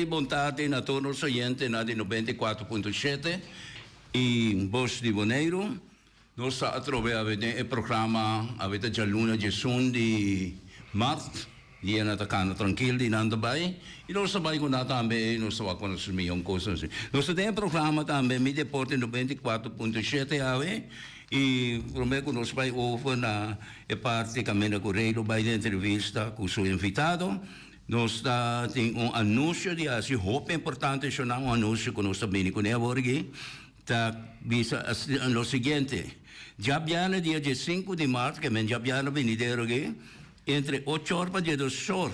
Bon tardi na tur nos oyentenan di 94.7 i Bos di Boneiru. Nos ta atrobe awe den e programa, awe ta djaluna 11 di mart, dianan ta kana trankil, dianan ta bai, i nos ta bai ku nan tambe, i nos ta wak ku nos miyon kosnan así. Nos ta den e programa tambe Mi Deporte 94.7 awe, i promé ku nos bai over na e parti kaminda ku Rey lo bai den entrevista ku su invitado, nos ta tin un anunsio di hasi hopi importante, shonnan, un anunsio ku nos ta bini kuné awor aki. Ta bisa lo siguiente, Djabièrnè dia 15 di mart, ke men djabièrnè benidero aki, entre 8 or pa 12 or.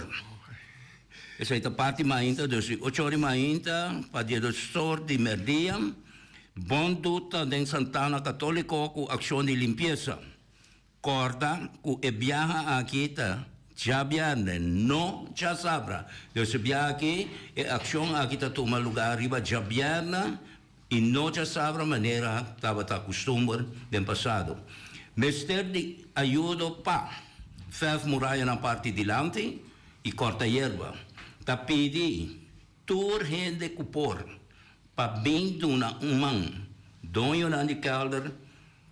Esei ta parti mainta, dus di 8 or di mainta pa 12 or di merdia, Bondu ta den Santana Katóliko ku akshon di limpiesa. Kòrda ku e biaha aki ta djabièrnè, no djasabra. Dus e biaha aki, e akshon aki ta tuma lugá riba djabièrnè i no djasabra manera tabata kustumber den pasado. Mester di ayudo pa fèrf murayanan parti dilanti i kòrta yerba. Ta pidi tur hende ku por pa bin duna un man. Doñonan di kèlder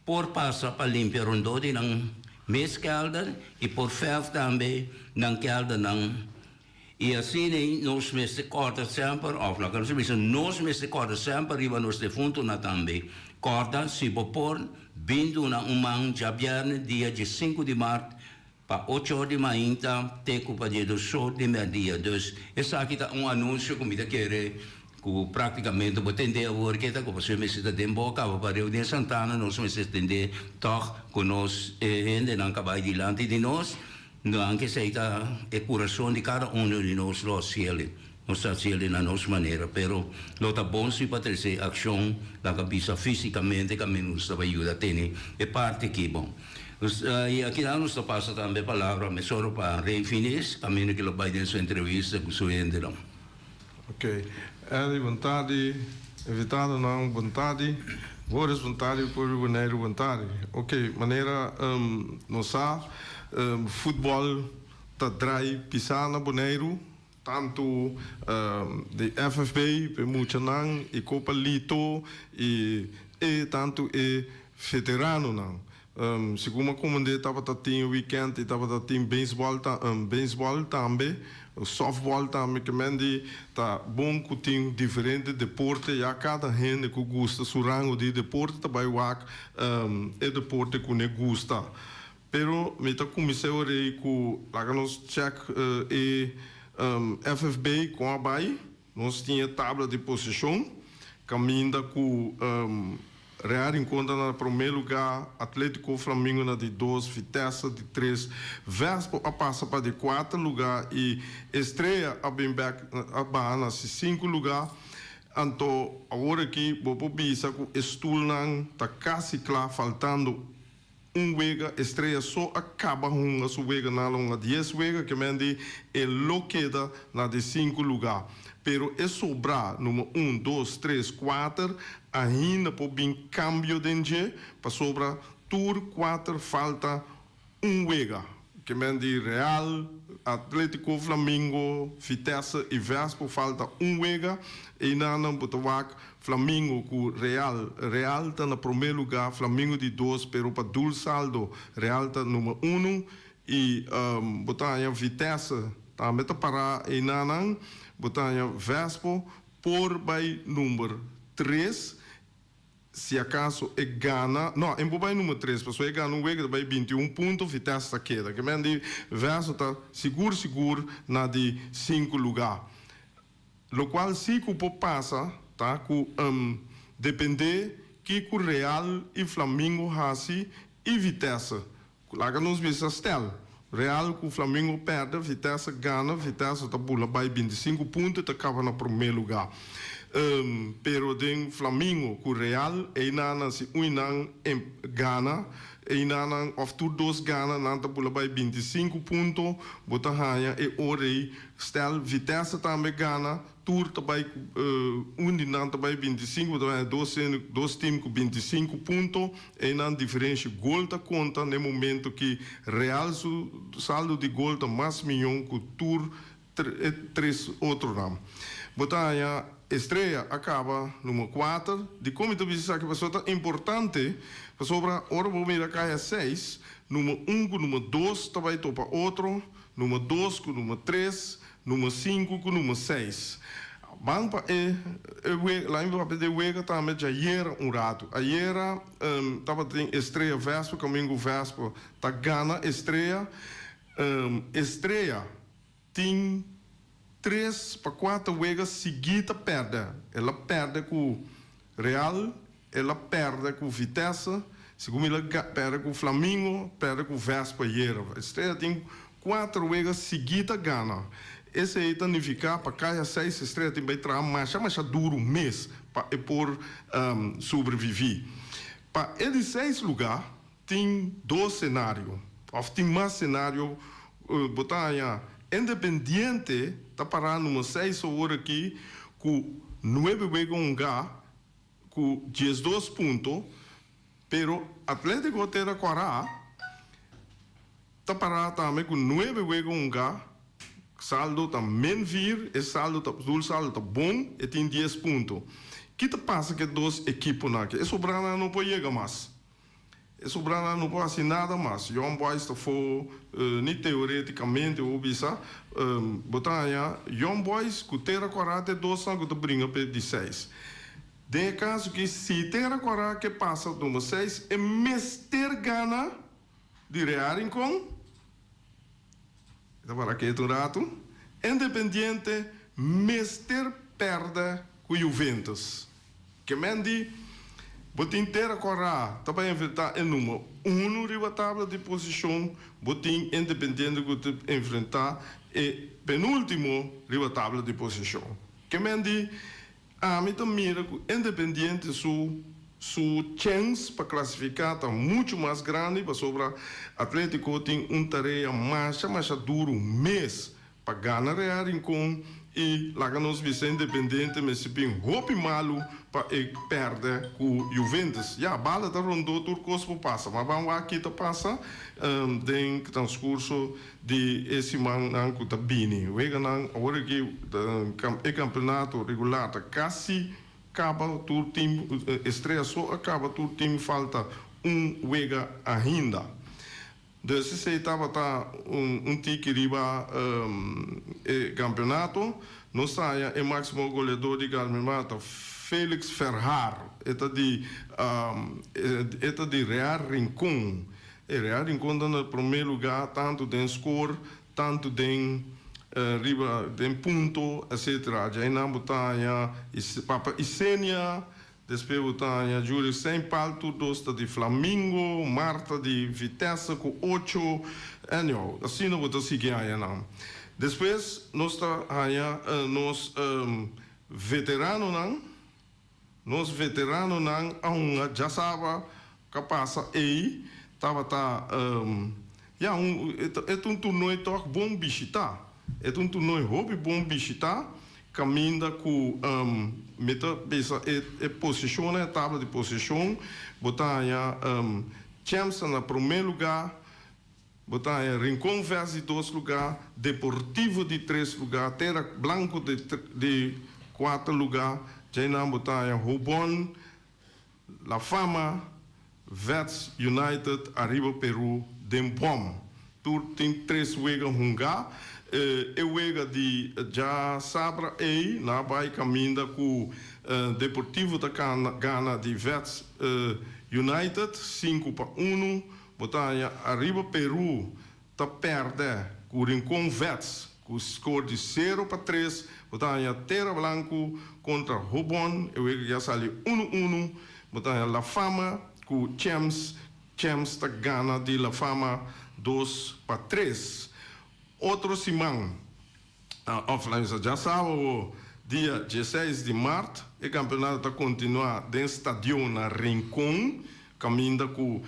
por pasa pa limpia rondó di nan mes kèlder i por fèrf tambe nan kèldernan. I asina nos mester kòrda semper, òf laga nos bisa, nos mester kòrda semper riba nos defuntunan tambe. Kòrda, si bo por, bin duna un man djabièrnè dia 15 di mart pa 8 or di mainta te ku pa 12 or di mèrdia. Dus esaki ta un anunsio ku mi ta kere ku práktikamente bo tende awor ke ta ku pasobra mester ta den bo kaba pareu den Santana nos mester tende tòg ku nos e hendenan ka bai dilanti di nos, anke esei ta e kurason di kada uno di nos lo hasiel, nos ta hasiel na nos manera, pero lo ta bon si pa trese akshon laga bisa físikamente kaminda nos ta bai yuda tene e parti aki bon. I akinan nos ta pasa tambe palabra mesora pa Rey Finis, kaminda ke lo bai den su entrevista ku su hendenan. Ok. Eddie, bon tardi. Invitadonan, bon tardi. Boris, bon tardi. Pueblo di Boneiru, bon tardi. Ok, manera nos sa, futbòl ta drai pisá na Boneiru, tantu di FFB pa e muchanan i Kopa Lito i e tantu e veteranonan. Segun mi a komend'é tabata tin weekend i tabata tin beisbòl beisbòl tambe, sòftbòl tambe ke men di ta bon ku tin diferente deporte ya kada hende ku gusta su rango di deporte ta bai wak e deporte ku ne gusta. Pero mi ta kuminsá ora ei ku laga nos chèk e FFB kon a bai. Nos tin e tabla di posishon kaminda ku Real Rincon ta na promé lugá, Atlético Flamingo na di dos, Vitesse di tres, Vespo a pasa pa di kuater lugá i Estrella a bin bèk a baha na si sinku lugá. Anto awor aki bo por bisa ku e stulnan ta kasi kla faltando un wega. Estrella so a kaba hunga su wega nan a hunga 10 wega ke men di e lo keda na di sinku lugá. Pero e sobrá number un, dos, tres, kuater ainda por bin kambio den dje pasobra tur kuater falta un wega. Ke men di Real, Atletico, Flamingo, Vitesse i Vespo falta un wega. Einanan bo ta wak Flamingo ku Real. Real ta na promé lugá, Flamingo di dos, pero pa doel saldo Real ta number unu. I bo ta haña Vitesse tambe ta pará einanan. Bo ta haña Vespo por bai number tres. Si acaso e gana, no, e por bai number tres, pasobra e gana un wega ta bai 21 punto, Vitesse ta keda. Ke men di Verso ta sigur sigur na di sinku luga. Locual si cu por pasa ta cu depende kico Real y Flamingo haci y Vitesse. Laga nos bisa stel, Real cu Flamingo perde, Vitesse gana, Vitesse ta bula bai 25 punto y ta caba na prome luga. Pero den Flamingo cu Real, eynan si un nan gana, eynan of tur dos gana, nan ta bula bai 25 punto, bo ta haya e ora ey stel Vitesse tambe gana, Tur ta bai ku un di nan ta bai 25, bo ta bai dos dos team ku 25 punto. Einan diferensha gol ta konta na e momento ki Real su saldo di gol ta mas miyon ku tur e tres otronan. Bo ta haña Estrella a kaba number 4. Dikon mi ta bisa esaki? Pasobra ta importante, pasobra ora bo mira kaya 6, number 1 ku number 2 ta bai topa otro, number 2 ku number 3, number 5 ku number 6. Ban pa e e laga mi papia di e wega tambe djayera un ratu. Ayera tabatin Estrella Vespa kamingu Vespa ta gana Estrella. Estrella tin tres pa kuater wega sigui ta pèrdè. El a pèrdè ku Real, el a pèrdè ku Vitesse, segun mi el a pèrdè ku Flamingo, pèrdè ku Vespa ayera. Estrella tin kuater wega sigui ta gana. Esei ta nifiká pa kaya seis Estrella tin bai traha masha masha duru mes pa e por sobreviví. Pa e di seis lugá Tin dos senario, òf tin mas senario, bo ta haña Independiente ta pará number seis awor aki ku nuebe wega hungá ku 12 punto, pero Atletico Tera Kòrá ta pará tambe ku nuebe wega hungá, saldo ta min vier, e saldo ta doel saldo ta bon, e tin 10 punto. Ki ta pasa ku e dos ekiponan aki? E sobranan no por yega mas. E sobranan no por hasi nada mas. Young Boys ta fo, ni teoreticamente bo bisa, bo ta haña Young Boys cu Tera Kòrá ta e dosnan cu ta bringa p'e di seis. Den e caso aki, si Tera Kòrá ke pasa number seis, e mester gana di Real Rincon. E ta para ketu un ratu. Independiente mester pèrdè ku Juventus. Ke men di, bo tin Tera Kòrá ta bai enfrentá e number unu riba tabla di posishon, bo tin Independiente ku ta enfrentá e penúltimo riba tabla di posishon. Ke men di, Ami ta mira ku Independiente su su chèns pa klasifiká ta muchu mas grandi pasobra Atlético tin un tarea masha masha duru mes pa gana Real Rincon i laga nos bisa Independiente mester bin hopi malu pa e pèrdè ku Juventus. Ya, bala ta rondó tur kos por pasa, ma ban wak ki ta pasa den transkurso Di e simannan ku ta bini. Weganan awor aki e kampeonato regular ta kasi kaba tur tim Estrella so a kaba tur tim falta un wega ainda. Dus esei tabata un tiki riba e kampeonato. Nos ta haña e máksimo goleador di Galmimar ta Felix Verhaar e ta di e ta di Real Rincon. E Real Rincon ta na promé lugá tantu den skor, tantu den riba den punto etcetera. Djainan bo ta haña Papa Isenia, despues bo ta haña Juri Seinpal, tur dos ta di Flamingo, Martha di Vitesse ku ocho, anyhow asina bo ta sigui haña nan. Despues nos ta haña nos veteranonan. Nos veteranonan a hunga djasaba ka pasa ei tabata ya un e ta un toernooi tòg bon bishitá. E ta un toernooi hopi bon bishitá kaminda ku mi ta bisa e e posishonnan e tabla di posishon bo ta haña Champs ta na promé lugá, bo ta haña Rincon Vest di dos lugá, Deportivo di tres lugá, Tera Blanco di di kuater lugá, djainan bo ta haña Hobon, La Fama, Vets United, Ariba Peru den bòm. Tur tin tres wega hungá. E wega di djasabra ei na bai kaminda ku Deportivo ta gana di Vets United 5-1. Bo ta haña Ariba Peru ta pèrdè ku Rincon Vets ku skor di 0-3. Bo ta haña Tera Blanku kontra Hobon, e wega ki a sali 1-1. Bo ta haña La Fama ku Champs, Champs ta gana di La Fama 2-3. Otro siman. Of laisa djasábado dia 16 di mart e kampeonato ta kontinuá den stadion na Rincon kaminda ku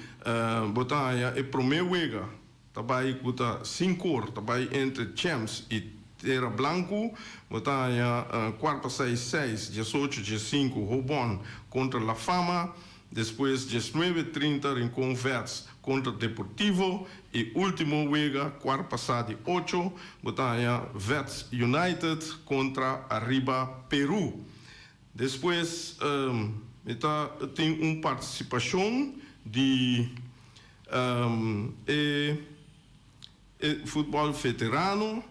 bo ta haña e promé wega ta bai ku ta sinkor ta bai entre Champs i Tera Blanku. Bo ta haña kuart pa seis seis 18 15 Hobon kontra La Fama. Despues 19:30 Rincon Vets kontra Deportivo i último wega kuart pasá di ocho bo ta haña Vets United kontra Arriba Peru. Despues mi ta tin un partisipashon di e futbòl veterano.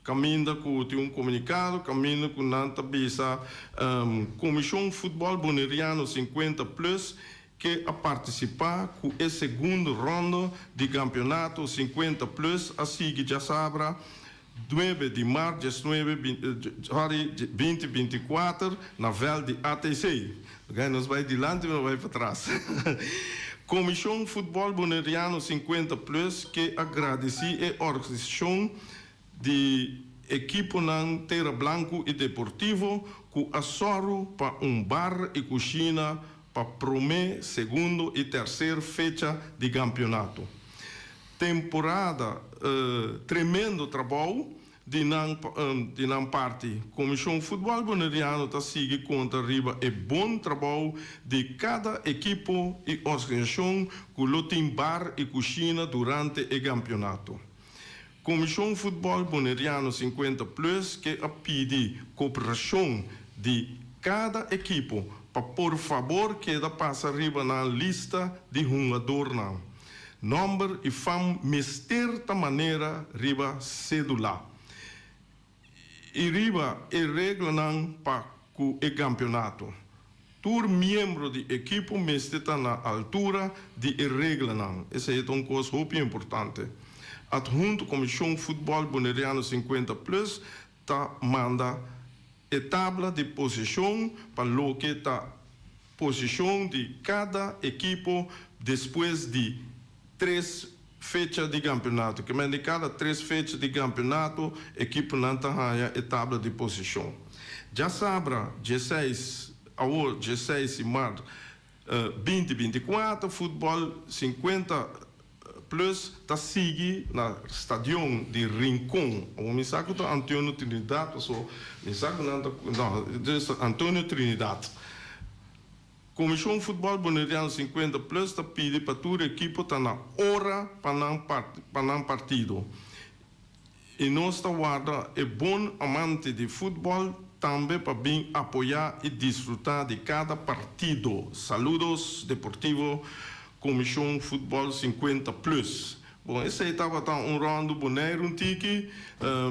Kaminda ku tin un komunikado kaminda ku nan ta bisa Komishon Futbòl Boneriano 50 Plus ke a partisipá ku e segundo rondo di kampionato 50 Plus a sigui djasabra 9 di mart 19 sorry 2024 na vèlt di ATC. Oké nos bai dilanti nos bai patras. Komishon Futbòl Boneriano 50 Plus ke a gradisí e organisashon di ekiponan Tera Blanku i Deportivo ku a sòru pa un bar i kushina pa promé, segundo i terser fecha di kampionato. Temporada tremendo trabou Di nan di nan parti, Komishon Futbòl Boneriano ta sigui konta riba e bon trabou di kada ekipo i organisashon ku lo tin bar i kushina durante e kampionato. Komishon Futbòl Boneriano 50 Plus ke a pidi koperashon di kada ekipo pa por fabor keda pasa riba nan lista di hungadornan. Nòmber i fam mester ta manera riba sédula i riba e reglanan pa ku e kampionato. Tur miembro di ekipo mester ta na altura di e reglanan. Esei ta un kos hopi importante. Adhunto Komishon Futbòl Boneriano 50 Plus ta manda e tabla di posishon pa loke ta posishon di kada ekipo despues di tres fecha di kampionato. Ke men di kada tres fecha di kampionato ekiponan ta haña e tabla di posishon. Djasabra 16 awor 16 di mart 2024 futbòl 50 Plus ta sigui na stadion di Rincon. Awor mi sa ku ta Antonio Trinidad paso mi sa ku nan ta no dus Antonio Trinidad. Komishon Futbòl Boneriano 50 Plus ta pidi pa tur ekipo ta na ora pa nan pa nan partido. I nos ta warda e bon amante di futbòl tambe pa bin apoyá i disfrutá di kada partido. Saludos Deportivo Komishon Futbòl 50 Plus. Bon, esei tabata un ròndu Boneiru un tiki.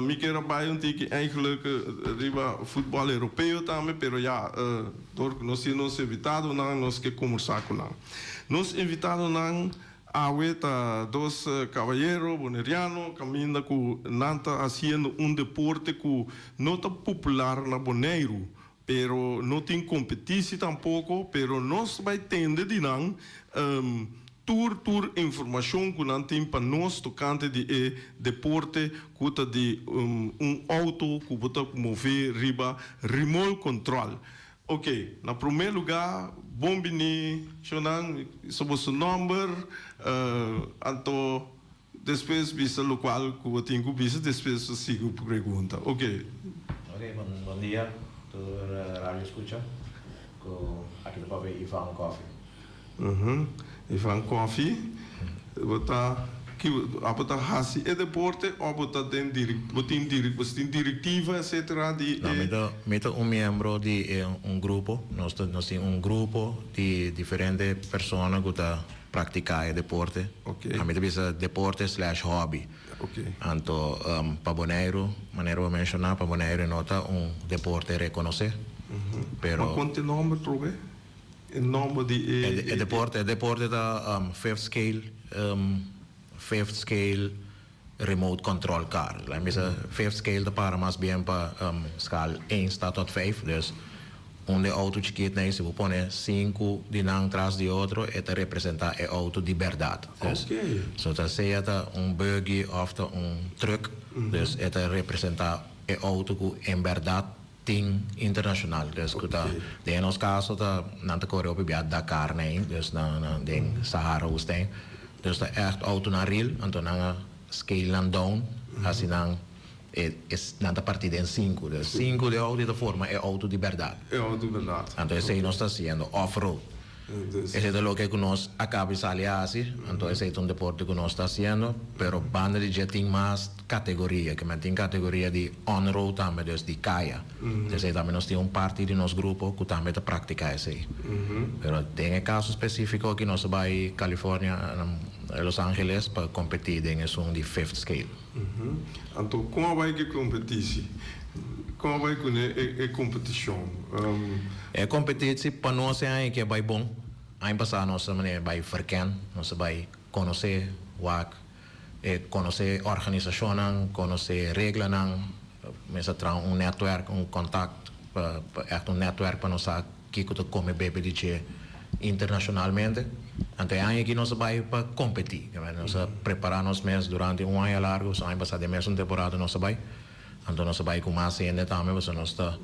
Mi kier a bai un tiki eigenlijk riba futbòl europeo tambe, pero ya, dor ku nos tin nos invitadonan, nos ke kombersá ku nan. Nos invitadonan Awe ta dos cabayero boneriano caminda cu nan ta haciendo un deporte cu no ta popular na Boneiru, pero no tin competici tampoco, pero nos ta bay tende di nan tur tur informacion cu nan tin pa nos tocante di e deporte cu ta di un auto cu bo ta move riba remote control. Ok, na promé lugá, bon biní, shownan, bisa boso nòmber, anto despues bisa lokual ku bo tin ku bisa, despues bo sigui ku pregunta. Ok. Ok, bon dia tur radio skucha ku aki ta papia Ivan Coffie. Ivan Coffie, bo ta ki abo ta hasi e deporte o bo ta den bo tin bo tin directiva etcetera di No, mi ta mi ta un miembro di e un grupo, nos ta nos tin un grupo di diferente persona ku ta praktiká e deporte. Ami ta bisa deporte slash hobby. Anto pa Boneiru, manera bo a menshoná, pa Boneiru e no ta un deporte rekonosé, pero. Ma kon ta e nòmber trobe? E nomber di e. E deporte, e deporte ta fifth scale, fifth scale remote control car. Laat mi bisa fifth scale ta para mas bien pa schaal één sta tot vijf. Dus un di e auto chikit nei si bo pone sinku di nan tras di otro e ta representa e auto di berdad. Dus so ta sea ta un buggy of ta un truck dus e ta representa e auto ku en berdad Tin internacional, dus cu ta den nos caso ta nan ta core hopi bia Dakar nei, dus na na den Sahara woestijn, dus ta echt autonan real, anto nan a scale nan down, haci nan e e nan ta parti den sinku, dus sinku di auto ta forma e auto di berdad. E auto di berdad. Anto esey nos ta haciendo off road. Dus. Esei ta loke ku nos a kaba di sali hasi, anto esei ta un deporte ku nos ta hasiendo, pero banda di dje tin mas kategoria, ke men tin kategoria di on road tambe, dus di kaya. Esei tambe nos tin un parti di nos grupo ku tambe ta praktiká esei. Pero den e kaso spesífiko aki nos a bai California, Los Angeles pa kompetí den esun di fifth scale. Anto kon a bai ku e kompetisi? Kon a bai ku e kompetishon? E kompetisi pa nos e aña aki a bai bon. Aña pasá nos a manera bai verken, nos a bai konosé wak e konosé organisashonnan, konosé reglanan, mester traha un nètwèrk, un kontakt pa ègt un nètwèrk pa nos sa kiko ta kome bebe di dje internashonalmente. Anto e aña aki nos a bai pa kompetí. Nos a prepará nos mes durante un aña largu, so aña pasá den mesun temporada nos a bai. Anto nos a bai ku mas hende tambe pasobra nos ta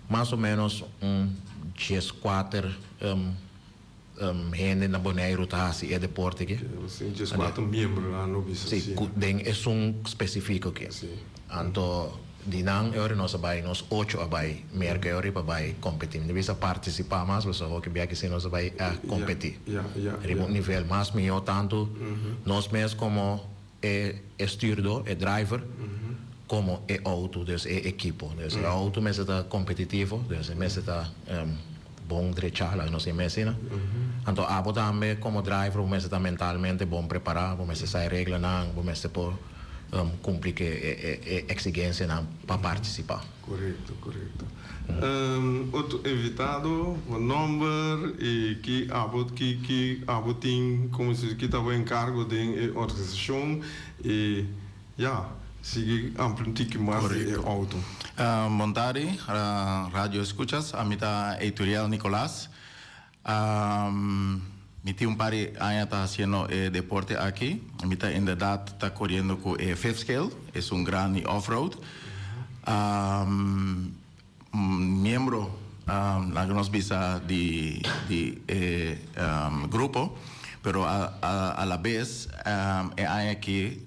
mas o ménos un 14 hende na Boneiru ta hasi e deporte aki. Sí, 14 miembronan lo bisa Sí, sí. ku den esun spesifiko aki. Sí. Anto di nan e ora nos a bai, nos ocho a bai Merka e ora pa bai kompetí. Mi ta bisa partisipá mas pasobra hopi bia ki si nos a bai a kompetí. Ja, ja, Riba ja. un nivel mas mihó tantu nos mes komo e stuurdo, e driver, komo e outo, dus e ekipo. Dus e outo mester ta kompetitivo, dus e mester ta bon drechá, laga nos yama asina. Anto abo tambe komo driver bo mester ta mentalmente bon prepará, bo mester sa e reglanan, bo mester por kumpli ku e eksigensianan pa partisipá. Korekto, korekto. Otro invitado, bo nòmber i ki abo ki ki abo tin komo si ki ta bo enkargo den e organisashon i ya, sigui amplia un tiki mas di e outo. Bon tardi, radio escuchas. Ami ta Eituriel Nicolaas. Mi tin un par di aña ta haciendo e deporte aki. Mi ta inderdaad ta coriendo cu e fifth scale, esun grandi off-road. Miembro, laga nos bisa, di di e grupo, pero a la bes e aña aki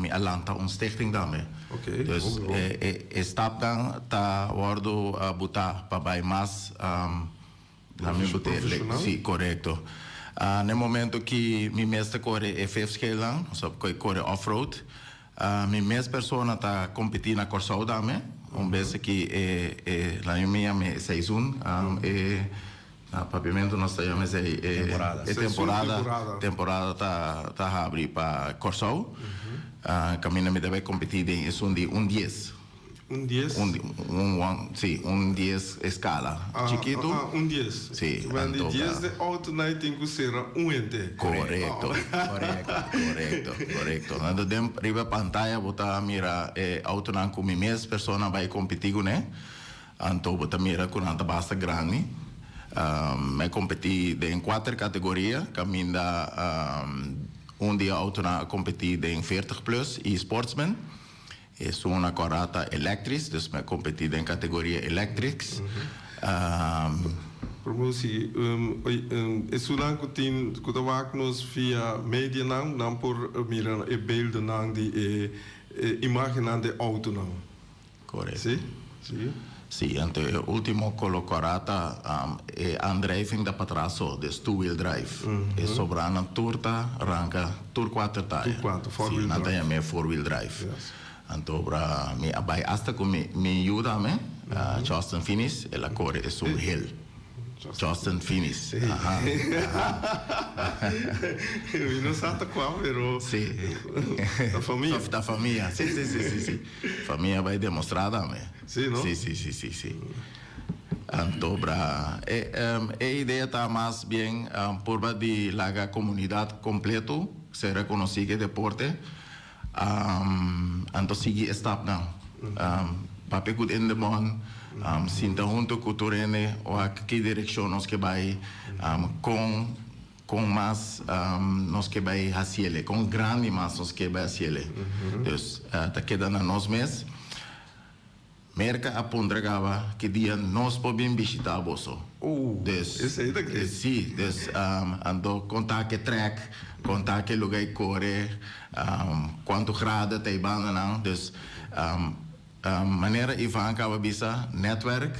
mi a lanta un stichting tambe. Dus e stapnan ta wordo buta pa bay mas. Profesional? Sí, korekto. Na e momento ki mi mes ta kore e fifth scale-nan, osea ku kore off-road, mi mes persona ta kompetí na Kòrsou tambe. Un bes ki e e laña mi yama e seizoen, e na papiamentu nos ta yama esei e Temporada. e temporada, temporada ta ta habri pa Kòrsou. Kaminda mi ta bai kompetí den esun di un dies. Un dies? Un, un, un, sí, un dies escala. Ah, Chikitu. ah, un dies. Sí, Wen di anto dies de auto nai tin ku sera un hende. Korekto. Korekto. Korekto, korekto. Anto den riba pantaya bo ta mira e autonan ku mi mes persona bai kompetí kuné. Anto bo ta mira ku nan ta basta grandi. Mi a kompetí den kuater kategoria kaminda un di e autonan a kompetí den veertig plus i sportsman. Esun a kòrda ta electrisch, dus mi a kompetí den kategoria electrics. Promé si esunnan ku tin ku ta wak nos via medianan nan por mira e beeldennan di e imágennan di e outonan. Korekto. Si? Si. Si, anto e último kolo kòrá ta e aandrijving ta patras so, dus two wheel drive. E sobranan tur ta ranka tur kuater taya. Tur kuater, four wheel Si, nan ta drive. yam'é four wheel drive. Yes. Anto bra mi a bai asta ku mi mi yu tambe, Justin Finis, el a kore esun hill. Justin Finis, aha, aha. Mi no sa ta kua, pero Si. ta famia. Ta famia, si, si, si, si, si. Famia bai demostrá tambe. Sí, no? Sí, sí, sí, sí, sí. Anto bra e e idea ta mas bien purba di laga komunidat kompleto ser rekonosí ku e deporte, anto sigui e stapnan. Papia ku den de bon, sinta huntu ku tur hende wak ki direkshon nos ke bai, kon Kon mas nos ke bai hasiele, kon grandi mas nos ke bai hasiele. Dus ta keda na nos mes. Merka a puntra kaba ki dia nos por bin bishita boso. Dus, Esei ta great. Si, dus anto kon ta ke trek, kon ta ke luga e kore, kuantu grado ta e bandanan. Dus manera Ivan kaba bisa, netwerk.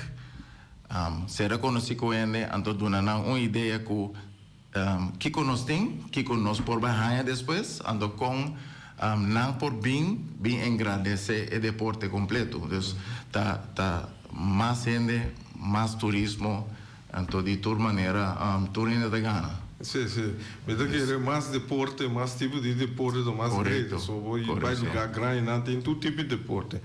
Sera konosí ku hende, anto duna nan un idea ku kiko nos tin, kiko nos por bai haña despues, anto kon nan por bin bin engrandesé e deporte kompleto. Dus ta ta mas hende, mas turismo, anto di tur manera tur hende ta gana. Sí, sí. Mi ta kere mas deporte, mas tipo di deporte ta mas great. So bo bai lugá grandi nan tin tur tipo di deporte.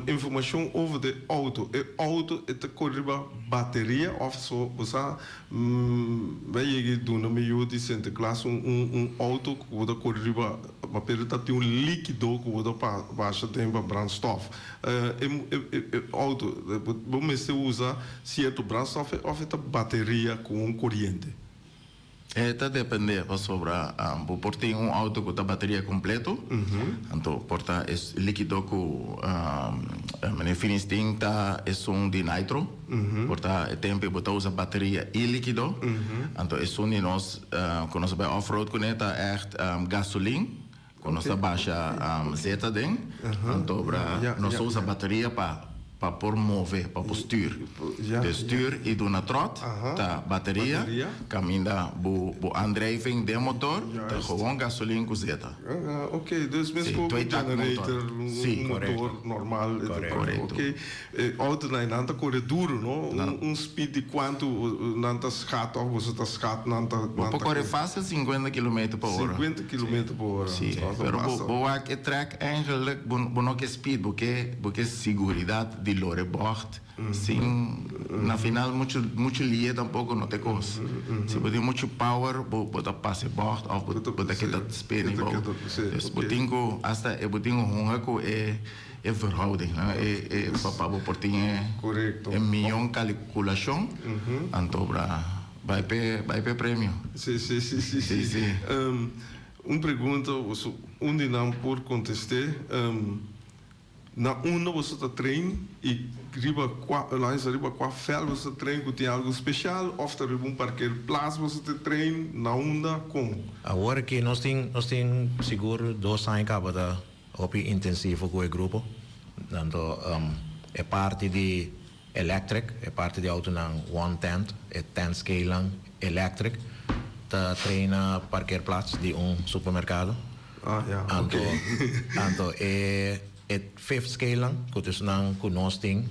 Informashon over de outo. E outo e ta kore riba bateria of so bo sa mi a yega di duna mi yu di Sinterklaas un un outo ku bo ta kore riba papel ta tin un likido ku bo ta basha den pa brandstof. E e outo bo mester usa sierto brandstof of e ta bateria ku un koriente? E ta depende pasobra bo por tin un auto cu ta bateria completo, anto por ta e likido cu meneer Finis tin ta esun di nitro, por ta e tempo bo ta usa bateria y likido, anto esun di nos cu nos a bay off road cune ta echt gasolin cu nos ta basha zeta den, anto nos ta usa bateria pa. Pa por move, pa por stuur. De stuur y duna trot ta bateria, caminda bo bo aandrijving den motor ta gewoon gasolin cu zeta. Ok, dus mes cu generator, un motor normal. Corecto. Ok, e autonan nan ta core duro no? Un speed di cuanto nan ta schat of boso ta schat nan ta. Bo por core facil cincuenta kilometer pa ora. Cincuenta kilometer pa ora. Si, pero bo wak e track eigenlijk bo no ke speed, bo ke. Bo ke siguridat di lore bògt sin na final muchu muchu lie tampoko no ta e kos. Si bo tin muchu power bo bo ta pasa e bògt òf bo bo ta keda spinning bou. Dus bo tin ku asta e bo tin ku hunga ku e e verhouding nan e e pa pa bo por tin e e mion kalikulashon anto bra bai p'e bai p'e premio. Si si si si si. Un pregunta un di nan por kontest'é. Na unda boso ta train y riba cua lines riba cua veld boso ta train cu tin algo special of ta riba un parkeerplaats boso ta train na unda con? Awor aki nos tin nos tin sigur dos aña caba ta hopi intensivo cu e grupo tanto e parti di electric e parti di autonan one tent e tent scalenan electric ta train na parkeerplaats di un supermercado. Ah, ja, Anto, oké. anto e e fifth scale-nan ku ta esnan ku nos tin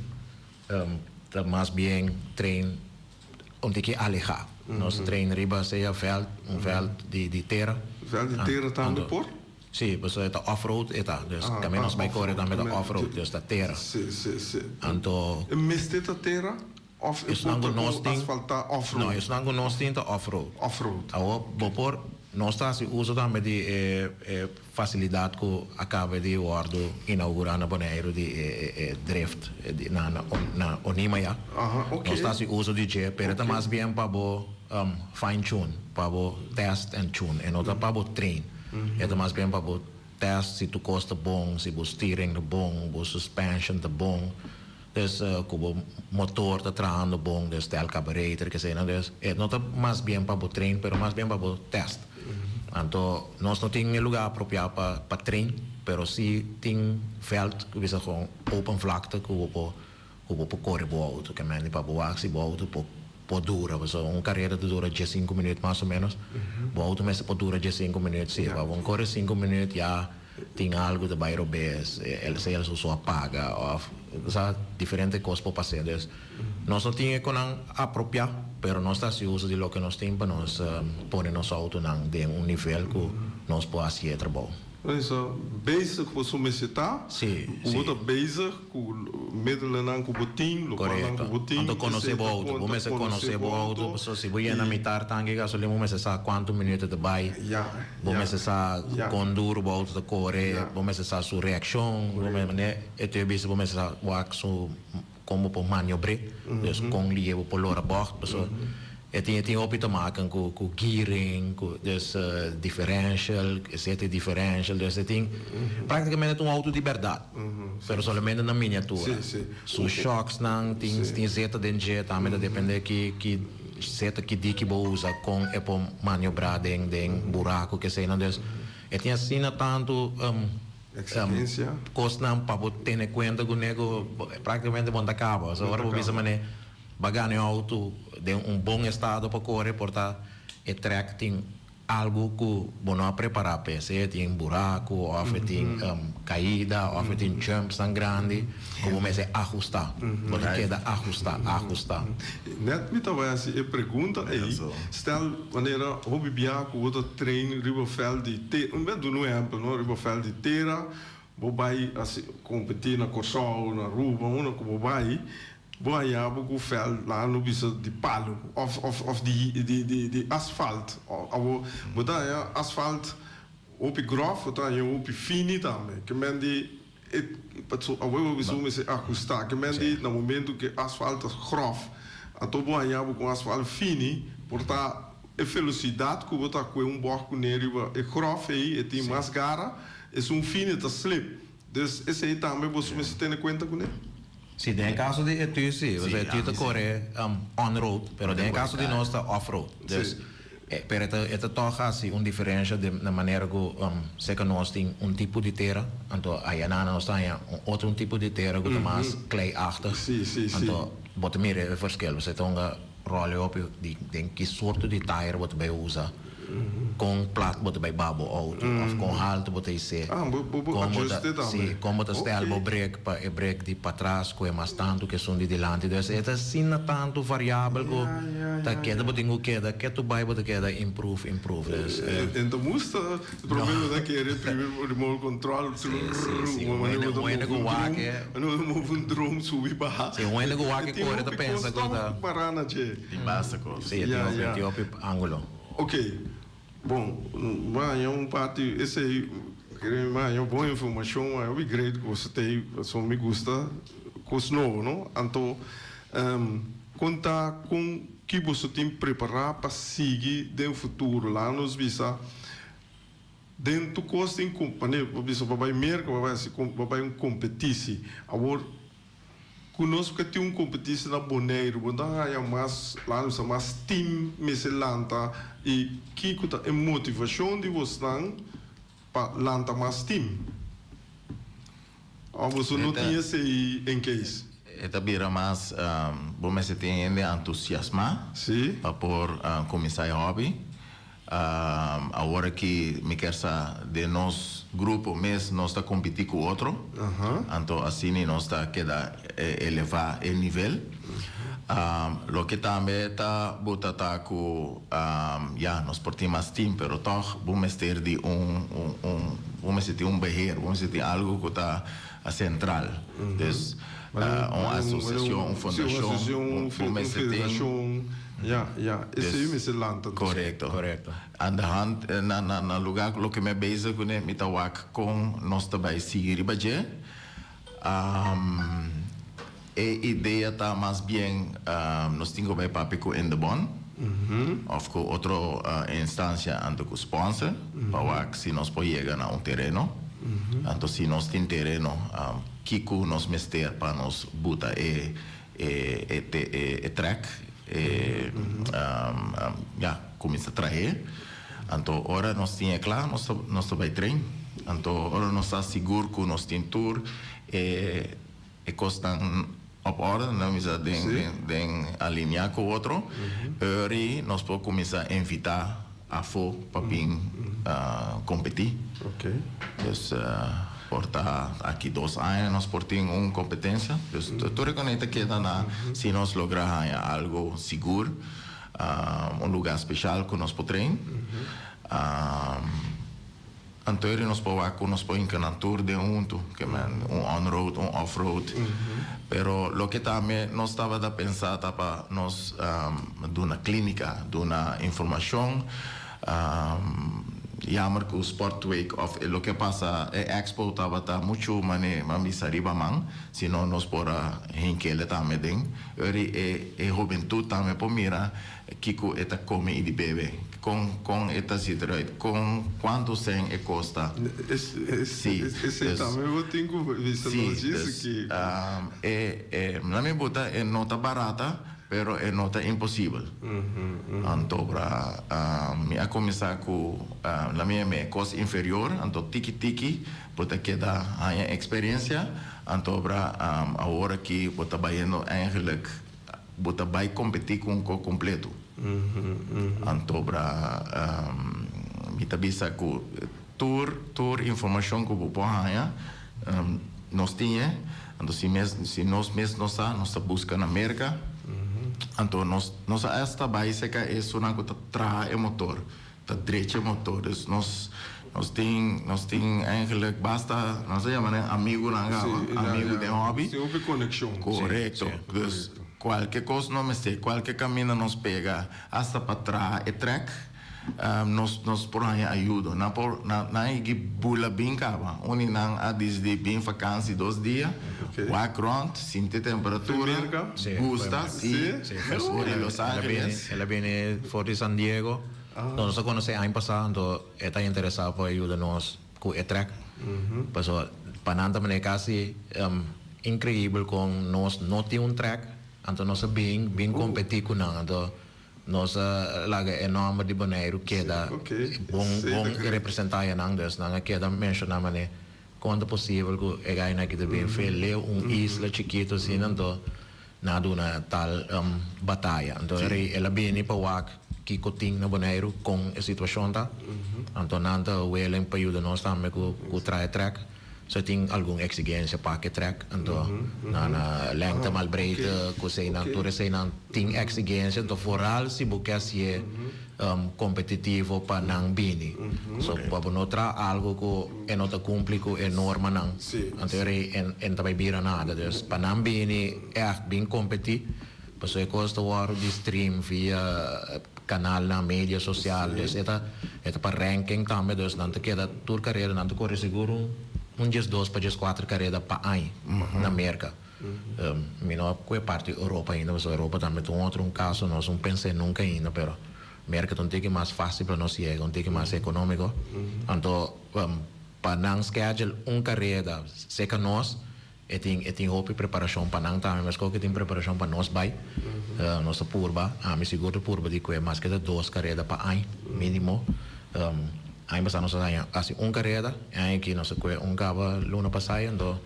ta mas bien train un tiki alehá. Nos train riba sea vèlt, un vèlt di di tera. Vèlt di tera tambe Anto, por? sí, pasobra e ta off-road e ta. Dus Ah, kaminda ah, nos bai kore off-road. tambe ta Kaminda off-road, dus ta tera. Sí, sí, sí. Anto. E mester ta tera of e Esnan por ku ta nos kon tin, asfaltá no, off-road? esnan ku nos tin ta off-road. Off-road. Awor bo por. Nos ta hasi uso tambe di e e fasilidat ku a kaba di wòrdu inaugurá na Boneiru di e e e drift di na na na Onima ya. Aha, oké. Nos ta hasi uso di dje, pero e ta mas bien pa bo fine tune, pa bo test and tune. E no ta pa bo train. E ta mas bien pa bo test si tur kos ta bon, si bo steering ta bon, bo suspension ta bon. Dus ku bo motor ta trahando bon, dus tel carburetor keseinan. Dus e no ta mas bien pa bo train, pero mas bien pa bo test. Anto nos no tin e lugar apropiá pa pa train, pero si tin veld ku bisa kon open vlakte ku bo por ku bo por kore bo outo. Ke mende pa bo wak si bo outo por por dura. Pasobra un karera ta dura diesinku minuut mas o menos. Bo outo mester por dura diesinku minuut si. Pa bo kore sinku minuut ya. Tin algu ta bai robes, el sea su su a paga of sa diferente cos por pasa. Dus nos no tin e conan apropia, pero nos ta haci uso di loke nos tin pa nos pone nos autonan den un nivel cu nos por haci e trabou. Eso, bezig boso mester ta, Sí, cu bo sí. ta bezig cu middelenan cu bo tin, locualnan cu Corecto. bo tin, Anto conoce esey bo ta auto. Bo conta, mester conoce conoce bo bo auto, auto pasobra si bo yena y mitar tanki gasolin bo mester sa cuanto minuto ta bai. Ya, Bo ya, mester sa ya. kon duru bo outo ta kore, Ya. bo mester sa su reakshon, bo Korekto. mester e te bisa bo mester sa wak su kon bo por maniobr'é, dus kon lihe bo por lora bògt, pasobra e tin e tin hopi te maken ku ku gearing, ku dus differential, esei differential, dus e tin praktikamente ta un outo di bèrdat, pero solamente na miniatura. Sí, sí. Su shòksnan tin tin zeta den dje, tambe ta dependé ki ki. Seta ki diki bo usa kon e por maniobrá den den buraku keseinan. Dus e tin asina tantu. Exigencia. Kosnan pa bo tene kuenta kuné ku práktikamente bo no ta kaba. So ora bo bisa manera bo a gana e outo den un bon estado pa kore por ta e trèk tin algu ku bo no a prepará p'e, sea e tin buraku òf e tin kaida òf e tin jumpsnan grandi ku bo mester ahustá. Bo ta keda ahustá, ahustá. Nèt mi ta bai hasi e pregunta ei, stel manera hopi bia ku bo ta train riba vèlt di tera, mi a duna un ehèmpel no, riba vèlt di tera, bo bai hasi kompetí na Kòrsou, na Aruba, unda ku bo bai, Bo haña bo ku vèlt nan lo bisa di palu òf òf òf di di di di asfalt. Awor bo ta haña asfalt hopi gròf, bo ta haña hopi fini tambe. Ke men di e paso awor bo bisa bo mester ahustá. Ke men di na momentu ku e asfalt ta gròf anto bo haña bo ku un asfalt fini por ta e velosidat ku bo ta kue un bòg kuné riba e gròf ei e tin mas gara, esun fini ta slip. Dus esei tambe boso mester tene kuenta kuné. Si, den e kaso di Etu si, pasobra Etu ta kore on road, pero den e kaso di nos ta off road. Dus, pero e ta e ta tòg hasi un diferensha den na manera ku seka nos tin un tipo di tera, anto ayanan nos ta haña un otro un tipo di tera ku ta mas kleiachtig. Anto bo ta mira e verschil, pasobra e ta hunga ròl hopi di den ki sorto di tire bo ta bai usa. Kon plat bo ta bai baha bo auto of kon haltu bo ta isé. Ah, bo bo bo Kon bo ta, ajuste sí, tambe. kon bo ta stèl bo Ok. brek pa e brek di patras ku e mas tantu ku esun di dilanti. Dus e ta asina tantu variabel ku Ya, ya, ta ya, keda ya. bo tin ku keda ketu bai bo ta keda improve, improve. Dus e. En ta musta prome bo ta kere primi remote control Sí, sí, sí. Un wanneer hende, bo ta un hende move ku un wak drum, e. wanneer bo ta move un drum subi baha. Sí, un hende ku E wak e tin kore ta hopi pensa kos ku tòg ta. pará na dje. Tin basta kos. Sí, e tin Ya, hopi, e ya. tin hopi ángulo. Ok, bon, mi a haña un parti esei, kere mi a haña bon informashon, mi a haña hopi great ku boso ta ei, pasobra mi gusta kos nobo, no? Anto, kon ta kon ki boso tin prepará pa sigui den futuro? Laga nos bisa den tur kos tin ku, manera bo bisa bo bai Merka, bo bai hasi, bo bai un kompetisi, awor Ku nos ke tin un kompetisi na Boneiru, bo ta haña mas, laat mi sa, mas team mester lanta i kiko ta e motivashon di bosnan pa lanta mas team? Òf boso no tin esei en case? E ta bira mas, bo mester tin hende antusiasmá pa por kuminsá e hòbi. Awor aki mi kier sa den nos grupo mes nos ta competi cu otro, anto asini nos ta keda eleva e nivel. Loke tambe ta buta ta cu ya nos por tin mas team pero tog bo mester di un un bo mester tin un beheer, bo mester tin algo cu ta central. Dus un asociacion, un fundacion, bo mester tin. Ya, ya, esei mester lanta anto. Korekto. Korekto. Aan de hand, na na na lugar ku loke mi a bezig kuné, mi ta wak kon nos ta bai sigui riba dje. E idea ta mas bien nos tin ku bai papia ku Indebon òf ku otro instansia anto ku sponsor pa wak si nos por yega na un tereno. Anto si nos tin tereno, kiko nos mester pa nos buta e E e e trek e ya kuminsá trahe. Anto ora nos tin e kla nos ta nos ta bai train. Anto ora nos ta sigur ku nos tin tur e e kosnan op orde, nan bisa den den den alineá ku otro, ori nos por kuminsá invitá afó pa bin kompetí. Dus por ta aki dos aña nos por tin un kompetensia. Dus tur e konei ta keda na si nos logra haña algu sigur, un lugá speshal ku nos por train. Anto eri nos por wak ku nos por hinka nan tur den huntu, ke men un on road, un off road. Pero loke tambe nos tabata pensa ta pa nos duna klínika, duna informashon. Jammer ku Sport Week of loke a pasa e expo tabata muchu mane man bisa riba man, sino nos por a hink'ele tambe den. Eri e e hobentut tambe por mira Kiko e ta kome i di bebe? Kon kon e ta zit eruit? Kon kuantu sen e kosta? Sí, Esei tambe bo tin ku bisa Sí, nos djis dus ki. e e na mi buta e no ta barata. pero e no ta imposibel. Anto ora mi a kuminsá ku la mi yam'é kos inferior, anto tiki tiki bo ta keda haña eksperensia, anto ora awor aki bo ta bayendo eigenlijk bo ta bai kompetí ku un kos kompleto. Anto ora mi ta bisa ku tur tur informashon ku bo por haña nos tin e, anto si mes si nos mes no sa nos ta buska na Merka, anto nos nos a hasta bai serka esunnan ku ta traha e motor, ta drecha e motor, dus nos nos tin nos tin eigenlijk basta nos ta yama nan amigunan kaba, amigu den hobby. Si hopi konekshon. Korekto, dus kualke kos no mester, kualke kaminda nos pega hasta pa traha e trek. Nos nos por haña ayudo. Nan por nan nan a bula bin kaba. Un di nan a disidí bin fakansi dos dia, wak rònt, sinti temperatura, gusta, sí, for di Los Angeles. El a bini for di San Diego. Nos a konosé aña pasá, anto e ta interesá pa yuda nos ku e trèk. Pasobra pa nan ta manera kasi inkreibel kon nos no tin un trèk, anto nos a bin bin kompetí ku nan. Anto Nos a laga e nòmber di Boneiru keda bon bon representá ayanan, dus nan a keda menshoná manera kon ta posibel ku e gainan aki ta bin fe leu un isla chikitu asina, anto nan a duna tal bataya. Anto e rei el a bini pa wak kiko tin na Boneiru, kon e situashon ta, anto nan ta willing pa yuda nos tambe ku traha e trèk. So tin algun exigencia pa ke trek, anto nan lengte mal breedte, ku eseinan, tur eseinan tin exigencia, anto vooral si bo ke hacié competitivo pa nan bini. So pa bo no traha algo ku e no ta cumpli ku e normanan, anto e rei e no ta bai bira nada. Dus pa nan bini ègt bin competi, pasobra e kos ta wòrdu di stream via Kanalnan, media sosial, dus e ta e ta pa ranking tambe, dus nan ta keda tur kareda, nan ta kore sigur un un diesdos pa dieskuater kareda pa aña na Merka. Mi no a kue parti Europa ainda, pasobra Europa tambe ta un otro un kaso, nos un pens'é nunka ainda, pero Merka ta un tiki mas fásil pa nos yega, un tiki mas ekonómiko. Anto pa nan schedule un kareda seka nos, E tin e tin hopi preparashon pa nan tambe meskos ku e tin preparashon pa nos bai. Nos ta purba, ami sigur ta purba di kue maske ta dos kareda pa aña minimo. Aña pasá nos a haña hasi un kareda, e aña aki nos a kue un kaba luna pasá anto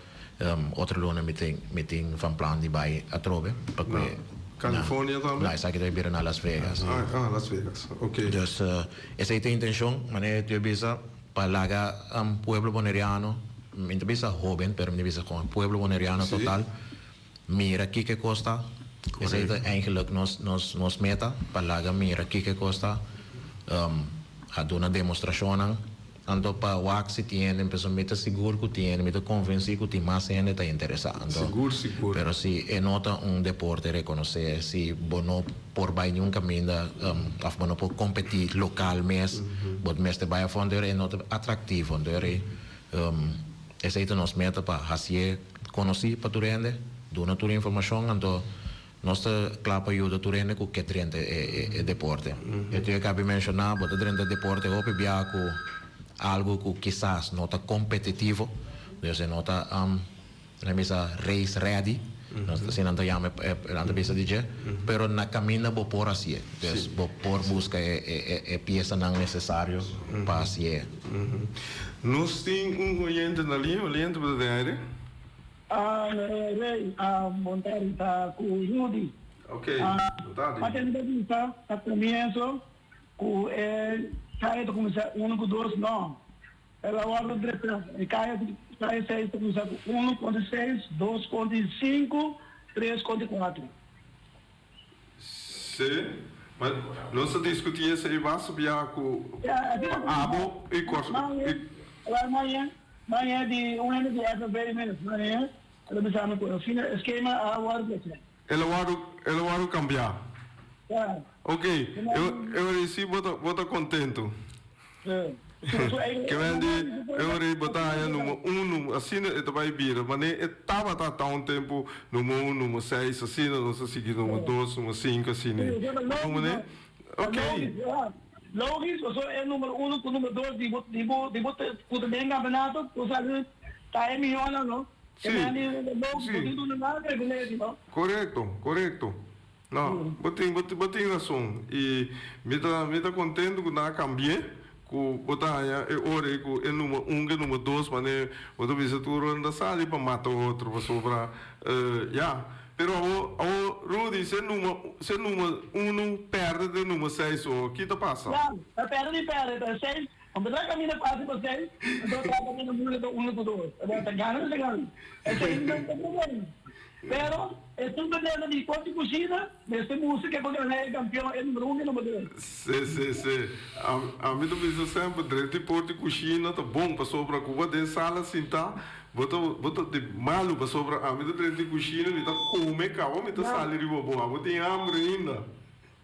otro luna mi tin mi tin van plan di bai atrobe pa kue Na California tambe? No, esaki ta bira na Las Vegas. Ah, Las Vegas, ok. Dus esei ta e intenshon, manera ku yo bisa. Pa laga pueblo boneriano, mi ta bisa hoben, pero mi ta bisa kon pueblo boneriano total, mira kiko e kos ta. Esei ta eigenlijk nos nos nos meta, pa laga mira kiko e kos ta, a duna demostrashonnan, anto pa wak si tin hende, pasobra mi ta sigur ku tin hende, mi ta konvensí ku tin mas hende ta interesá. Anto, Sigur, sigur. pero si e no ta un deporte rekonosé, si bo no. por bai niun kaminda of bo no por kompetí lokal mes, bo mester bai afó anto e no ta atraktivo. Anto esei ta nos meta pa hasié konosí pa tur hende, duna tur informashon, anto nos ta kla pa yuda tur hende ku ke drenta e deporte. E tur e kabi menshoná, bo ta drenta e deporte hopi bia ku algu ku kisas no ta kompetitivo, dus e no ta. Nan bisa race ready, asina nan ta yama e, nan ta bisa di dje, pero na caminda bo por hacié, dus bo por busca e piesanan necesario pa hacié. Nos tin un oyente na liña, oyente bo ta den aire? Ah, Rey, bon tardi, ta cu Rudy. Ok, bon tardi. Pa tene ta bisa na comienzo cu e caya ta cuminsa uno cu dos, no. El a wòrdu drechá. E kaya di kaya seis ta kuminsá ku unu kontra seis, dos kontra sinku, tres kontra kuater. Sí, ma nos ta diskutí esei basta bia ku pa abo i Kòrsou. Maña, maña di un hende di FNV mes, maña el a bisa mi ku asina e skema a wòrdu drechá. El a wòrdu, el a wòrdu kambiá. Ja. Ok, e ora ei sí bo ta, bo ta kontentu. Sí. Ke men di, e ora ei bo ta haña numero unu, asina e ta bai bira. Manera e tabata ta un tempu numero un, numero seis, asina nos a sigui numero dos, numero sinku, asina ei. Bo manera? Ok. Logis, pasobra e numero uno ku numero dos di bo, di bo, di bo ku ta den kampeonato, bo sa ta e mihónan, no? Sí, sí. Korekto, korekto. No, bo tin, bo tin, bo tin rason. I mi ta, mi ta kontentu ku nan a kambi'é, ku bo ta haña e ora ei ku e number un ku e number dos, manera bo ta bisa tur ora nan ta sali pa mata otro pasobra, ya. Pero awor, awor Rudy, si e number, si e number unu pèrdè den number seis o ki ta pasa? Ya, ta pèrdè di pèrdè, ta seis, Bo ta camina fácil pa seis, anto ta camina moeilijk pa uno cu dos. Ta gana mester gana. Esey no ta problema. Pero esun problema di por di cushina, mester mustra ke por gana e campeon, e numero uno, e numero dos. Si, si, si. Ami ta bisa semper, drenta e por di cushina ta bon, pasobra cu bo den sala sinta, bo ta, bo ta di malu, pasobra ami ta drenta e cushina, mi ta come caba, mi ta sali riba bo. Abo tin hambre ainda.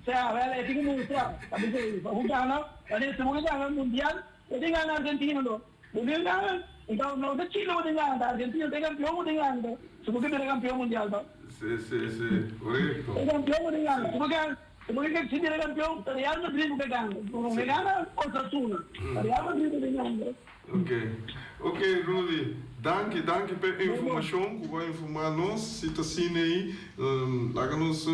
Sea, wel, e tin ku mustra, ta bisa ei, pa bo gana, pasobra si bo ke gana mundial, bo tin gana Argentina lo. Bo tin gana, enton no ta Chile bo tin gana, ta Argentina, ta e kampion bo tin gana, ta, si bo ke bira kampion mundial ta. Si, si, si, korekto. E kampion bo tin gana, si bo ke, si bo ke si bira kampion, ta Real Madrid bo ke gana, bo no ke gana Osasuna, ta Real Madrid bo tin gana. Ok ok Rudy danki danki p'e informashon ku bo a informá nos si ta asina ei laga nos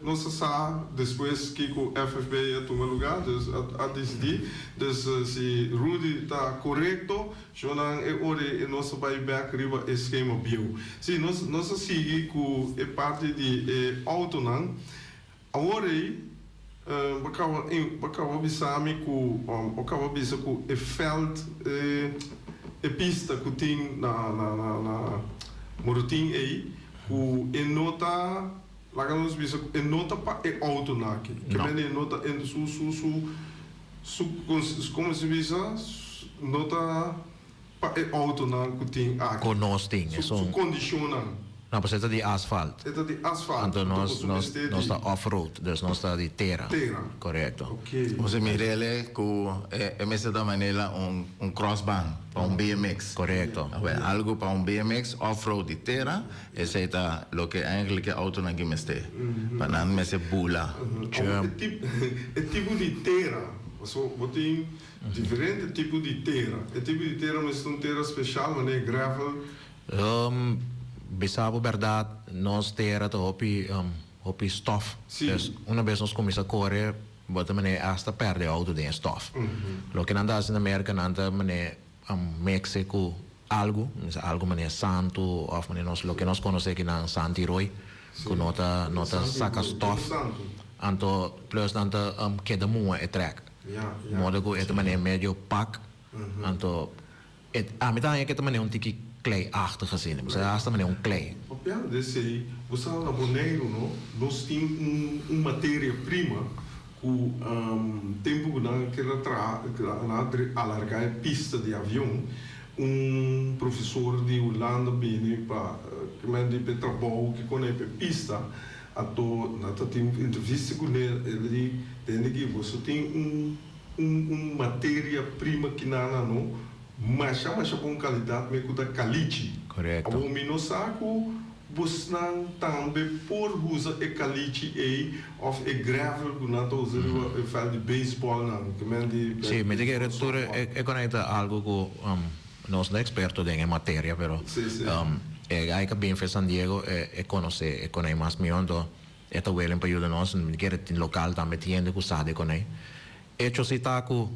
nos a sa despues kiko FFB a tuma lugá dus a disidí dus si Rudy ta korekto shownan e ora ei nos a bai bèk riba e skema bieu si nos nos a sigui ku e parti di e outonan. Awor ei, bo kaba bo kaba bisa mi ku bo kaba bisa ku e veld e e pista ku tin na na na na Morotin ei ku e no ta laga nos bisa ku e no ta pa e outonan aki. Ke No. mende e no ta e su su su su komo si bisa no ta Pa e autonan cu tin aki. Cu nos tin. Su, su condicionnan. No, pasobra e ta di asfalt. E ta di asfalt. Anto nos, Anto boso nos, mester nos di. ta off-road, dus nos ta di tera. Tera. Correcto. Ok. José Mirele cu e mester ta manera un, un crossband pa un BMX. Correcto. Awel, algo pa un BMX off-road di tera, esey ta loke eigenlijk e autonan ki mester. Pa nan mester bula. Awor e tip, e tipo di tera, pasobra bo tin. Diferente tipo di tera. E tipo di tera mester un tera special manera gravel. Bisa bo berdad nos tera ta hopi hopi stof. Sí. Dus una bes nos cuminsa core bo ta manera hasta perde e auto den e stof. Loke nan ta haci na Merca nan ta manera mixe cu algo, algo manera santo of manera nos loke nos conoce akinan santi rooi cu no ta no ta saca stof. Anto plus nan ta keda muha e track. Modo ku e ta manera medio pak, anto e ami ta haña ku e ta manera un tiki kleiachtig asina, bo sa hasta manera un klei. Papiando di esei, bo sa na Boneiru no, nos tin un un materia prima ku tempu ku nan a keda traha, nan a alarga e pista di avion, un profesor di Hulanda bini pa kimen di p'e trabou ke konei p'e pista, Anto nan ta tin un entrevista ku ne, el di, Tende ki boso tin un un un materia prima kinana no masha masha bon kalidat me ku ta kalichi. Korekto. Awor mi no sa ku bosnan tambe por usa e kalichi ei òf e gravel ku nan ta usa riba e vèlt di beisbòlnan, ke men di Sí, mi ta kere beisbòl, tur sòftbòl. e konekta algu ku Nos no experto den e materia pero e guy ka bin fe San Diego e conoce e coney mas miho anto e ta willing pa yuda nos mi kere tin local tambe tin hende cu sa di coney. Hecho si ta cu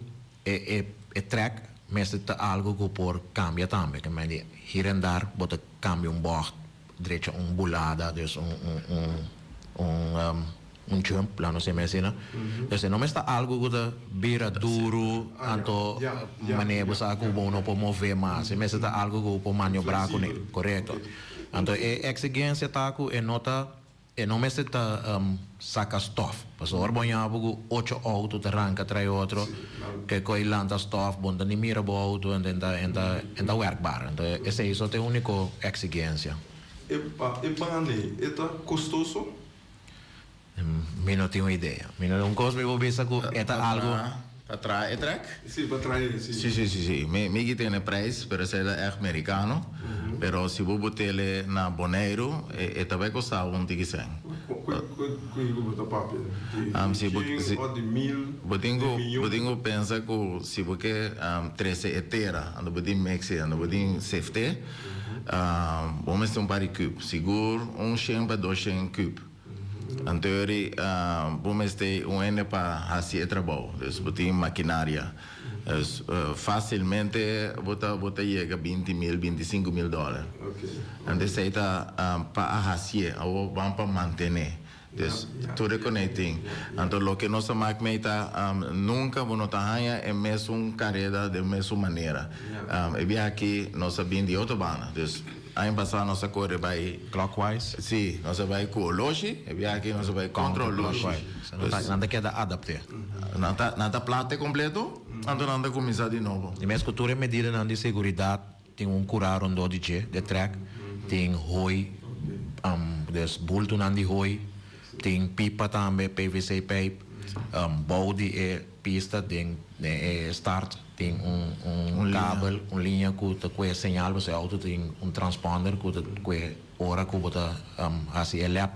e e e track mester ta algo cu por cambia tambe ke men di hier en daar bo ta cambia un bocht drecha un bulada dus un un un un un jump laat nos yama asina dus e no mester ta algo ku ta bira duru anto manera bo sa ku bo no por move mas e mester ta algo ku bo por maniobra kuné korekto anto e eksigensia ta ku e no ta e no mester ta saka stof pasobra ora bo ña bo ku ocho outo ta ranka trai otro ke koe lanta stof bo no ta ni mira bo outo anto e ta werkbaar anto esei so ta e uniko eksigensia. E bane e ta kostoso? Mi no tin un idea. Mi no un cos mi por bisa cu e ta algo. Pa traha e track? Si, pa traha e, si. Si, si, si, si. Mi, mi ki tene prijs, pero esei ta echt mericano. Pero si bo botele na Boneiru, e, e ta bai costa bo un tiki cen. Cu, cu, cu, cu bo ta papia? Di, Um, si bo, cien si, of di mil, bo tin di cu, miyon? bo tin cu pensa cu si bo ke um, trece e tera, anto bo tin mix'e, anto bo tin sefte, um, bo mester un par di cube. Sigur un shen pa dos shen cube. Anto yori bo mester un hende pa hasi e trabou. Dus bo tin makinaria. Dus fásilmente bo ta bo ta yega 20 mil, 25 mil dòler. Anto esei ta pa a hasié. Awor ban pa mantené. Dus tur e connecting. Anto loke nos a mak mee ta nunca bo no ta haña e mesun careda den mesun manera. E biaha aki nos a bin di otro banda. Dus aña pasa nos a core bay. Clockwise? Si, nos a bay cu oloshi. E biaha aki nos a bay contra oloshi. Counterclockwise. Nan ta keda adapte. Nan ta nan ta plate completo, anto nan ta cuminsa di nobo. Di mes cu tur e medidanan di seguridad Tin un kurá rondó di dje, de trèk. Tin hoi, dus bultunan di hoi. Tin pipa tambe, PVC pijp. Bou di e pista den e start tin un kabel, un liña ku ta kue señal pasobra e outo tin un transponder ku ta kue ora ku bo ta hasi e lap.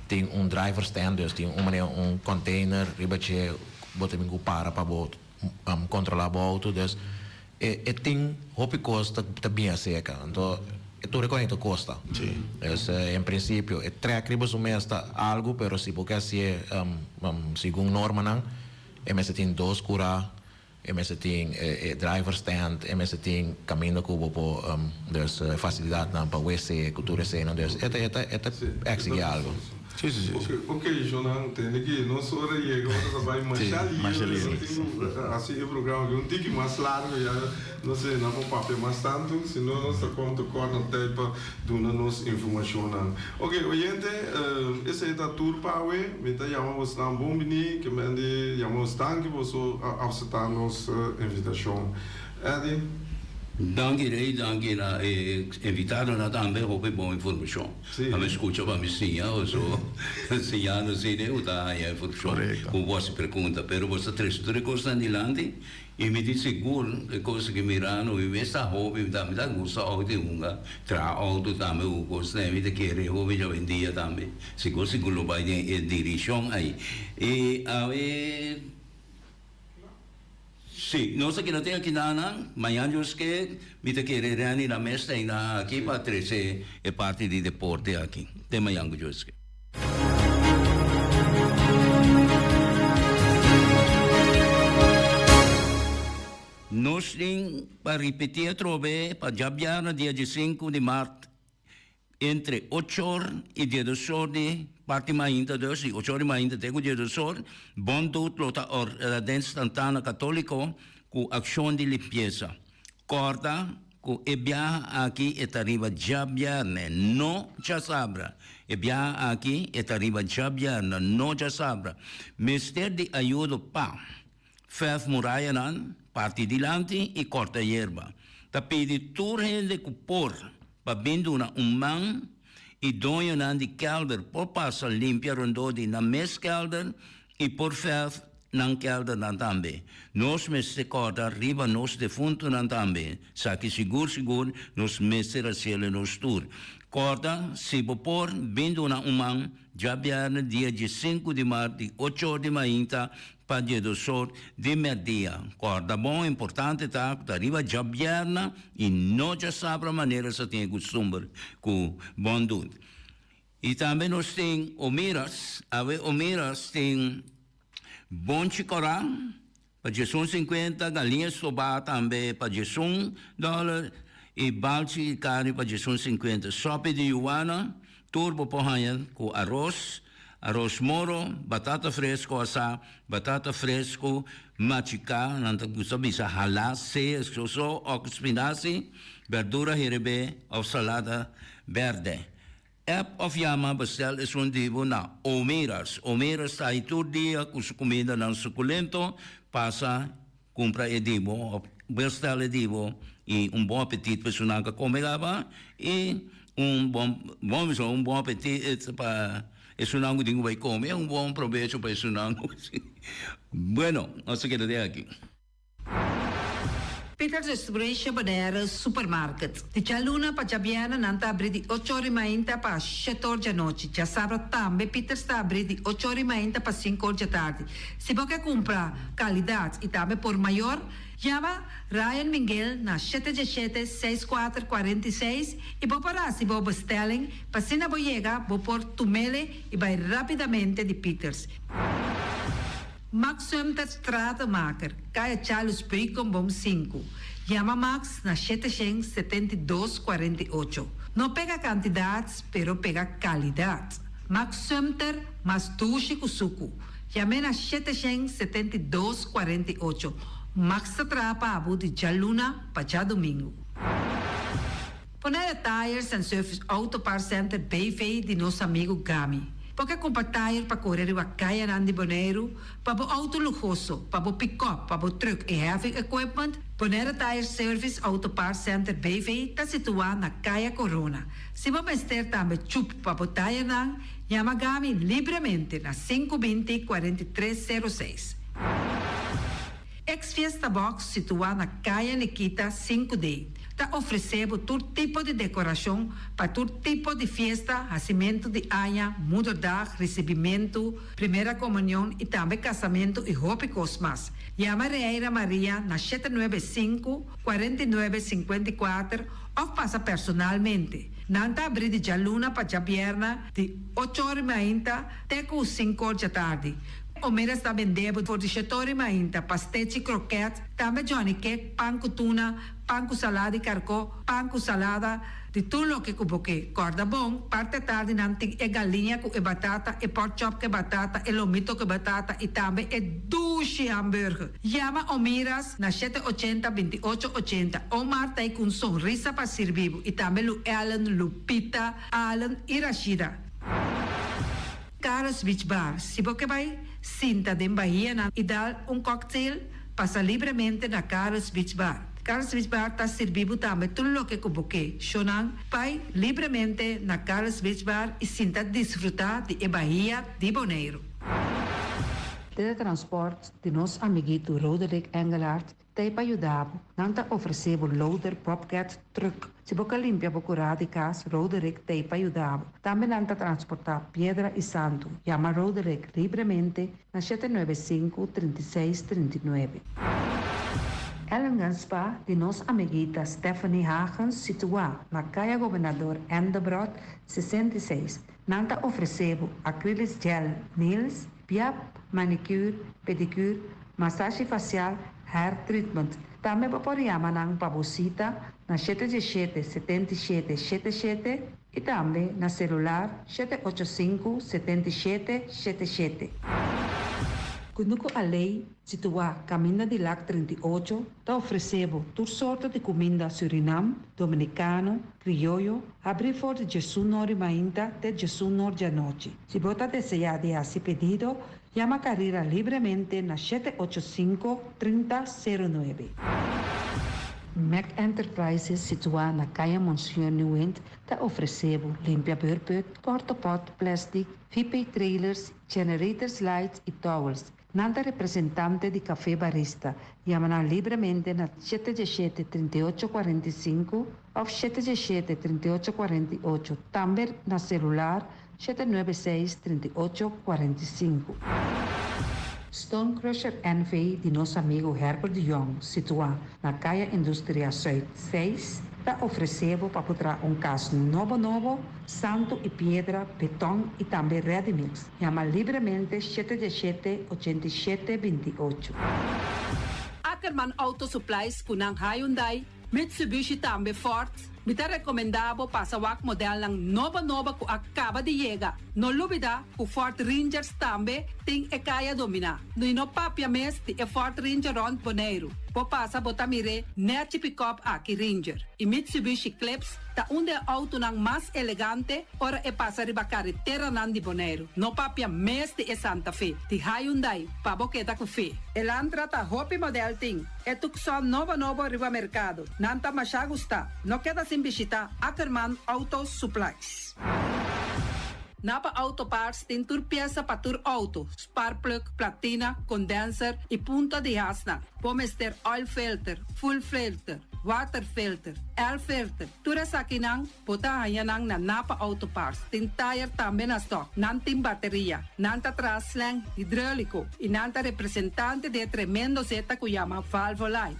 Tin un driver stand, dus tin un manera un container riba dje bo ta bin ku para pa bo controla bo auto dus e e tin hopi cos ta ta bin acerca anto e tur e conecta costa dus en principio e trek riba su mes ta algo pero si bo ke hacié segun normanan e mester tin dos cura e mester tin e driver stand e mester tin caminda cu bo por dus facilidadnan pa wc cu tur eseinan dus e ta e ta e ta exigi algo. Sí, sí, sí. Ok, ok, Jonan, tende ki nos ora yega, ora ta bai masha liher, nos tin ku hasi e programa aki un tiki mas largu, ya no sé, nan por papia mas tantu, si no nos ta kom ta kòrta tijd pa duna nos informashonnan. Ok, oyente, esei ta tur pa awe, mi ta yama bosnan bon bini, ke men di yama bos danki boso a apseptá nos invitashon. Eddie. Danki Rey, danki na e invitadonan tambe, hopi bon informashon. Sí. A mi scucha pa mi siña o so siñando asina u ta haña informacion Correcto. cu bo haci pregunta. Pero bo ta trece tur e cosnan dilanti y mi tin sigur e cos ki mirando mi mes ta hopi mi ta mi ta gusta auto y hunga traha auto tambe cu cosnan mi ta kere hopi djawendia tambe sigur sigur lo bay den e direccion ayi y awe. Sí, nos a keda te aki nan, mañan Dios ke, mi ta kere Renny na mes ta einan aki pa trece e parti di deporte aki. Te mañan ku Dios ke. Nos tin pa ripiti atrobe pa djabièrnè dia diesinku di mart Entre ocho or i diesdos or di parti mainta dus, di ocho or di mainta te ku diesdos or, Bon Doet lo ta or den Santana Catolico ku akshon di limpiesa. Kòrda ku e biaha aki e ta riba djabièrnè, no djasabra. E biaha aki e ta riba djabièrnè, no djasabra. Mester di ayudo pa fèrf murayanan, parti dilanti i kòrta yerba. Ta pidi tur hende ku por pa bin duna un man i doñonan di kelder por pasa limpia rondó di nan mes kelder i por fèrf nan keldernan tambe. Nos mester kòrda riba nos defuntunan tambe, saki sigur sigur nos mester hasiel nos tur. Kòrda, si bo por, bin duna un man djabièrnè dia diesinku di mart di ocho or di mainta Pa diesdosor di mèrdia. Kòrda bon, importante ta ku ta riba djabièrna i no djasabra manera sa tin e kustumber ku bon dut. I tambe nos tin Omiras, awe Omiras tin bonchi kòrá pa 11.50, galiña stobá tambe pa 11 dòler i balchi di karni pa 11.50. Sòpi di yuwana tur bo por haña ku aros. Aros moro, batata fresco asá, batata fresco machiká, nan ta gusta bisa halá, sea soso òf spinasi, berdura herebé òf salada bèrdè. App òf yama bestèl esun di bo na Omeras. Omeras ta ahí tur dia ku su kumindanan sukulento. Pasa kumpra e di bo òf bestèl e di bo i un bon apetit pa esunnan ka kome kaba i un bon bon bisa un bon apetit pa esunnan ku tin ku bai kome un bon probecho pa esunnan ku bueno nos ta keda te aki. Peters Restauration Bonaire Supermarket. Di djaluna pa djabièrnè nan ta abrí di ocho or i mainta pa shete or djanochi. Djasabra tambe Peters ta abrí di ocho or i mainta pa sinku or djatardi. Si bo ke kumpra kalidat i tambe por mayor, yama Ryan Minguel na shete djeshete, seis kuater, 46 i bo por hasi bo bestelling pa asina bo yega bo por tumele i bai rápidamente di Peters. Max Sumter Stratenmaker, Kaya Charles Beukenboom sinku. Yama Max na 772 48. No pega kantidat, pero pega kalidat. Max Sumter, mas dushi ku suku. Yam'é na 772 48. Max ta traha pa bo di djaluna pa djadumingu. Bonaire Tires and Service Auto Parts Center BV di nos amigu Gami. Bo ke kumpra tire pa kore riba kayanan di Boneiru, pa bo outo luhoso, pa bo pikòp, pa bo trùk i heavy equipment? Bonaire Tire Service Auto Parts Center BV ta situá na Kaya Corona. Si bo mester tambe chup pa bo tirenan, yama Gami libremente na 520 43 06. Ex Fiesta Box situá na Kaya Nikita 5D ta ofresé bo tur tipo di dekorashon pa tur tipo di fiesta, hasimentu di aña, moederdag, risibimentu, primera komunion i tambe kasamentu i hopi kos mas. Yama Reira Maria na 795, 49, 54 òf pasa personalmente. Nan ta abrí di djaluna pa djabièrnè di ocho or i mainta te ku sinku or djatardi. Omeras ta bende bo for di shetori mainta, pastechi, kroket, tambe johnny cake, pan ku tuna, pan ku salada di karkó, pan ku salada, di tur loke ku bo ke. Kòrda bon, parti atardi nan tin e galiña ku e batata, e pork chop ku e batata, e lomito ku e batata i tambe e dushi hamburger. Yama Omiras na 780 28 80. Omar ta ei ku un sonrisa pa sirbi bo i tambe Lu Ellen, Lupita, Allen i Rashida. Carlos Beach Bar, Si bo ke bai sinta den bahianan i dal un cocktail, pasa libremente na Carlos Beach Bar. Carlos Beach Bar ta sirbi bo tambe tur loke ku bo ke. Shownan, bai libremente na Carlos Beach Bar i sinta disfruta di e bahia di Boneiru. Teletransport di nos amiguito Roderick Engelhardt T'ei pa yuda bo. Nan ta ofresé bo loader, bobcat, truck. Si bo ka limpia bo kurá di kas, Roderick t'ei pa yuda bo. Tambe nan ta transportá piedra i santu. Yama Roderick libremente na 795, 36, 39. Ellingham Spa di nos amiguita Stephanie Hagens situá na Kaya Gobernador Endebrot 66. Nan ta ofresé bo acrylic gel nails, piap, manicure, pedicure, masashi fasial, hair treatment. Tambe bo por yama nan pa bo sita na 717 77 77 i tambe na selular 785 77 77. Kunuku Alei, situá Kaminda di Lak 38, ta ofresé bo tur sorto di kuminda Surinam, Dominikano, Krioyo, habrí for di 11 or mainta te 11 or djanochi. Si bo ta deseá di hasi pedido, yama Carira libremente na 785 30 09. Mac Enterprises, situá na Kaya Monsieur Nieuwind, ta ofresé bo limpia beurput, portapot, plastic, VP trailers, generators lights i towels. Nan ta representante di Café Barista. Yama nan libremente na 717 38 45 òf 717 38 48. Tambe na selular 796 38 45. Stone Crusher NV di nos amigu Herbert de Jong, situá na Kaya Industria Zuid 6, ta ofresé bo pa traha un kas nobo nobo, santu i piedra, beton i tambe ready mix. Yama libremente 717 87 28. Ackerman Auto Supplies ku nan Hyundai, Mitsubishi tambe Ford. Mi ta rekomendá bo pasa wak modelnan nobo nobo ku a kaba di yega. No lubidá ku Ford Rangers tambe tin e kaya dominá. I no papia mes di e Ford Ranger rònt Boneiru. Bo pasa bo ta mir'é nèchi pick-up aki Ranger. I Mitsubishi Eclipse ta un di e outonan mas elegante ora e pasa riba kareteranan di Boneiru. No papia mes di e Santa Fe, di Hyundai, pa bo keda ku fe. Elantra ta hopi model tin. E Tucson nobo nobo riba merkado. Nan ta masha gusta. No keda sin bishitá Ackerman Auto Supplies. Napa Auto Parts tin tur piesa pa tur auto, sparkplug, platina, condenser y punta di hasnan. Bo mester oil filter, fuel filter, water filter, air filter, tur esakinan bo ta haña nan na Napa Auto Parts. Tin tire tambe na stock. Nan tin bateria. Nan ta traha slang hidrolico y nan ta representante di e tremendo zeta cu yama Valvoline.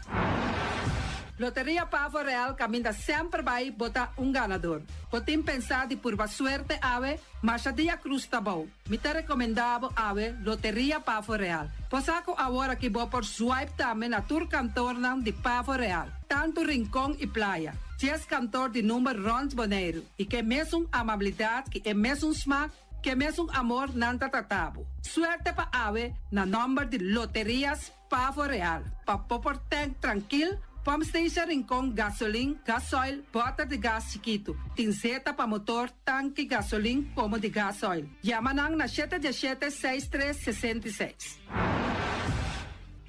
Loteria Pavo Real caminda semper bay bo ta un ganador. Bo tin pensa di purba suerte awe? Masha dia cruz ta bou. Mi ta recomenda bo awe Loteria Pavo Real. Bo sa cu awor aki bo por swipe tambe na tur kantoornan di Pavo Real, tanto Rincon y Playa. Dies kantoor di number rond Boneiru y ke mesun amabilidad ki e mesun smaak, ke mesun amor nan ta trata bo. Suerte pa awe na nomber di Loterias Pavo Real, pa bo por tank trankil, pump station Rincon, gasolin, gasoil, bòter di gas chikitu, tin zeta pa motor, tanki gasolin komo di gasoil. Yama nan na shete diesshete seis tres 66.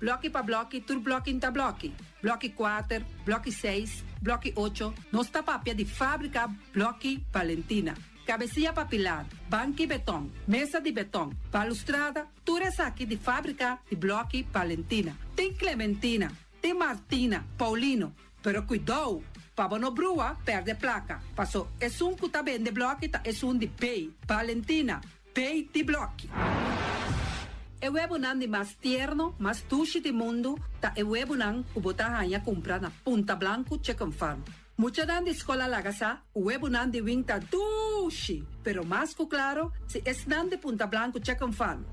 Blòki pa blòki, tur blòki n'ta blòki. Blòki kuater, blòki seis, blòki ocho, nos ta papia di fábrika Blòki Valentina. Kabesia pa pilar, banki beton, mesa di beton, balustrada, Tur esaki di fábrika di blòki Valentina. Tin Clementina, tin Martina, Paulino. Pero kuidou, pa bo no brua pèrdè plaka, paso esun ku ta bende blòki ta esun di B, Valentina, B di blòki. E webunan di mas tierno, mas dushi di mundu ta e webunan ku bo ta haña kumpra na Punta Blanku Chicken Farm. Muchanan di skol a laga sa ku webunan di wing ta dushi, pero mas ku klaro si esnan di Punta Blanku Chicken Farm.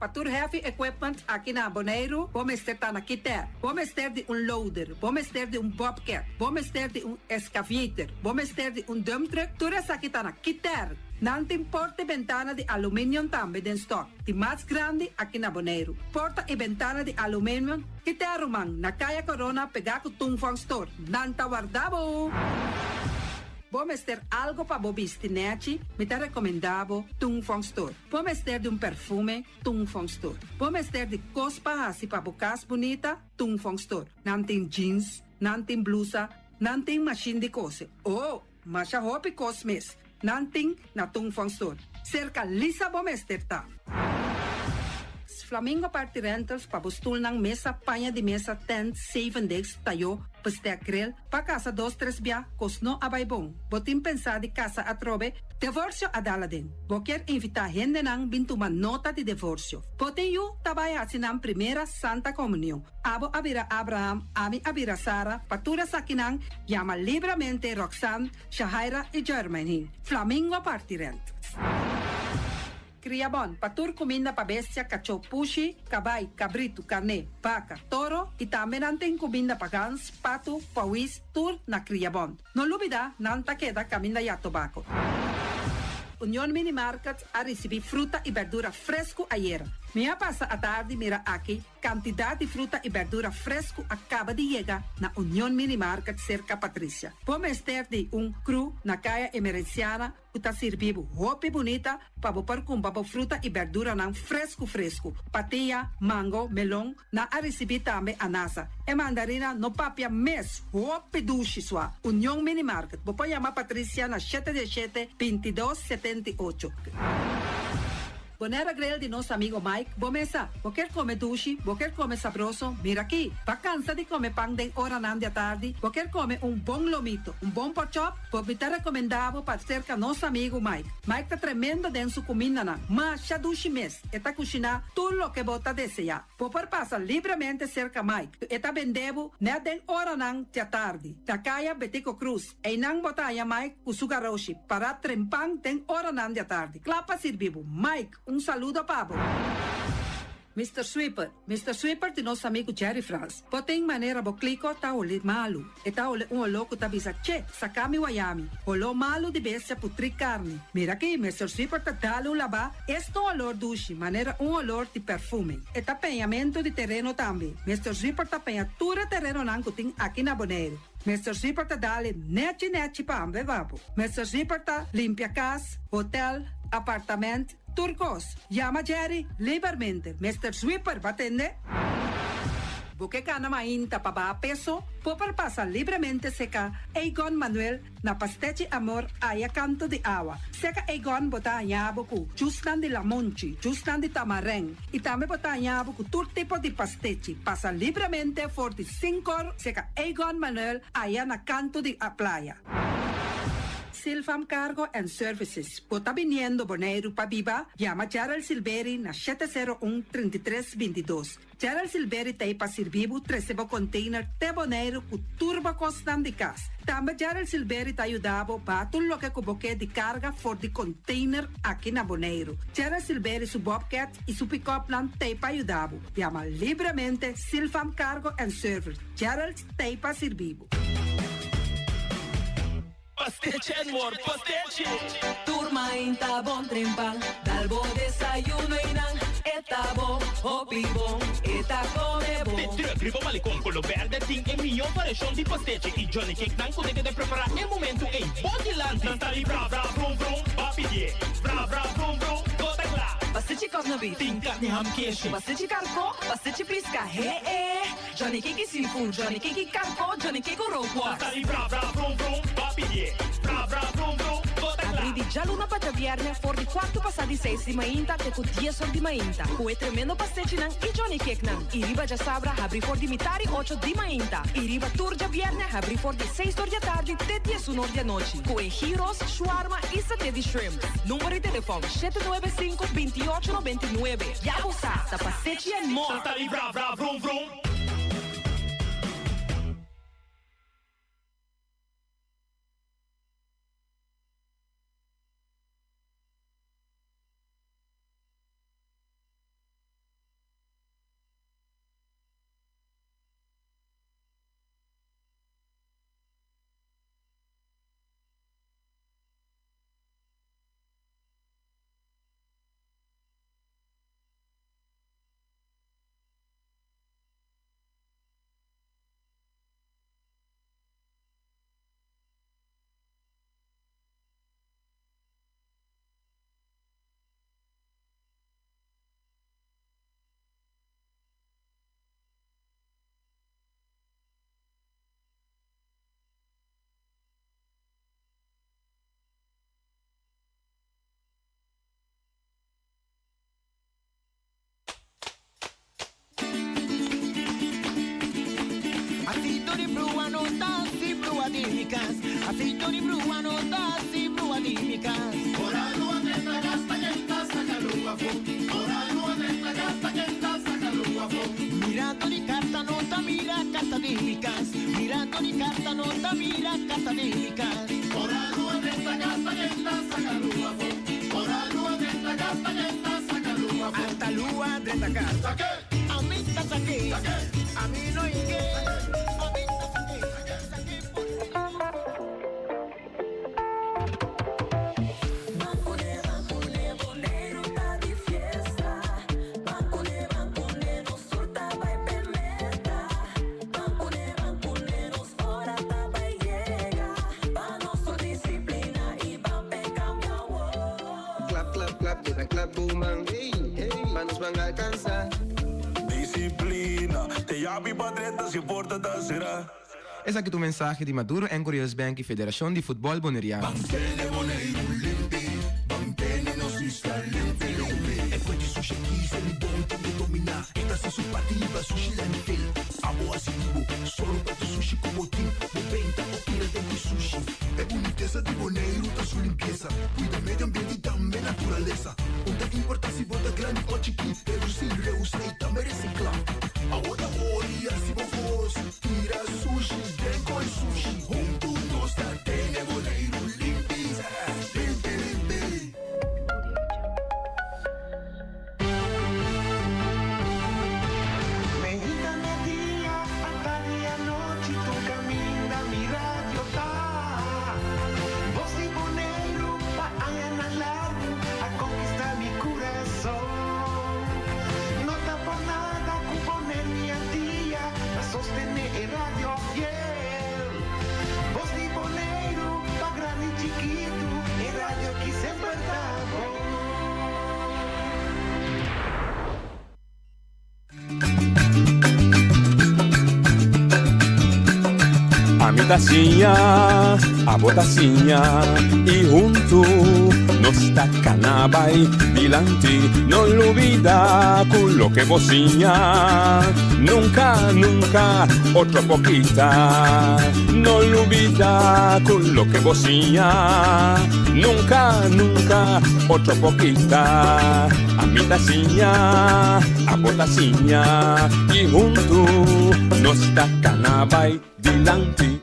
Pa tur heavy equipment aki na Boneiru bo mester ta na Kiter. Bo mester di un loader, bo mester di un bobcat, bo mester di un excavator, bo mester di un dump truck, tur esaki ta na Kiter. Nan tin porta i bentana di aluminium tambe den stock, di mas grandi aki na Boneiru. Porta i bentana di aluminium. Kita ruman, na Kaya Corona pegá ku Tung Fong Store. Nan ta warda bo! Bo mester algo pa bo bisti nèchi? Mi ta rekomendá bo Tung Fong Store. Bo mester di un perfume? Tung Fong Store. Bo mester di kos pa hasi pa bo kas bunita? Tung Fong Store. Nan tin jeans, nan tin blusa, nan tin mashin di kose. Oh! Masha hopi kos mes nan tin na Tung Fong Store. Serka Lisa bo mester ta. Flamingo Party Rentals pa bo stulnan, mesa, paña di mesa, tent, zeven desk, tayó, bestek, grill, pa kasa dos tres bia, kos no a bai bon. Bo tin pensá di kasa atrobe? Devorsio a dal aden. Bo kier invitá hendenan bin tuma nota di devorsio. Bo tin yu ta bai hasi nan primera Santa Komunion. Abo a bira Abraham, ami a bira Sara, pa tur esakinan Yama libramente Roxanne, Shahaira i Jermaine. Flamingo parti rent. Kria bon pa tur kuminda pa bestia, kachó, pushi, kabai, kabritu, karné, baka, toro i tambe nan tin kuminda pa gans, patu, pawis, tur na Kria Bon. No lubida nan ta keda kaminda ya tobako. Union Mini Market a risibí fruta i berdura fresku ayera. Mi a pasa atardi mira aki Kantidat di fruta i bèrdura fresku a kaba di yega na Union Mini Market serka Patricia. Bo mester di un kru na Kaya Emerenciana ku ta sirbi bo hopi bunita pa bo por kumpra bo fruta i bèrduranan fresku fresku. Patia, mango, melon, nan a risibí tambe anasa. E mandarina no papia mes, hopi dushi sua. Union Mini Market, bo por yama Patricia na shete diesshete, 22, 78. Bonaire Grill di nos amigo Mike, bo mesa. Bo kier come dushi, bo kier come sabroso, mira aki. Bo a cansa di come pan den oranan di atardi, bo kier come un bon lomito, un bon porkchop, bo mi ta recomenda bo pa cerca nos amigo Mike. Mike ta tremendo den su cumindanan, masha dushi mes, e ta cushina tur loke bo ta desea. Bo por pasa libremente cerca Mike, e ta bende bo net den oranan di atardi, na caya Betico Croes. Einan bo ta haña Mike ku su garoshi pará trempan den oranan di atardi, kla pa sirbi bo. Mike, un saludo pa bo. Mister Sweeper, Mister Sweeper di nos amigu Jerry Frans. Bo tin manera bo kliko ta holi malu. E ta holi un oló ku ta bisa, Che, saka mi wayami. Holó malu di bestia putrí karni. Mira aki, Mister Sweeper ta dal un labá. Es ta un olor dushi, manera un olor di perfume. E ta peñamentu di tereno tambe. Mister Sweeper ta peña tur e terenonan ku tin aki na Boneiru. Mister Zipper ta dale nechi nechi pa hamber babo. Mister Zipper ta limpia cas, hotel, apartament, tur cos. Yama Jerry libermente. Mister Zwipper, ba tende? Bo ke kana mainta pa baha peso? Bo por pasa libremente seka Egon Manuel na Pastechi Amor aya kanto di awa. Seka Egon bo ta haña bo ku jusnan di lamonchi, jusnan di tamarèn i tambe bo ta haña bo ku tur tipo di pastechi. Pasa libremente for di sinkor seka Egon Manuel aya na kanto di playa. Silfam Cargo and Services, Bo ta biniendo Boneiru pa biba? Yama Gerald Silberi na 701 33 22. Gerald Silberi ta ei pa sirbi bo trese bo container te Boneiru ku tur bo kosnan di kas. Tambe Gerald Silberi ta yuda bo baha tur loke ku bo ke di karga for di container aki na Boneiru. Gerald Silberi su bobcat i su pick-upnan ta ei pa yuda bo. Yama libremente Silfam Cargo and Service. Gerald ta ei pa sirbi bo. Pastechi and more pastechi! Tur mainta bon trempan, dal bo desayuno y nan e ta bon, hopi bon, e ta come bon. De truck riba malecon colo berde tin e miyo variacion di pastechi y johnny cake nan cu ta keda prepara e momento ey bo dilanti. Nan ta di bra bra brum brum, ba pidie, bra bra brum brum, bo ta cla. Pastechi cosna beef. Tin carni ham keshi. Pastechi carco, pastechi pisca, he e. Johnny Cake seafood, Johnny Cake carco, Johnny Cake rookworst. Ta di bra bra brum brum, ba pidié. Bra bra brum brum, bo ta kla. Abrí di djaluna pa djabièrnè for di kuartu pasá di seis di mainta te ku dies or di mainta ku e tremendo pastechinan i Johnny Cakenan. I riba djasabra habrí for di mitar i ocho di mainta. I riba tur djabièrnè habrí for di seis or di atardi te diesun or di anochi ku e gyros, shawarma i saté di shrimp. Number di telefòn, 795 28 99. Ya bo sa, ta pastechi and more! Ta di bra bra vrum vrum. Asito di brua no ta si brua di mi cas. Asito di brua no ta si brua di mi cas. Ora lua drenta gas ta kenta saca lua fo. Ora lua drenta gas ta kenta saca lua fo. Mirando di carta no ta mira carta di mi cas. Mirando di carta no ta mira carta di mi cas. Ora lua drenta gas ta kenta saca lua fo. Ora lua drenta gas ta kenta saca lua fo. Ata lua drenta gas. Saque. Ami ta saque. Saque. Ami no inge. Ami ta saque. Saque por Ban kuné, ban kuné, Boneiru ta di fiesta. Ban kuné, ban kuné, nos tur ta bai p'e meta. Ban kuné, ban kuné, nos ora ta bai yega. Pa nos tur disiplina i ban p'e kambia awor. Klap, klap, klap, keda klap bo man. Pa nos ban alkansá. Disiplina, te yabi pa drenta si e porta ta será. Esaki ta un mensahe di Maduro en Curios Bank y Federacion di Futbol Boneriano. Ban tene Boneiru limpi, ban tene nos isla limpi limpi. E fuente sushi aki sa mi bon tin di dominá. E ta hasi su parti hiba sushi landfill. Abo hasi di bo, solo pa tu sushi ku bo tin. Bo benta o tira den ku sushi. E bunitesa di Boneiru ta su limpiesa. Kuida medio ambiente i tambe naturalesa. Un ta importá si bo ta grandi o chikí. Redusí, reusá i tambe resiklá. Abo ta ori hasi bo kos. Tira sushi den koi sushi. Huntu nos ta tene Boneiru limpi. ta siña, abo ta siña i huntu nos ta kana bai dilanti. No lubida ku loke bo siña nunka, nunka otro por kita. No lubida ku loke bo siña nunka, nunka otro por kita. Ami ta siña, abo ta siña i huntu nos ta kana bai dilanti.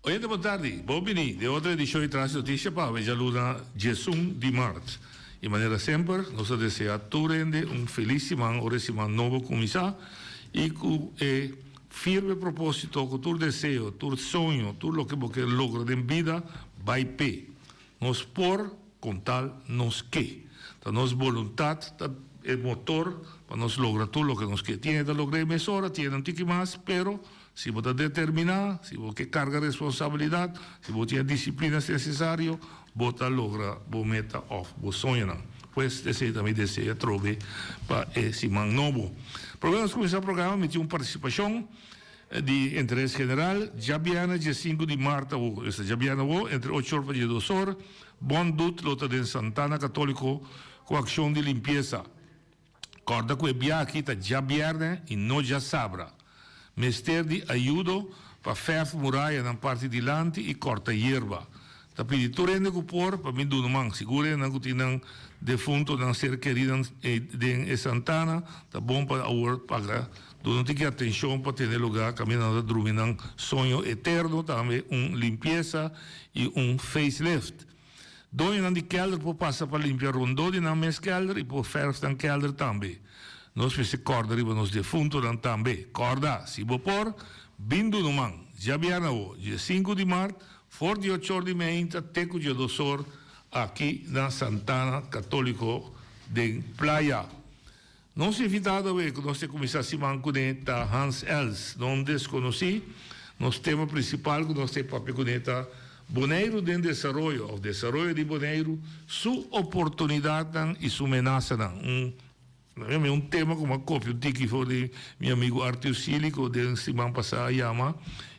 Oyente bon tardi, bon bini den otro edicion di Trans Noticia pa awe djaluna diesun di mart. Y manera semper nos ta desea tur hende un feliz siman ora e siman nobo cuminsa y cu e firme proposito cu tur deseo, tur soño, tur loke bo ke logra den bida bay p'e. Nos por con tal nos ke. Ta nos boluntad ta e motor pa nos logra tur loke nos ke. Tin hende ta logra e mesora, tin hende un tiki mas, pero si bo ta determina, si bo ke carga responsabilidad, si bo tin e disciplina necesario, bo ta logra bo meta of bo soñonan. Pues esey ta mi deseo atrobe pa e siman nobo. Prome nos cuminsa programa mi tin un participacion. Di interes general, djabièrnè diesinku di mart awo, esta djabièrnè awo, entre ocho or pa diesdos or, Bon Dut lo ta den Santana Katóliko ku akshon di limpiesa. Kòrda ku e bia aki ta djabièrnè i no djasabra. Mester di ayudo pa fèrf murayanan parti dilanti i kòrta yerba. Ta pidi tur hende ku por pa bin duna man. Sigur hendenan ku tin nan defuntonan, ser kerinan den e Santana, ta bon pa awor paga duna un tiki atenshon pa tene lugá kaminda nan ta drumi nan soño eterno, tambe un limpiesa i un facelift. Doñonan di kèlder por pasa pa limpia rondó di nan mes kèlder i por fèrf nan kèlder tambe. Nos mester kòrda riba nos defuntonan tambe. Kòrda, si bo por, bin duna un man. Djabièrnè awo, diesinku di mart, For di ochor di meinta te ku djedosor aki na Santana Katoliko den Playa. Nos invitado awe ku nos te kuminsá siman kuné ta Hans Els, no un deskonosí. Nos tema prinsipal ku nos te papia kuné ta Boneiru den desaroyo òf desaroyo di Boneiru, su oportunidatnan i su menasanan. Un Mi un tema ku mi a kopia un tiki for di mi amigu Arthur Sealy ku den siman pasá a yama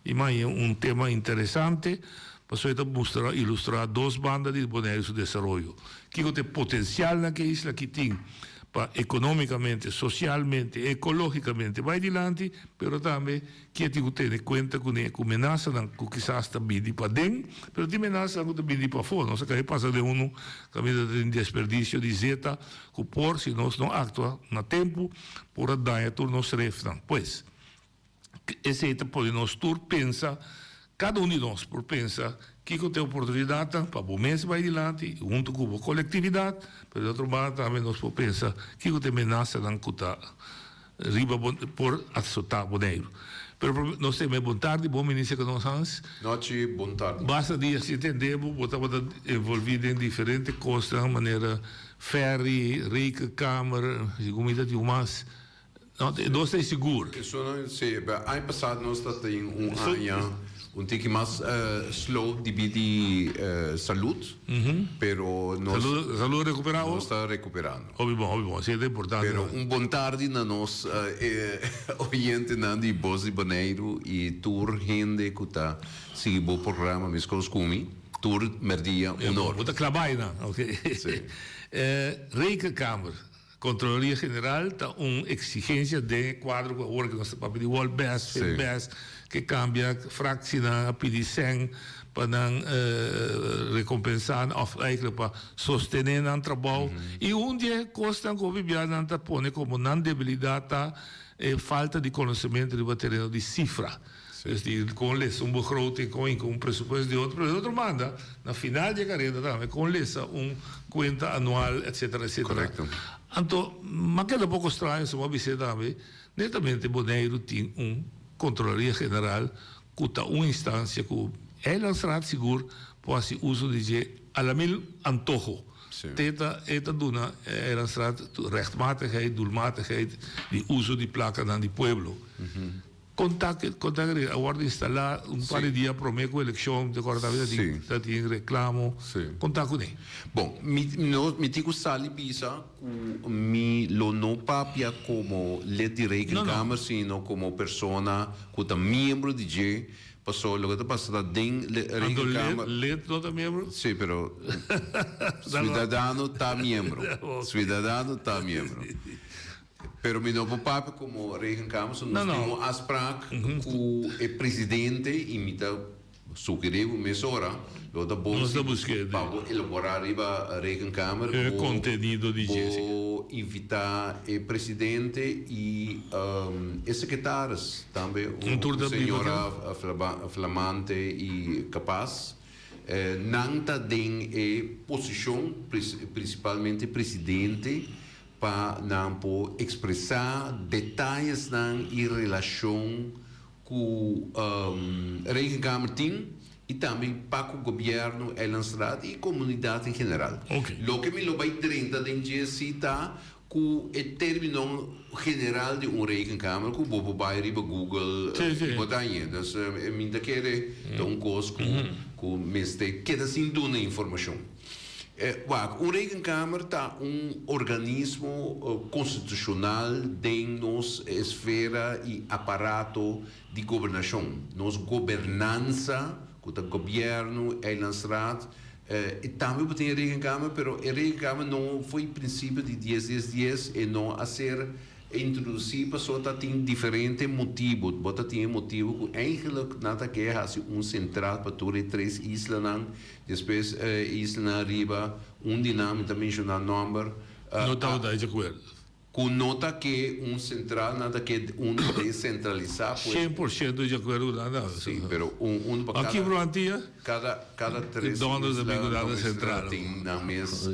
i mi haña un tema interesante pasobra e ta mustra ilustrá dos banda di Boneiru su desaroyo. Kiko ta e potensialnan ku e isla aki tin pa ekonómikamente, sosialmente, ekológikamente bai dilanti, pero tambe Ke tin ku tene kuenta kuné ku menasanan ku kisas ta bini paden, pero tin menasanan ku ta bini pafó. Nos a kai pasa den unu kaminda ta tin desperdisio di zeta ku por, si nos no aktua na tempu, por a daña tur nos refnan. Pues, esei ta pone nos tur pensa, kada un di nos por pensa kiko ta e oportunidatnan pa bo mes bai dilanti huntu ku bo kolektividat, pero di otro banda tambe nos por pensa kiko ta e menasanan ku ta Riba bo por asotá Boneiru. Pero prome nos teme bon tardi, bon minister ku nos Hans. Nochi, bon tardi. Basta dia si tende bo, bo tabata envolví den diferente kosnan manera ferry, rekenkamer, segun mi ta tin un mas. No, nos ta e sigur. Esun si, aña pasado nos ta tin un aña un tiki mas slow debí di salud, pero nos Salud recuperá nos ta recuperando. Hopi bon, hopi bon. Esei ta importante. Pero un bon tardi na nos oyentenan di Bos di Boneiru i tur hende ku ta sigui bo programa meskos ku mi tur merdia un or. Bo ta klabá einan, ok. Sí. Rekenkamer, Kontroloria General ta un eksigensia den e kuadro ku awor ku nos ta papia di World Best, Fit Best, ke kambia fraksinan a pidi sèn pa nan rekompensá òf eigentlik pa sostené nan trabou. I un di e kosnan ku hopi bia nan ta pone komo nan debilidat ta e falta di konosementu riba tereno di sifra. Dus di kon lesa un begroting, kon hinka un presupuesto di otro, pero di otro banda na final di e kareda tambe kon lesa un kuenta anual etcetera etcetera. Anto m'a keda poko straño si bo a bis'é tambe netamente Boneiru tin un Kontrolaria General ku ta un instansia ku Eilandsraad sigur por hasi uso di dje a la mil antoho. Te ta e ta duna Eilandsraad rechtmatigheid, doelmatigheid di uso di plakanan di pueblo. Konta konta a wòrdu instalá un par di dia promé ku elekshon, mi ta kòrda tabata tin ta tin reklamo. Konta kuné. Bon, mi no mi tin ku sali bisa ku mi lo no papia komo lid di Rekenkamer sino komo persona ku ta miembro di dje, paso loke ta pasa ta den Anto Rekenkamer. lid no ta miembro? Si, pero suidadano ta miembro, suidadano ta miembro. Pero mi no por papia como Rekenkamer, so nos tin un afspraak cu e presidente y mi ta sugeri bo mesora lo ta bon si pa bo elabora riba Rekenkamer, E contenido di dje, si. bo invita e presidente y e secretaris tambe, un señora flamante y capaz. Nan ta den e posicion, principalmente e presidente, Pa nan por expresa detayesnan y relacion cu Rekenkamer tin y tambe pa cu Gobierno, Eilandsraad y comunidad en general. Loke mi lo bay drenta den dje si ta cu e termino general di un Rekenkamer cu bo por bay riba Google y bo ta hañ'e. Dus mi ta kere ta un cos cu mester keda sin duna informacion. Wak, un rekenkamer ta un organismo konstitushonal den nos esfera i aparato di gobernashon. Nos gobernansa, ku ta gobièrnu, eilandsraad, i tambe bo tin e rekenkamer, pero e rekenkamer no fo'i prinsipio di dies dies dies e no a ser Introdusí pasobra ta tin diferente motibu. Bo ta tin e motibu ku eigenlijk nan ta ke hasi un sentral pa tur e tres islanan. Despues e islanan ariba, un di nan mi ta menshoná nòmber. No tabata di akuerdo. Ku no ta ke un sentral, nan ta ke un desentralisá. Pues. 100% di akuerdo ku nan ta. Sí, pero un un pa kada. Aki bro Antia? Kada kada tres isla no mester tin nan mes.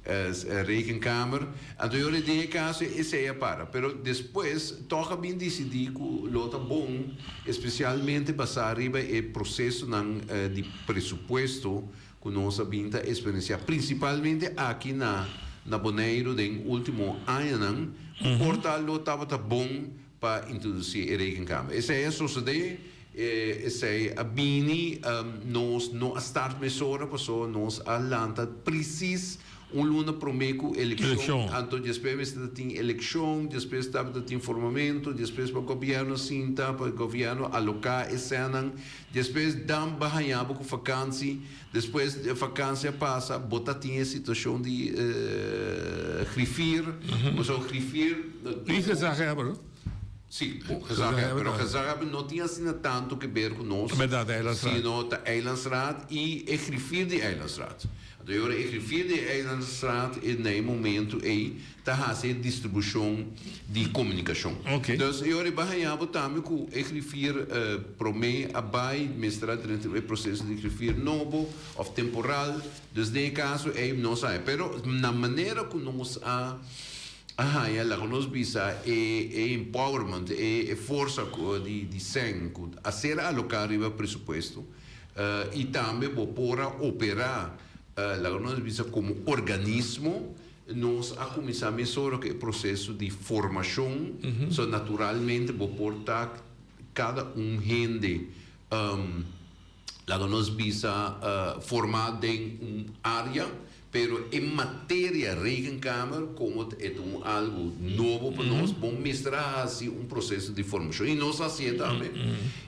Rekenkamer. Anto yo den e caso esey a para. Pero despues toch a bin dicidi cu lo ta bon, especialmente basa riba e procesonan di presupuesto cu nos a bin ta experiencia, principalmente aki na na Boneiru den ultimo añanan, cu por ta lo tabata bon pa introduci e Rekenkamer. Esey a sosode, esey a bini, nos no a start mesora pasobra nos a lanta precies un luna prome cu eleccion, anto despues mester ta tin eleccion, despues tabata tin formamento, despues pa gobierno sinta, pa gobierno aloca e senan, despues dan ba haña bo cu vakantie, despues vakantie a pasa bo ta tin e situacion di griffier, pasobra griffier. Y gezaghebber? Si, bon, gezaghebber, pero gezaghebber no tin asina tanto ke ber ku nos, Berdad, Eilandsraad. sino ta Eilandsraad y e griffier di Eilandsraad. Anto e ora e griffier di Eilandsraad e na e momento ei ta hasi e distribushon di komunikashon. Dus e ora e bai haña bo tambe ku e griffier promé a bai mester a drenta e proseso di griffier nobo òf temporal. Dus den e kaso ei nos a haña. Pero na manera ku nos a a haña laga nos bisa e e empowerment, e e forsa ku di di sèn ku a ser aloká riba presupuesto i tambe bo por a operá laga nos bisa komo organismo. Nos a kuminsá mesora ku e proseso di formashon, so naturalmente bo por ta kada un hende laga nos bisa formá den un área, pero e materia rekenkamer komo e ta un algu nobo pa nos, bo mester a hasi un proseso di formashon i nos a hasié tambe.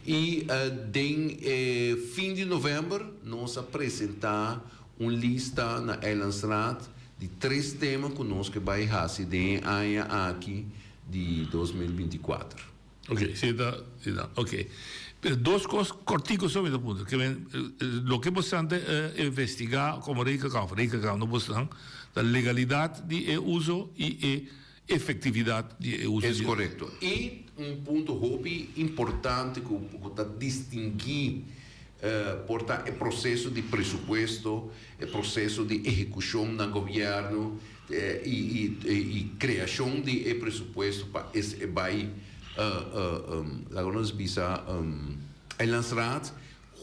I den e fin di novèmber nos a presentá Un lista na Eilandsraad di tres tema ku nos ke bai hasi den e aña aki di 2024. Ok, si ta, si ta, ok. Pero dos kos kortiko so mi ta puntra. Ke men, loke bosan ta investigá komo Rekenkamer, Rekenkamer no bosnan, ta legalidat di e uso i e efektividat di e uso Es di. korekto. I un punto hopi importante ku ku ta distinguí por ta e proseso di presupuesto, e proseso di ehekushon na gobièrnu i i i kreashon di e presupuesto pa es e bai laga nos bisa Eilandsraad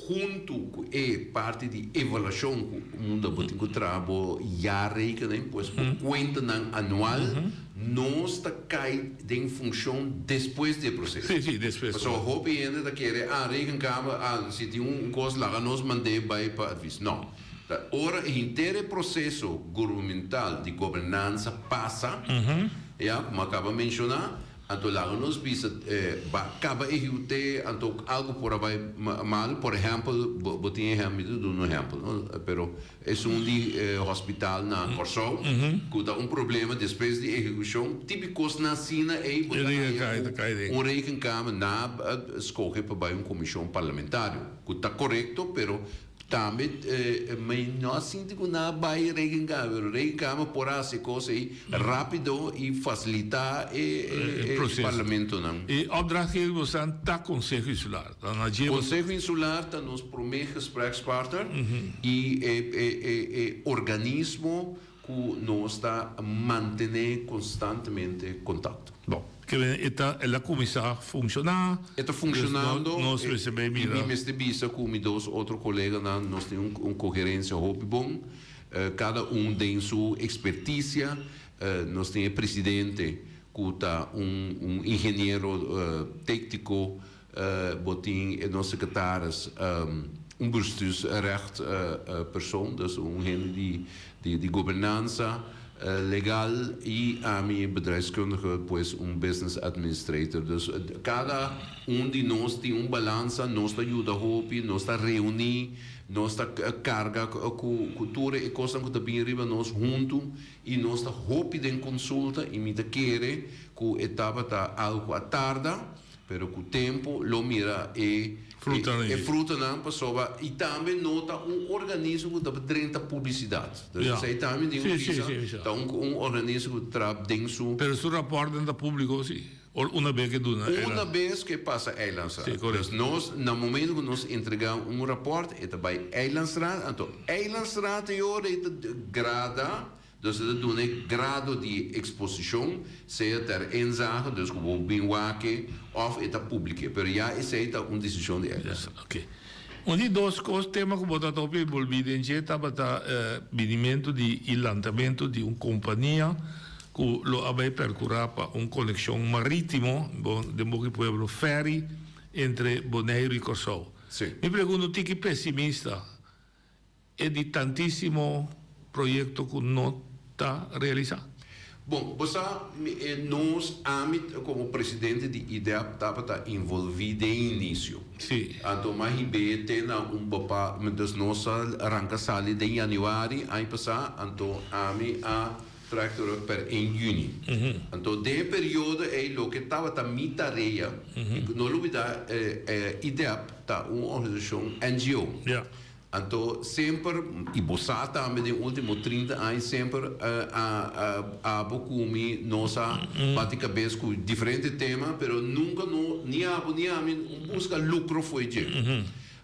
Huntu ku e parti di evaluashon ku unda bo tin ku traha bo jaarrekening, pues bo kuentanan anual, Nos ta kai den funshon despues di e proseso. Sí, sí, despues. Pasobra hopi hende ta kere, ah, Rekenkamer, ah, si tin un kos laga nos mand'é bai pa advis. No. Ta ora e henter e proseso gubernamental di gobernansa pasa, ya, komo a kaba menshoná, Anto laga nos bisa ba kaba e hiuté anto algo por a bai mal, por ehèmpel bo tin ehèmpel, mi ta duna un ehèmpel no, pero esun di hospital na Kòrsou ku ta un problema despues di ehekushon, tipi kosnan asina ei bo ta haña ku un rekenkamer na skohe pa bai un komishon parlamentario ku ta korekto pero Tambe mi no a sinti ku nan a bai Rekenkamer, pero Rekenkamer por a hasi e kos ei rápido i fasilitá e parlamentonan. E opdrachtgever bo san ta Konseho Insular. Ta na dje. Konseho Insular ta nos promé gesprekspartner i e organismo Ku nos ta mantené konstantemente kontakto. Bon, ke men e ta, el a kuminsá funshoná. E ta funshonando. Nos mester bai mira. I mi mester bisa ku mi dos otro koleganan nos tin un koherensia hopi bon. Kada un den su ekspertisia. Nos tin e presidente ku ta un ingeniero téktiko. Bo tin e nos sekretaris un bestuursrecht persoon, dus un hende di di gobernansa legal i ami bedrijfskundige, pues un business administrator. Dus kada un di nos tin un balansa, nos ta yuda hopi, nos ta reuní, nos ta karga ku tur e kosnan ku ta bini riba nos huntu i nos ta hopi den konsulta i mi ta kere ku e tabata algu ku a tarda. Pero ku tempu lo mira e e frutanan pasobra i tambe no ta un organismo ku ta drenta publisidat. Dus esei tambe tin ku bisa ta un un organismo ku ta traha den su. Pero su raportnan ta publiko si? Or una bes ke duna eiland? Una bes ke pasa eilandsraad. Dus nos na momento ku nos entrega un raport e ta bai eilandsraad anto eilandsraad e ora e ta grada. Dus e ta duna e grado di eksposishon, sea ter inzage, dus ku bo bin wak e, òf e ta publik'é. Pero ya esei ta un desishon di ellos. Oké. Un di dos kos, tema ku bo ta hopi enbolbí den dje tabata binimentu di i lantamentu di un kompania ku lo a bai perkurá pa un konekshon marítimo, bo den boki pueblo ferry, entre Boneiru i Kòrsou. Mi pregunta un tiki pesimista. E di tantísimo proyekto ku no ta realisá. Bon, bo sa, nos, ami komo presidente di IDEP tabata involví den inisio. Sí. Anto m'a hib'é te na un bepa, dus nos a ranka sali den yanüari aña pasá, anto ami a trek terug per ein yüni. Anto den e periodo ei loke tabata mi tarea, i no lubidá IDEP ta un organisashon NGO. Ja. Anto semper, i bo sa tambe den ultimo 30 aña semper a abo ku mi nos a bati kabes ku diferente tema pero nunka no ni abo ni ami un buska lukro fo'i dje.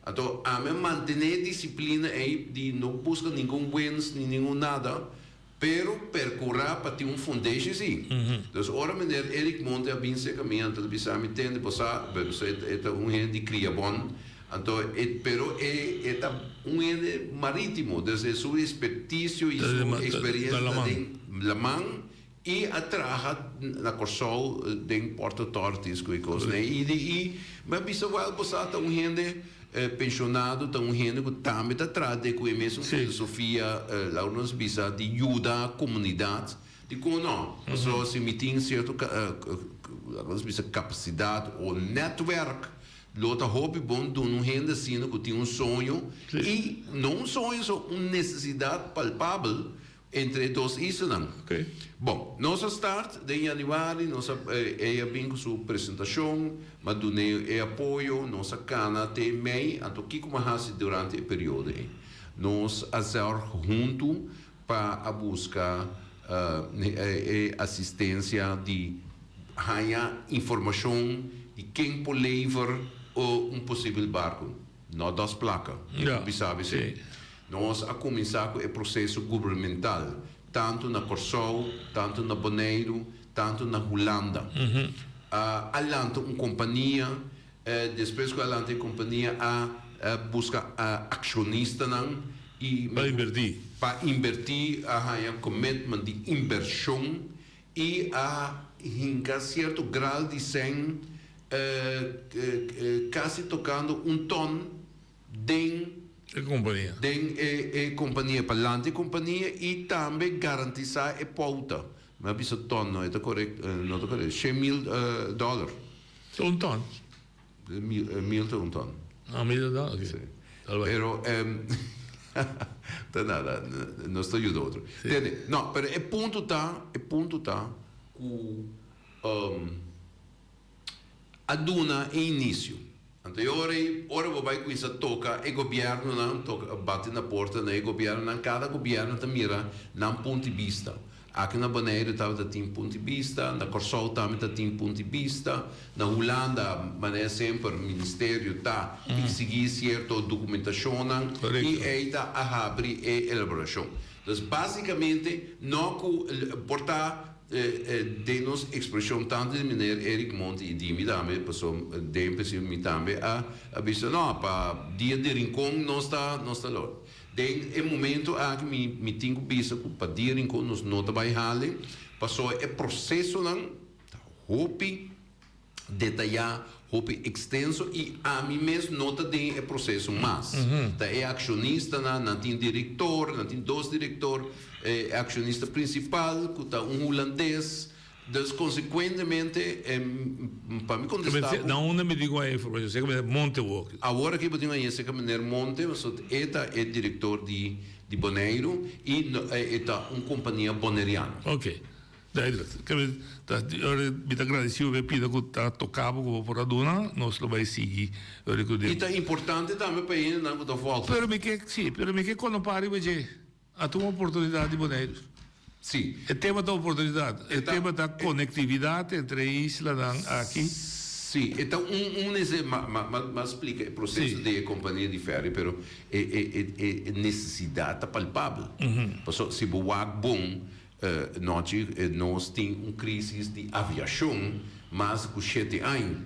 Anto ami a mantene e disiplina ei di no buska ningun wens ni ningun nada Pero percura pa tin un foundation si. Dus ora meneer Eric Monte a bin cerca mi anto ta bisa mi tende bo sa e ta un hende di Criabon anto e pero e e ta un hende maritimo dus e su experticio y su experiencia ta den laman y a traha na Corsou den Port Authorities cu e cosnan y y mi a bisa wel bo sa ta un hende Penshonado ta un hende ku tambe ta traha de ku e mesun filosofia, laga nos bisa, di yuda komunidat. Dikon no? Pasobra si mi tin sierto laga nos bisa kapasidat o nètwèrk, lo ta hopi bon duna un hende asina ku tin un soño i no un soño so, un nesesidat palpabel Entre e dos islanan. Bon, nos a start den januari, nos a, ey a bin cu su presentacion, m'a dun'e e apoyo, nos a cana te mei, anto kico m'a haci durante e periodo ey? Nos a zorg hunto pa a busca e asistencia di haya informacion di ken por lever un posibel barco. No dos placa, mi por bisa esey. Nos a kuminsá ku e proseso gubernamental, tantu na Kòrsou, tantu na Boneiru, tantu na Hulanda. A lanta un kompania, despues ku a lanta e kompania a buska akshonistanan i. Pa inbertí. Pa inbertí, a haña commitment di inbershon. i a hinka sierto gral di sèn kasi tokando un tòn den E kompania. Den e kompania pa lanta e kompania i tambe garantisá e pouta. Mi a bisa tòn, no e ta korekt, no ta korekt, 100.000 dòler. Ta un tòn. Mil ta un tòn. Ah, mil ta un tòn, ok. Sí. Pero, ta nada, nos ta yuda otro. Tende, no, pero e punto ta, e punto ta ku a duna e inisio. Anto e ora ei, ora bo bai kuminsá toka e gobièrnunan, toka, bati na porta na e gobièrnunan, kada gobièrnu ta mira nan punto di bista. Aki na Boneiru tabata tin punto di bista, na Kòrsou tambe ta tin punto di bista, na Hulanda manera semper ministerio ta eksigí sierto dokumentashonnan i ei ta a habri e elaborashon. Dus básikamente no ku por ta den nos ekspreshon tantu di meneer Eric Monti i di mi tambe, pasobra den prinsipio mi tambe a bisa no pa dia di Rincon nos ta nos ta lor. Den e momento aki mi mi tin ku bisa ku pa dia Rincon nos no ta bai hali pasobra e prosesonan ta hopi detayá, hopi ekstenso i ami mes no ta den e proseso mas. Ta e akshonistanan, nan tin direktor, nan tin dos direktor, e akshonista prinsipal ku ta un hulandes. Dus konsekuentemente pa mi kontestá bo. Na unda mi tin ku haña informashon? Serka meneer Monte wou. Awor aki bo tin ku haña serka meneer Monte pasobra e ta e direktor di Boneiru i e ta un kompania boneriano. Oké. Duidelijk. Ora mi ta gradisido pa e pida ku ta toka bo ku bo por a duna. Nos lo bai sigui ora ku. I ta importante tambe pa e hendenan ku ta volg. Pero mi ke, sí, pero mi ke konopá riba dje. A ta un oportunidat di Boneiru. Sí. E tema ta oportunidat. E tema ta konektividat entre e islanan aki. Sí, e ta un un nese ma ma ma splika e proseso di e kompania di ferry, pero e e e e nesesidat ta palpabel. Pasobra si bo wak bon nochi nos tin un krisis di aviashon mas ku shete aña.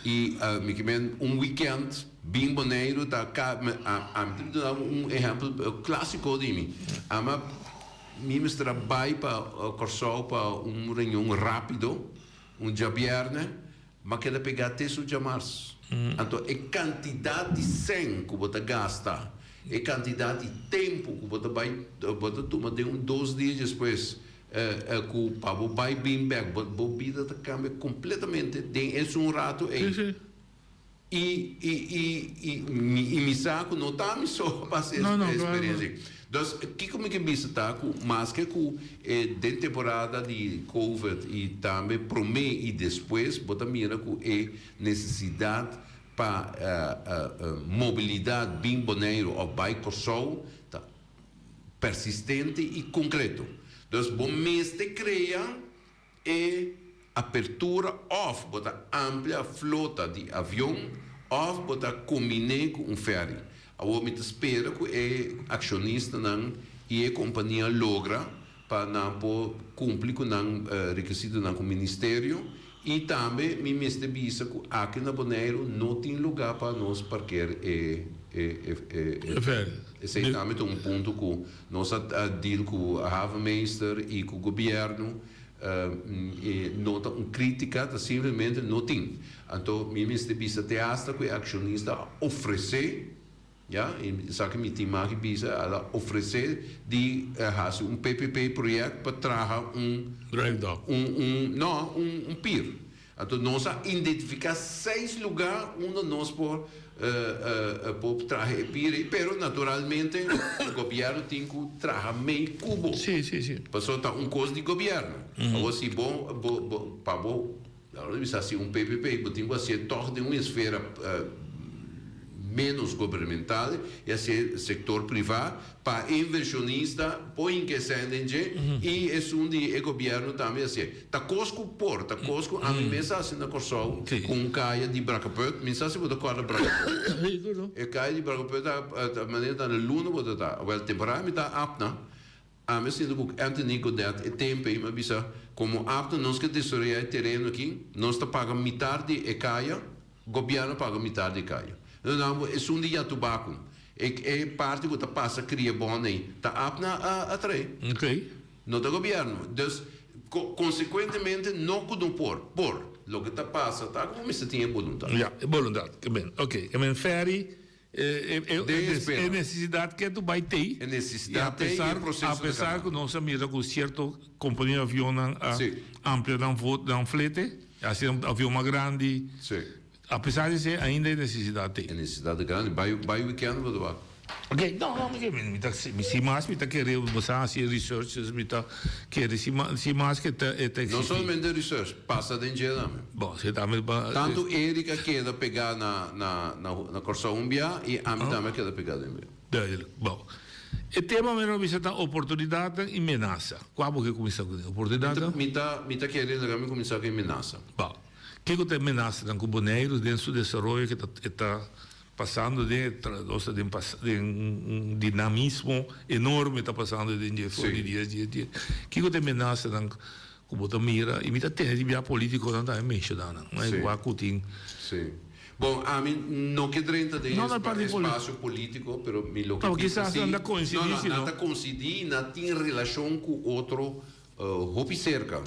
I mi ke men un wikènt bin Boneiru ta ka ami ta duna un ehèmpel klásiko di mi. Ama mi mester a bai pa Kòrsou pa un reunion rápido un djabièrnè, m'a keda pegá te su djamars. Anto e kantidat di sèn ku bo ta gasta, e kantidat di tempu ku bo ta bai bo ta tuma den un dos dia despues ku pa bo bai bin bèk, bo bida ta kambia kompletamente den esun ratu ei. I i i i mi i mi sa ku no ta mi so a pasa e eksperensia ei. Dus kiko mi ke bisa ta ku maske ku e den temporada di covid i tambe promé i despues bo ta mira ku e nesesidat pa mobilidat bin Boneiru òf bai Kòrsou ta persistente i konkreto. Dus bo mester krea E apertura òf bo ta amplia flota di avion òf bo ta kombiné ku un ferry. Awor mi ta spera ku e akshonistanan i e kompania logra pa nan por kumpli ku nan rekisitonan ku ministerio i tambe mi mester bisa ku aki na Boneiru no tin lugá pa nos parker e e ferry. Esei tambe ta un punto ku Nos a deal cu havenmeester y cu gobierno, e no ta un critica, ta simplemente no tin. Anto mi mester bisa te hasta cu e accionista a ofrece, ya, y esaki mi tin mag di bisa, al a ofrece di haci un PPP project pa traha un, Dry dock. un, un, no, un, un pier. Anto nos a identifica seis lugar unda nos por por traha e pira ei, pero naturalmente gobierno tin cu traha mei cu bo. Sí, sí, sí. Pasobra ta un cos di gobierno. Awor si bo bo bo pa bo, laga nos bisa haci un PPP, bo tin cu hacié tog den un esfera menos gubernamental y hacié sector priva pa e inversionista por hinca e sèn den dje y esun di e gobierno tambe hacié. Ta cos cu por, ta cos cu ami mes a haci na Corsou cu un caya di Brakkeput, mi sa si bo ta corda Brakkeput. E caya di Brakkeput ta manera ta na luna bo ta ta, wel temporada mi ta Abna, ami a sinta cu Anthony Godett e tempo ey mi a bisa como Abna nos ke desaroya e tereno aki, nos ta paga mitar di e caya, Gobierno paga mitar di kaya. No nan bo esun di Yatubaku. E e parti ku ta pasa kria bon ei ta ap na a trae. Okay. No ta gobierno. Dus. Konsekuentemente no ku no por, por. Loke ta pasa ta ku bo mester tin e boluntat. Ya, e boluntat. Ke men, oke. Ke men ferry, e e nesesidat ke tu bai tei. E nesesidat tei i e proseso ta A pesar ku nos a mira ku sierto kompania di avionnan a amplia nan nan flete, hasi nan avion mas grandi. A pesar di esei ainda e nesesidat tei. E nesesidat ta grandi. Bai bai weekend bo ta wak. Ok, no, no, mi ke, mi ta, mi si mas mi ta kere bo sa hasi e research, dus mi ta kere si ma, si mas ke ta, e ta No existi. solamente research, pasa den dje tambe. Bon, si tambe pa. Tantu Eric a keda pegá na, na, na, na Kòrsou un bia i ami tambe a keda pegá den bia. Duidelijk. Bon. E tema mi no bisa ta oportunidatnan i menasa. Kua bo ke kuminsá kuné? Oportunidatnan? Mi ta, mi ta kere laga mi kuminsá ku e menasa. Bon. Kiko ta e menasanan ku Boneiru den su desaroyo ke ta, e ta pasando den e tra nos ta den pas den un dinamismo enorme ta pasando den dje for di dies dies dies. Kiko ta e menasanan ku bo ta mira i mi ta tende di bia politikonan tambe menshoná nan. No e wak ku tin. Sí. Bon, ami no ke drenta den No, no parti poli. espasio politiko, pero mi loke No, bisa kisas si nan ta koinsidí no, no, si nan no. ta koinsidí, nan tin relashon ku otro Hopi serka.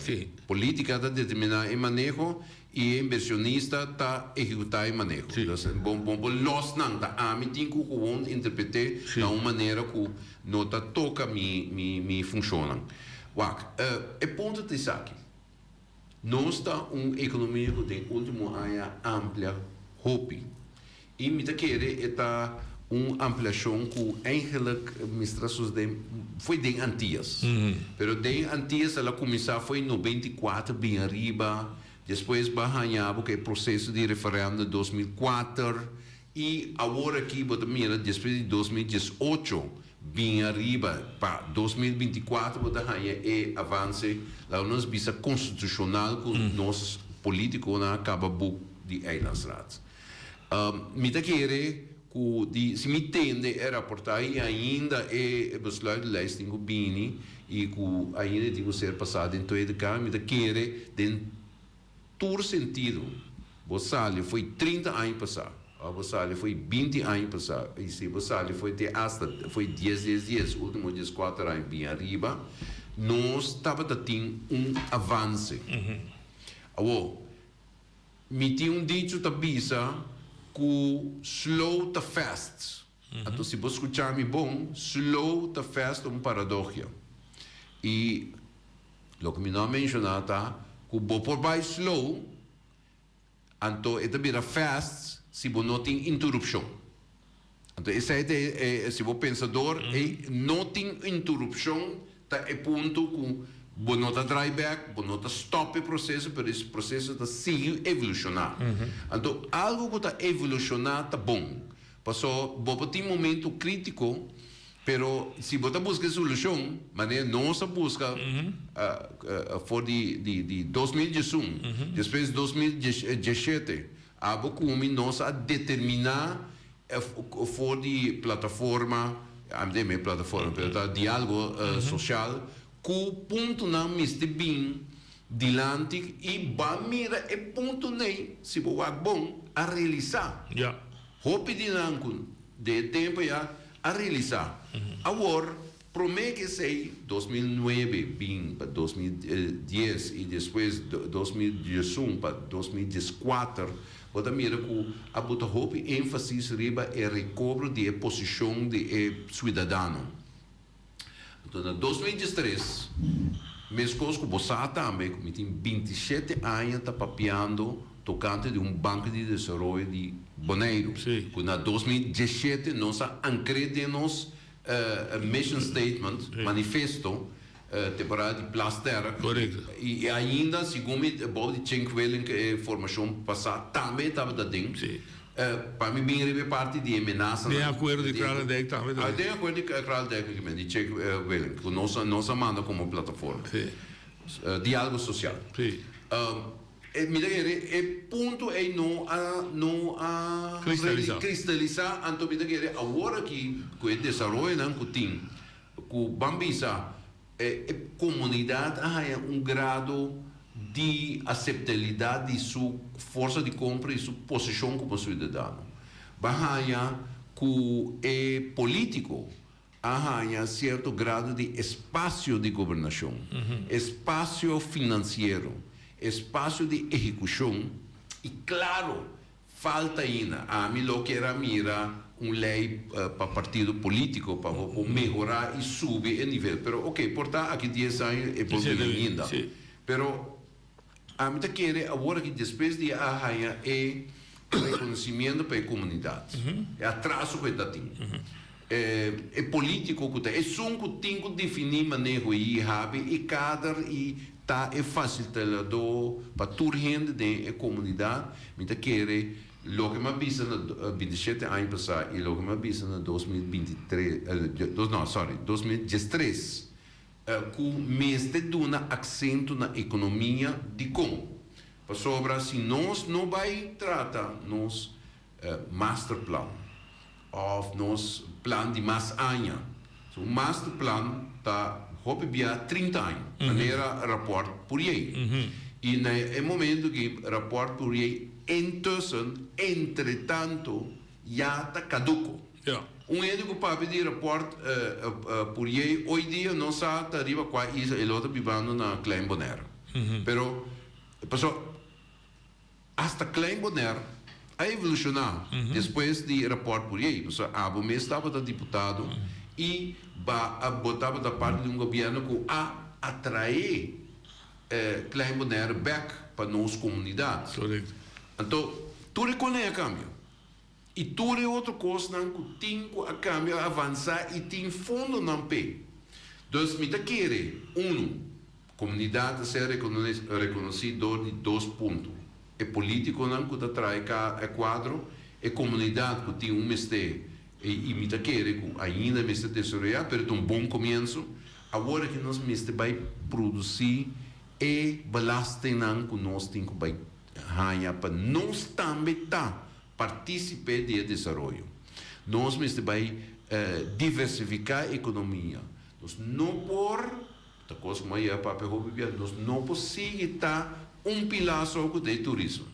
Politica ta determina e maneho y e inversionista ta ehecuta e maneho. Dus bo bo bo los nan ta ami tin cu gewoon interprete na un manera cu no ta toca mi mi mi funcionnan. Wak, e punto ta esaki. Nos ta un economia cu den ultimo aña amplia hopi. I mi ta kere e ta un ampliashon ku eigenlijk mester a sosodé fo'i den Antias. Pero den Antias el a kuminsá fo'i 94 bin ariba, despues bo a haña bo ku e proseso di referèndum 2004 i awor aki bo ta mira despues di 2018 bin ariba pa 2024 bo ta haña e avanse laga nos bisa konstitushonal ku nos politikonan a kaba buk di Eilandsraad. Mi ta kere ku di si mi tende e raportahe i ainda e besluitlijst tin ku bini i ku ainda e tin ku ser pasá den Tweede Kamer, mi ta kere den tur sentido bo sali fo'i 30 aña pasá òf bo sali fo'i 20 aña pasá i si bo sali fo'i te asta fo'i dies dies dies ultimo 14 aña bin ariba nos tabata tin un avanse. Awor. Mi tin un dicho ta bisa ku slow ta fast. Anto si bo skucha mi bon, slow ta fast ta un paradogia. I loke mi no a menshoná ta ku bo por bai slow, anto e ta bira fast si bo no tin interupshon. Anto esei ta e, si bo pensa dor, e no tin interupshon ta e punto ku bo no ta draai bek, bo no ta stop e proseso, pero e proseso ta sigui evolushoná. Anto algu ku ta evolushoná ta bon, paso bo por tin momento kritiko, pero si bo ta buska e solushon, manera nos a buska for di di 2011, despues 2017, Abo ku mi nos a determiná for di plataforma, ami ta yama e plataforma, pero ta diálogo sosial, ku puntonan mester bin dilanti i ba mira e puntonan si bo wak bon a realisá. Hopi di nan ku den e tempu ya a realisá. Awor Promé ku esei, 2009 bin pa 2010 i despues 2011 pa 2014, bo ta mira ku a buta hopi énfasis riba e rekobro di e posishon di e suidadano. Anto na 2013, meskos ku bo sa tambe ku mi tin 27 aña ta papiando tokante di un Banko di Desaroyo di Boneiru, ku na 2017 nos a ankr'é den nos Mission statement, manifesto, temporada di Plasterk. I ainda segun mi bou di Cenk Willink e formashon pasá tambe tabata den. Pa mi bin riba e parti di e menasanan. Den akuerdo di Kralendijk tambe ta den. Den akuerdo di Kralendijk di Cenk Willink ku nos nos a manda komo plataforma. Diálogo sosial. Mi ta kere e punto ei no a no a Kristalisá. kristalisá, anto mi ta kere awor aki ku e desaroyonan ku tin ku ban bisa e e komunidat a haña un grado di aseptabilidat di su forsa di kompra i su posishon komo siudadano. Ban haña ku e polítiko. a haña sierto grado di espasio di gobernashon, espasio finansiero, espasio di ehekushon i klaro falta ainda. Ami lo kier a mira un lei pa partido polítiko pa bo por mehorá i subi e nivel. Pero oke, por ta aki dies aña e por bini ainda. Pero Ami ta kere awor aki despues di a haña e reconocimiento pa e comunidad, e atraso cu e ta tin, e politico cu ta esun cu tin cu defini maneho y habi e kader y ta e facilitador pa tur hende den e comunidad, mi ta kere loke mi a bisa na 27 aña pasa y loke mi a bisa na 2023, no sorry, 2013, Ku mester duna aksento na ekonomia dikon? Pasobra si nos no bai trata nos masterplan òf nos plan di mas aña, so un masterplan ta hopi bia 30 aña, manera rapòrt Pourier. I na e momento ki rapòrt Pourier intussen, entretanto, ya ta kaduko. Un hende ku papia di rapòrt Pourier hoy dia no sa ta riba kua isla e lo ta bibando na Klein Bonaire. Pero pasobra hasta Klein Bonaire a evolushoná despues di rapòrt Pourier. Pasobra abo mes tabata diputado i ba bo tabata parti di un gobièrnu ku a atraé Klein Bonaire bèk pa nos komunidat. Anto tur e koné a kambia. I tur e otro kosnan ku tin ku a kambia a avansá i tin fondonan p'e. Dus mi ta kere, unu, komunidat ta ser rekonosí dor di dos punto, e polítikonan ku ta traha e kuadro, e komunidat ku tin un mester i mi ta kere ku ainda mester desaroyá, pero ta un bon komienso. Awor aki nos mester bai produsí e belastingnan ku nos tin ku bai haña pa nos tambe ta partícipe di e desaroyo. Nos mester bai diversifiká ekonomia. Nos no por, ta kos ku mi a papia hopi bia, nos no por sigui ta un pilá so ku ta e turismo.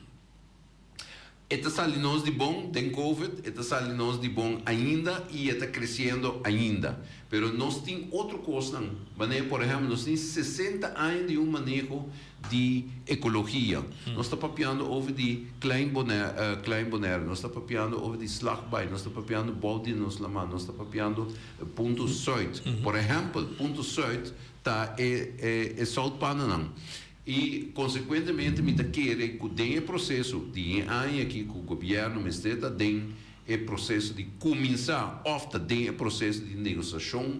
E ta sali nos di bon den covid, e ta sali nos di bon ainda i e ta kresiendo ainda. Pero nos tin otro kosnan, manera por ehèmpel nos tin 60 aña di un maneho di ekologia. Nos ta papiando over di Klein Bonaire, Klein Bonaire, nos ta papiando over di Slagbaai, nos ta papiando bou di nos laman, nos ta papiando Punto Zuid. Por ehèmpel, Punto Zuid ta e e e zoutpannennan. I konsekuentemente mi ta kere ku den e proseso di e aña aki ku gobièrnu mester ta den e proseso di kuminsá òf ta den e proseso di negosiashon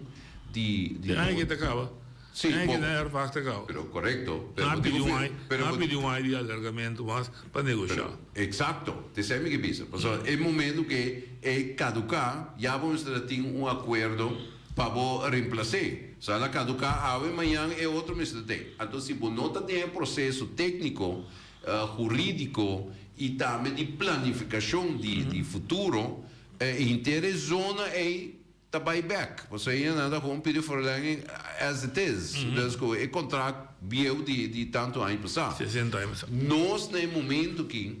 di E aña aki ta kaba. Sí, E aña bo. aki na erfpacht ta kaba. Pero korekto. Pero Nan bo a tin pidi ku un fi aña, pero nan a bo pidi un aña di alargamentu mas pa negoshá. Pero, eksakto. Te esei mi ke bisa. Pasobra e momento ke e kaduká, ya bo mester a tin un akuerdo pa bo remplas'é. Sa el a kaduká awe, mañan e otro mester tin. Anto si bo no ta den e proseso tékniko, hurídiko i tambe di planifikashon di di futuro, e henter e zona ei ta bai bek. Pasobra ei nan ta gewoon pidi verlenging as it is. Dus ku e kontrakt bieu di di tantu aña pasá. 60 aña pasá. Nos na e momento aki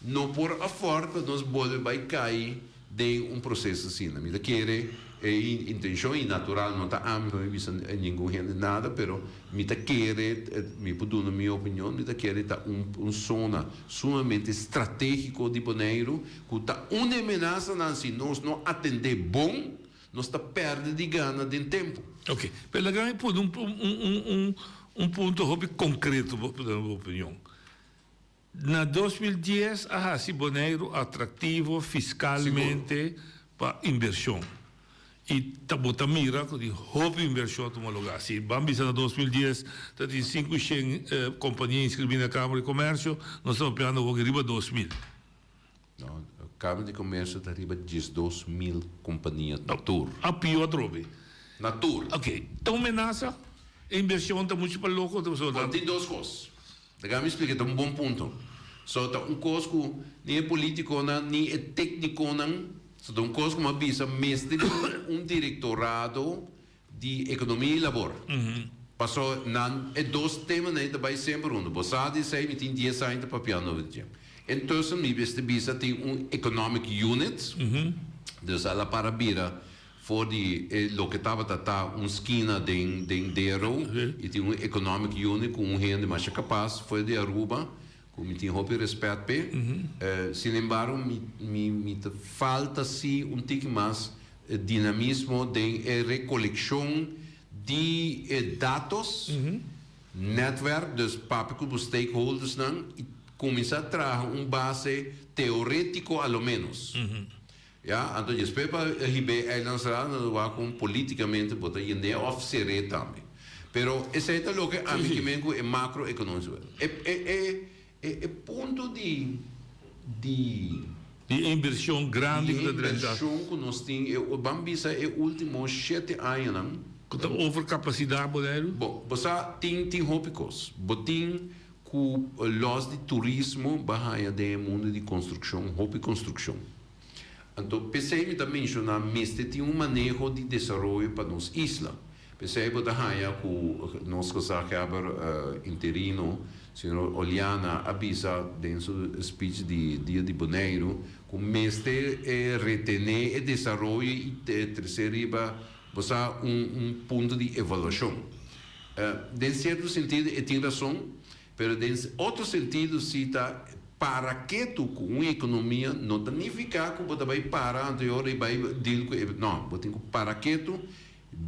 no por afford pa nos bolbe bai kai den un proseso asina. Mi ta kere e intenshon i natural no ta ami pa mi bisa ningun hende nada pero mi ta kere, mi por duna mi opinion, mi ta kere ta un un zona sumamente strategico di Boneiru Ku ta un e menasanan si nos no atendé bon, nos ta pèrdè di gana den tempu. Ok, pero laga mi pone un un un un punto hopi konkreto pa duna bo opinion. Na 2010 a hasi Boneiru atraktivo fiskalmente pa invershon. I ta bo ta mira ku tin hopi invershon a tuma lugá. Si ban bisa na 2010 ta tin 500 kompania inskribí na Kámara di Komèrsio, nos ta papiando awor riba 2000. No, Kamer di Komersio ta riba 12.000 kompania na tur. A pio atrobe. Na tur. Ok, ta un menasa? E inversion ta muchu pa loko? Bon, tin dos kos. Laga mi splika, ta un bon punto. So, ta un kos ku ni e politikonan ni e teknikonan, so ta un kos ku mi a bisa mester di un direktorado di ekonomia i labor. Paso nan e dos temanan ei ta bai semper huntu. Bo sa di esei, mi tin dies aña ta papiando over dje. Intussen mi mester bisa tin un economic unit, dus a la para bira. For di e loke tabata ta un skina den den Dero y tin un economic unit cu un hende masha capaz for di Aruba cu mi tin hopi respet p'e. Sin embargo mi mi mi ta falta si un tiki mas dinamismo den e recoleccion di e datos, netwerk, dus papia cu bo stakeholdersnan y cuminsa traha un base teoretico a lo menos. Ya, anto despues pa hib'é eilandsraad nan ta wak kon politikamente bo ta yend'é òf ser'é tambe. Pero esei ta loke ami ke men ku e makro-ekonomische wet. E e e e e punto di di. Di e invershon grandi ku ta drenta. Di e invershon ku nos tin e ban bisa e ultimo shete añanan. Ku ta overkapasidat Boneiru? Bo bo sa tin tin hopi kos. Bo tin ku lòs di turismo bo a haña den e mundu di konstrukshon hopi konstrukshon. Anto p'esei mi ta menshoná mester tin un maneho di desaroyo pa nos isla. P'esei bo ta haña ku nos gezaghebber interino, señor Oleana, a bisa den su speech di Dia di Boneiru ku mester retené e desaroyo i trese riba bo sa un un punto di evaluashon. Den sierto sentido e tin rason, Pero den otro sentido si ta para ketu ku un ekonomia no ta nifiká ku bo ta bai para anto e ora i bai deal ku e, no, bo tin ku para ketu,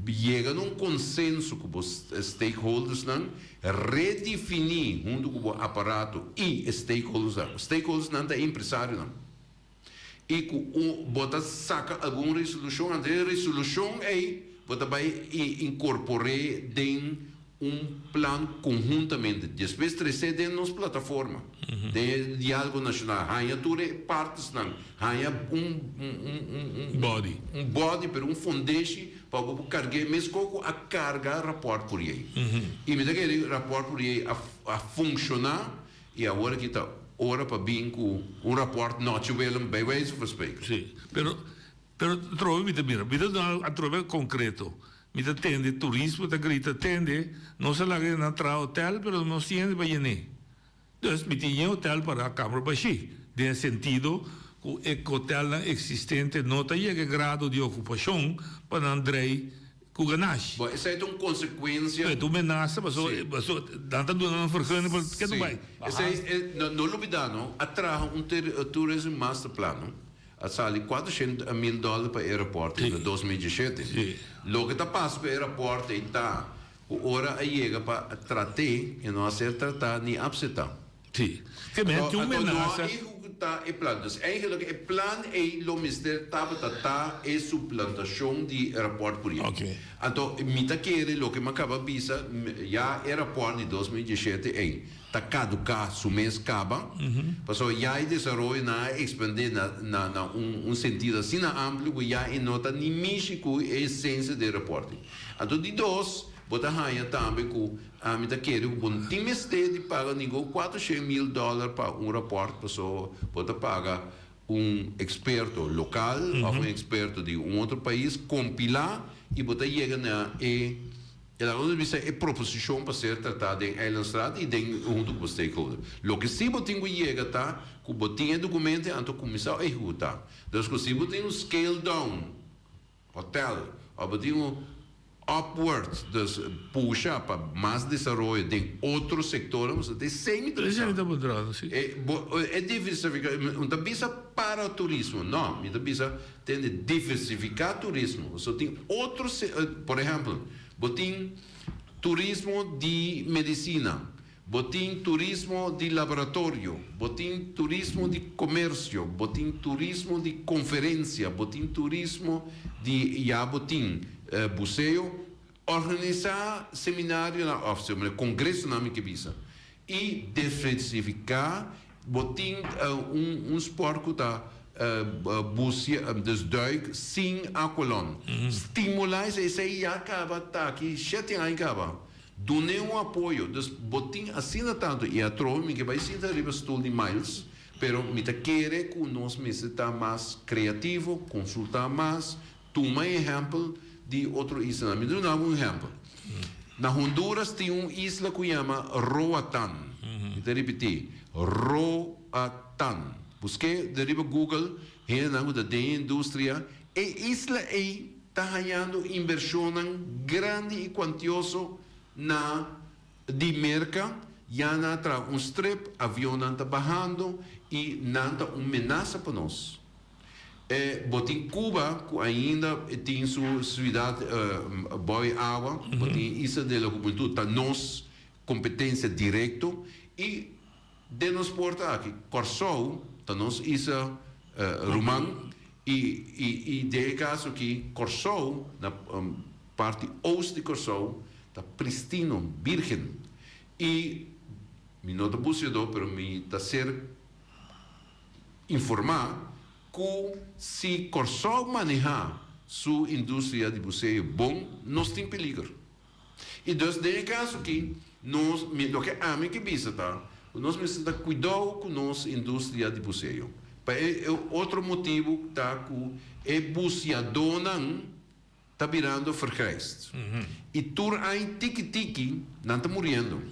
yega na un konsenso ku bo stakeholdersnan, redefiní huntu ku bo aparato i e stakeholdersnan, stakeholdersnan ta e empresarionan, i ku bo ta saka algun resolushon, anto e resolushon ei bo ta bai inkorpor'é den un plan konhuntamente. Despues tres'é den nos plataforma, den e diálogo nashonal, haña tur e partesnan, haña un un Body. un body, pero un fondeshi pa bo por karg'é meskos ku a karga rapòrt Pourier. I mi ta kere rapòrt Pourier a a funshoná I awor aki ta ora pa bin ku un rapòrt Nochi Willem bij wijze van spreken. Sí, pero pero atrobe mi ta mira, mi ta duna atrobe konkreto. Mi ta tende turismo ta grita tende, nos a laga nan traha hotel pero nos tin hende pa yen'é. Dus mi tin yen hotel para kamer bashí, den e sentido ku e hotelnan eksistente no ta yega e grado di okupashon pa nan drei Ku ganashi. Bo, esei ta un konsekuensia. E ta un menasa paso paso nan ta duna nan vergunning pa ke ta bai. Esei e no no lubida no a traha un tourism master plan no a sali kuatroshent mil dòler pa e rapòrt ei na 2017. Loke ta pasa ku e rapòrt ei ta ku ora a yega pa trat'é e no a ser tratá ni apsetá. Sí. Ke men tin un menasa. Anto no a ehekutá e plan. Dus eigenlijk e plan ei lo mester tabata ta e suplantashon di e rapòrt Pourier. Anto mi ta kere loke mi a kaba bisa, ya e rapòrt di 2017 ei ta kaduká su mes kaba, pasobra ya e desaroyonan a ekspandé na na na un un sentido asina amplio ku ya e no ta ni mishi ku e esensia di e rapòrt ei. Anto di dos, bo ta haña tambe ku Ami ta kere ku bo no tin mester di paga ningun kuatroshen mil dòler pa un rapòrt pasobra bo ta paga un eksperto lokal òf un eksperto di un otro pais kompilá i bo ta yega na e laga nos bisa e proposishon pa ser tratá den Eilandstraat i den huntu ku bo stakeholder. Loke si bo tin ku yega ta ku bo tin e dokumento anto kuminsá ehekutá. Dus ku si bo tin un scale down Hotel, of bo tin un upward, dus pusha pa mas desaroyo den otro sectornan, bo sa ta esey mi ta bisa. Esey ta puntrando, si. E bo e diversifica, un ta bisa para turismo, no, mi ta bisa tende diversifica turismo, so tin otro por ehempel, bo tin turismo di medicina, Bo tin turismo di laboratorio, bo tin turismo di comercio, bo tin turismo di conferencia, bo tin turismo di ya bo tin buceo. Organisa seminarionan of congresonan mi ke bisa y diversifica. Bo tin un sport cu ta bucea, dus duik sin aqualon. Stimula esey, esey ya caba ta aki shete aña caba. Dun'é un apoyo. Dus bo tin asina tantu i atrobe mi ke bai sinta riba stul di Miles, pero mi ta kere ku nos mester ta mas kreativo, konsultá mas, tuma ehèmpel di otro islanan. Mi duna bo un ehèmpel. Na Honduras tin un isla ku yama Roatán. Mi ta ripití, Roatán. Busk'é riba Google, hendenan ku ta den e industria. E isla ei. ta hañando invershonnan grandi i kuantioso na di Merka, ya nan a traha un strip, avionnan ta bahando i nan ta un menasa pa nos. E bo tin Cuba cu ainda tin su ciudad boy awa, bo tin Isla de la Juventud, ta nos competencia directo y den nos porta aki Corsou ta nos isla ruman y y den e caso aki Corsou na parti oost di Corsou ta pristino, birgen y mi no ta buceador pero mi ta ser informá ku si Kòrsou manehá su industria di buseo bon, nos tin peliger. I dus den e kaso aki nos, mi, loke ami ke bisa ta ku nos mester ta kuidou ku nos industria di buseo. Pa e otro motibu ta ku e buseadónan ta birando vergrijsd. I tur aña tiki tiki nan ta muriendo.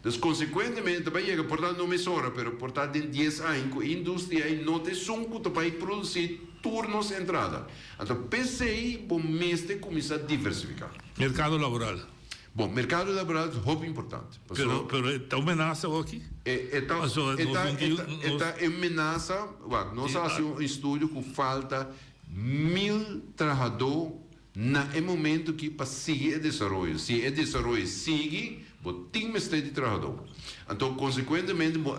Dus konsekuentemente ta bai yega, por ta no mesora, pero por ta den dies aña ku e industria ei no ta esun ku ta bai produsí tur nos entrada. Anto p'esei bo mester kuminsá diversifiká. Merkado laboral. Bon, merkado laboral ta hopi importante. Pero, pero e ta un menasa awor aki? E, e ta, e ta, e ta, e ta e menasa, wak, nos a hasi un estudio ku falta Mil trahadó na e momento ki pa sigui e desaroyo. Si e desaroyo sigui, bo tin mester di trahadó. Anto konsekuentemente bo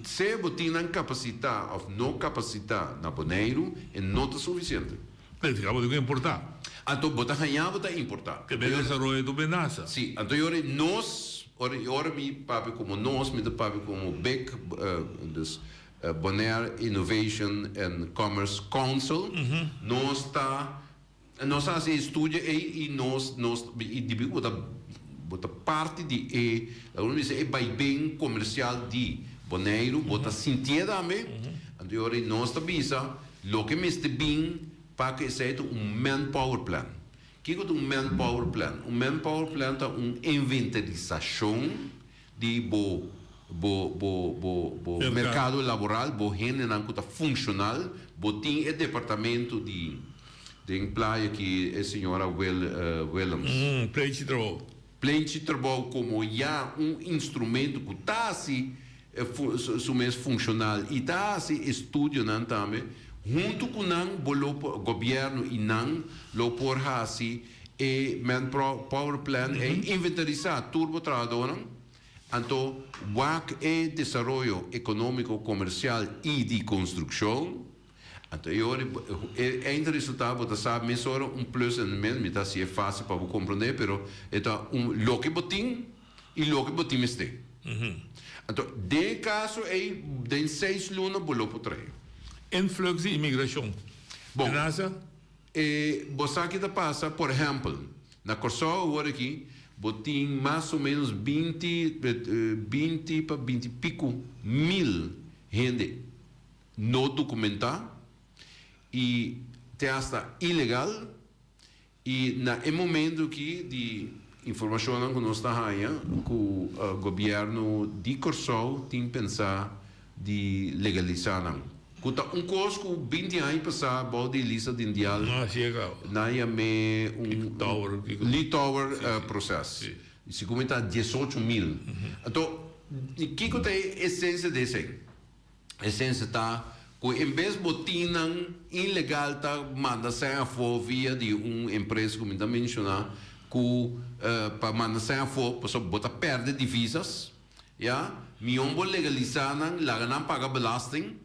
sea bo tin nan kapasitá òf no kapasitá na Boneiru, e no ta sufisiente. Pero bo tin ku importá. Anto bo ta hañá bo ta importá. Te be desaroyo ta un menasa. Si, anto e ora nos, ora ora mi papia komo nos, mi ta papia komo bek, dus Bonaire Innovation and Commerce Council, nos ta nos a hasi e estudio ei i nos nos i dibi ku bo ta bo ta parti di e laga nos bisa e baiben komersial di Boneiru, bo ta sintié tambe, anto e ora ei nos ta bisa loke mester bin pa ku esei ta un manpower plan. Kiko ta un manpower plan? Un manpower plan ta un inventarisashon di bo bo bo bo bo mercado laboral, bo hendenan cu ta funcional, bo tin e departamento di den playa ki e señora Wil Willems. Plenchi Trabou. Plenchi Trabou como ya un instrumento cu ta haci su mes funcional y ta haci estudionan tambe, hunto cu nan bo lo por, gobierno y nan lo por haci E manpower plan ei inventarisá tur bo trahadónan, anto wak e desaroyo ekonómiko, komersial i di konstrukshon. Anto e ora e eindresultado bo ta sa mesora un plus en un min, mi ta hasi e fásil pa bo komprondé, pero e ta un loke bo tin i loke bo tin mester. Anto den e kaso ei den seis luna bo lo por trahe. Influx di imigrashon. Bon. Menasa? E bo sa ki ta pasa, por ehèmpel, na Kòrsou awor aki bo tin mas o ménos 20, 20 pa 20 i piku mil hende no dokumentá i te asta ilegal i na e momento aki di informashonnan ku nos ta haña ku gobièrnu di Kòrsou tin pensá di legalisá nan, ku ta un kos ku 20 aña pasá bou di Lisa Dindial nan yam'é un Lee Tower proses. Segun mi ta 18 mil. Anto, kiko ta e esensia di esei? Esensia ta ku en bes bo tin nan ilegal ta manda sèn afó via di un empresa ku mi ta menshoná ku pa manda sèn afó pasobra bo ta pèrdè divisas. Ya, mion bo legalisá nan, laga nan paga belasting,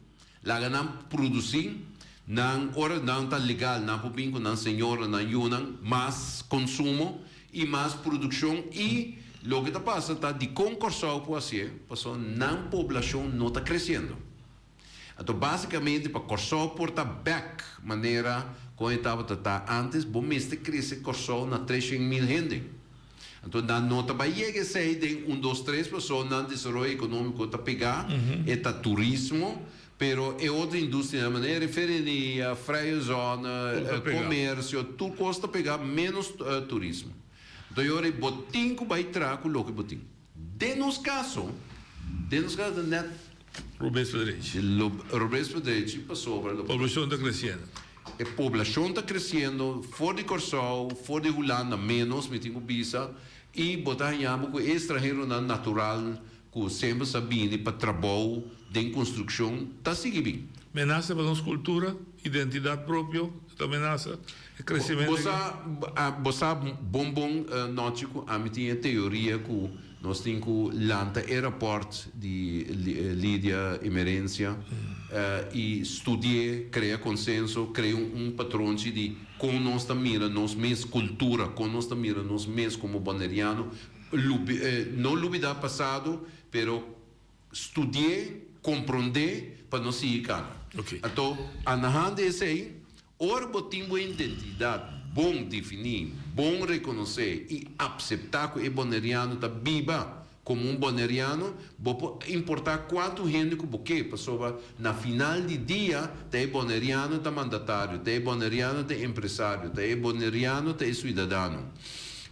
laga nan produsí, nan ora nan ta legal nan por bin ku nan señora, nan yunan, mas konsumo i mas produkshon i loke ta pasa ta dikon Kòrsou por hasié, pasobra nan poblashon no ta kresiendo. Anto básikamente pa Kòrsou por ta bèk manera kon e tabata ta ántes, bo mester krese Kòrsou na 300.000 hende. Anto nan no ta bai yega esei den un dos tres pasobra nan desaroyo ekonómiko ta pegá, e ta turismo, pero e otro industrianan manera refineria, vrije zone, komersio, tur kos ta pegá ménos turismo. Anto e ora ei bo tin ku bai traha ku loke bo tin. Den nos kaso, den nos kaso ta nèt. Robes pa drechi. Robes pa drechi pasobra. Poblashon ta kresiendo. E poblashon ta kresiendo for di Kòrsou, for di Hulanda ménos mi tin ku bisa, i bo ta haña bo ku e estranheronan natural ku semper sa bini pa trabou den konstrukshon ta sigui bin. Menasa pa nos kultura, identidat propio, ta menasa e kresementu Bo sa, bo sa bon bon nochi ku ami tin e teoria ku nos tin ku lanta e rapòrt di Lydia Emerencia i studi'é, krea konsenso, krea un patronchi di kon nos ta mira nos mes kultura, kon nos ta mira nos mes komo boneriano, no lubidá pasado, pero studi'é, komprondé pa nos sigui kana. Anto, anahando esei, ora bo tin bo identidat bon definí, bon rekonosé i apseptá ku e boneriano ta biba komo un boneriano, bo por importá kuantu hende ku bo ke, pasobra na final di dia ta e boneriano ta mandatario, ta e boneriano ta e empresario, ta e boneriano ta e suidadano.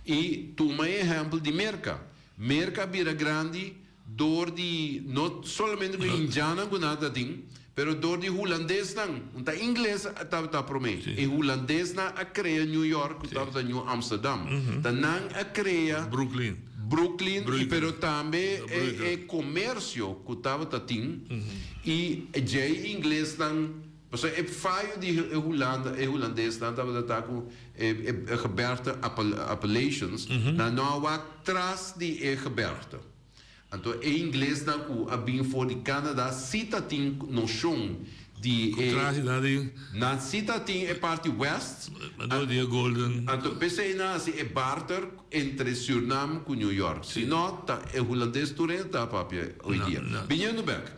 I tuma e ehèmpel di Merka. Merka a bira grandi Dor di, no solamente ku indiannan ku nan ta tin, pero dor di hulandesnan, un ta ingles tabata promé, e hulandesnan a krea New York ku tabata New Amsterdam. Ta nan a krea Brooklyn. Brooklyn, i pero tambe e komersio ku tabata tin, i djei inglesnan, pasobra e fayo di e Hulanda, e hulandesnan tabata ta ku e gebergte Appalachians, nan no a wak tras di e gebergte. Anto e inglesnan ku a bin for di Canada si ta tin noshon di e. Tras di nan di. Nan si ta tin e parti west. Anto di e golden. Anto p'esei nan hasi e barter entre Surnam ku New York. Si no ta e hulandes tur hende ta papia hoy dia. Biniendo bek.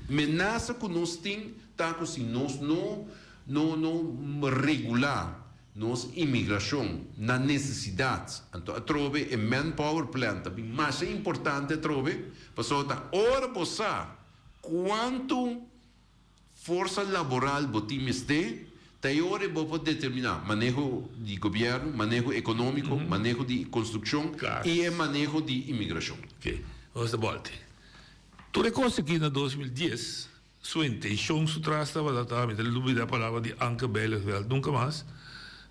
Menasa ku nos tin ta ku si nos no no no regulá Nos imigrashon na nesesidat. Anto atrobe e manpower plan ta bin masha importante atrobe, pasobra ta ora bo sa kuantu forsa laboral bo tin mester, ta e ora bo por determiná maneho di gobièrnu, maneho ekonómiko, maneho di konstrukshon i e maneho di imigrashon. Oke, nos ta bòlti. Tur e kos aki na 2010 Su intencion su tras tabata ta, mi ta lubida palabra di Anke Bijleveld nunca mas,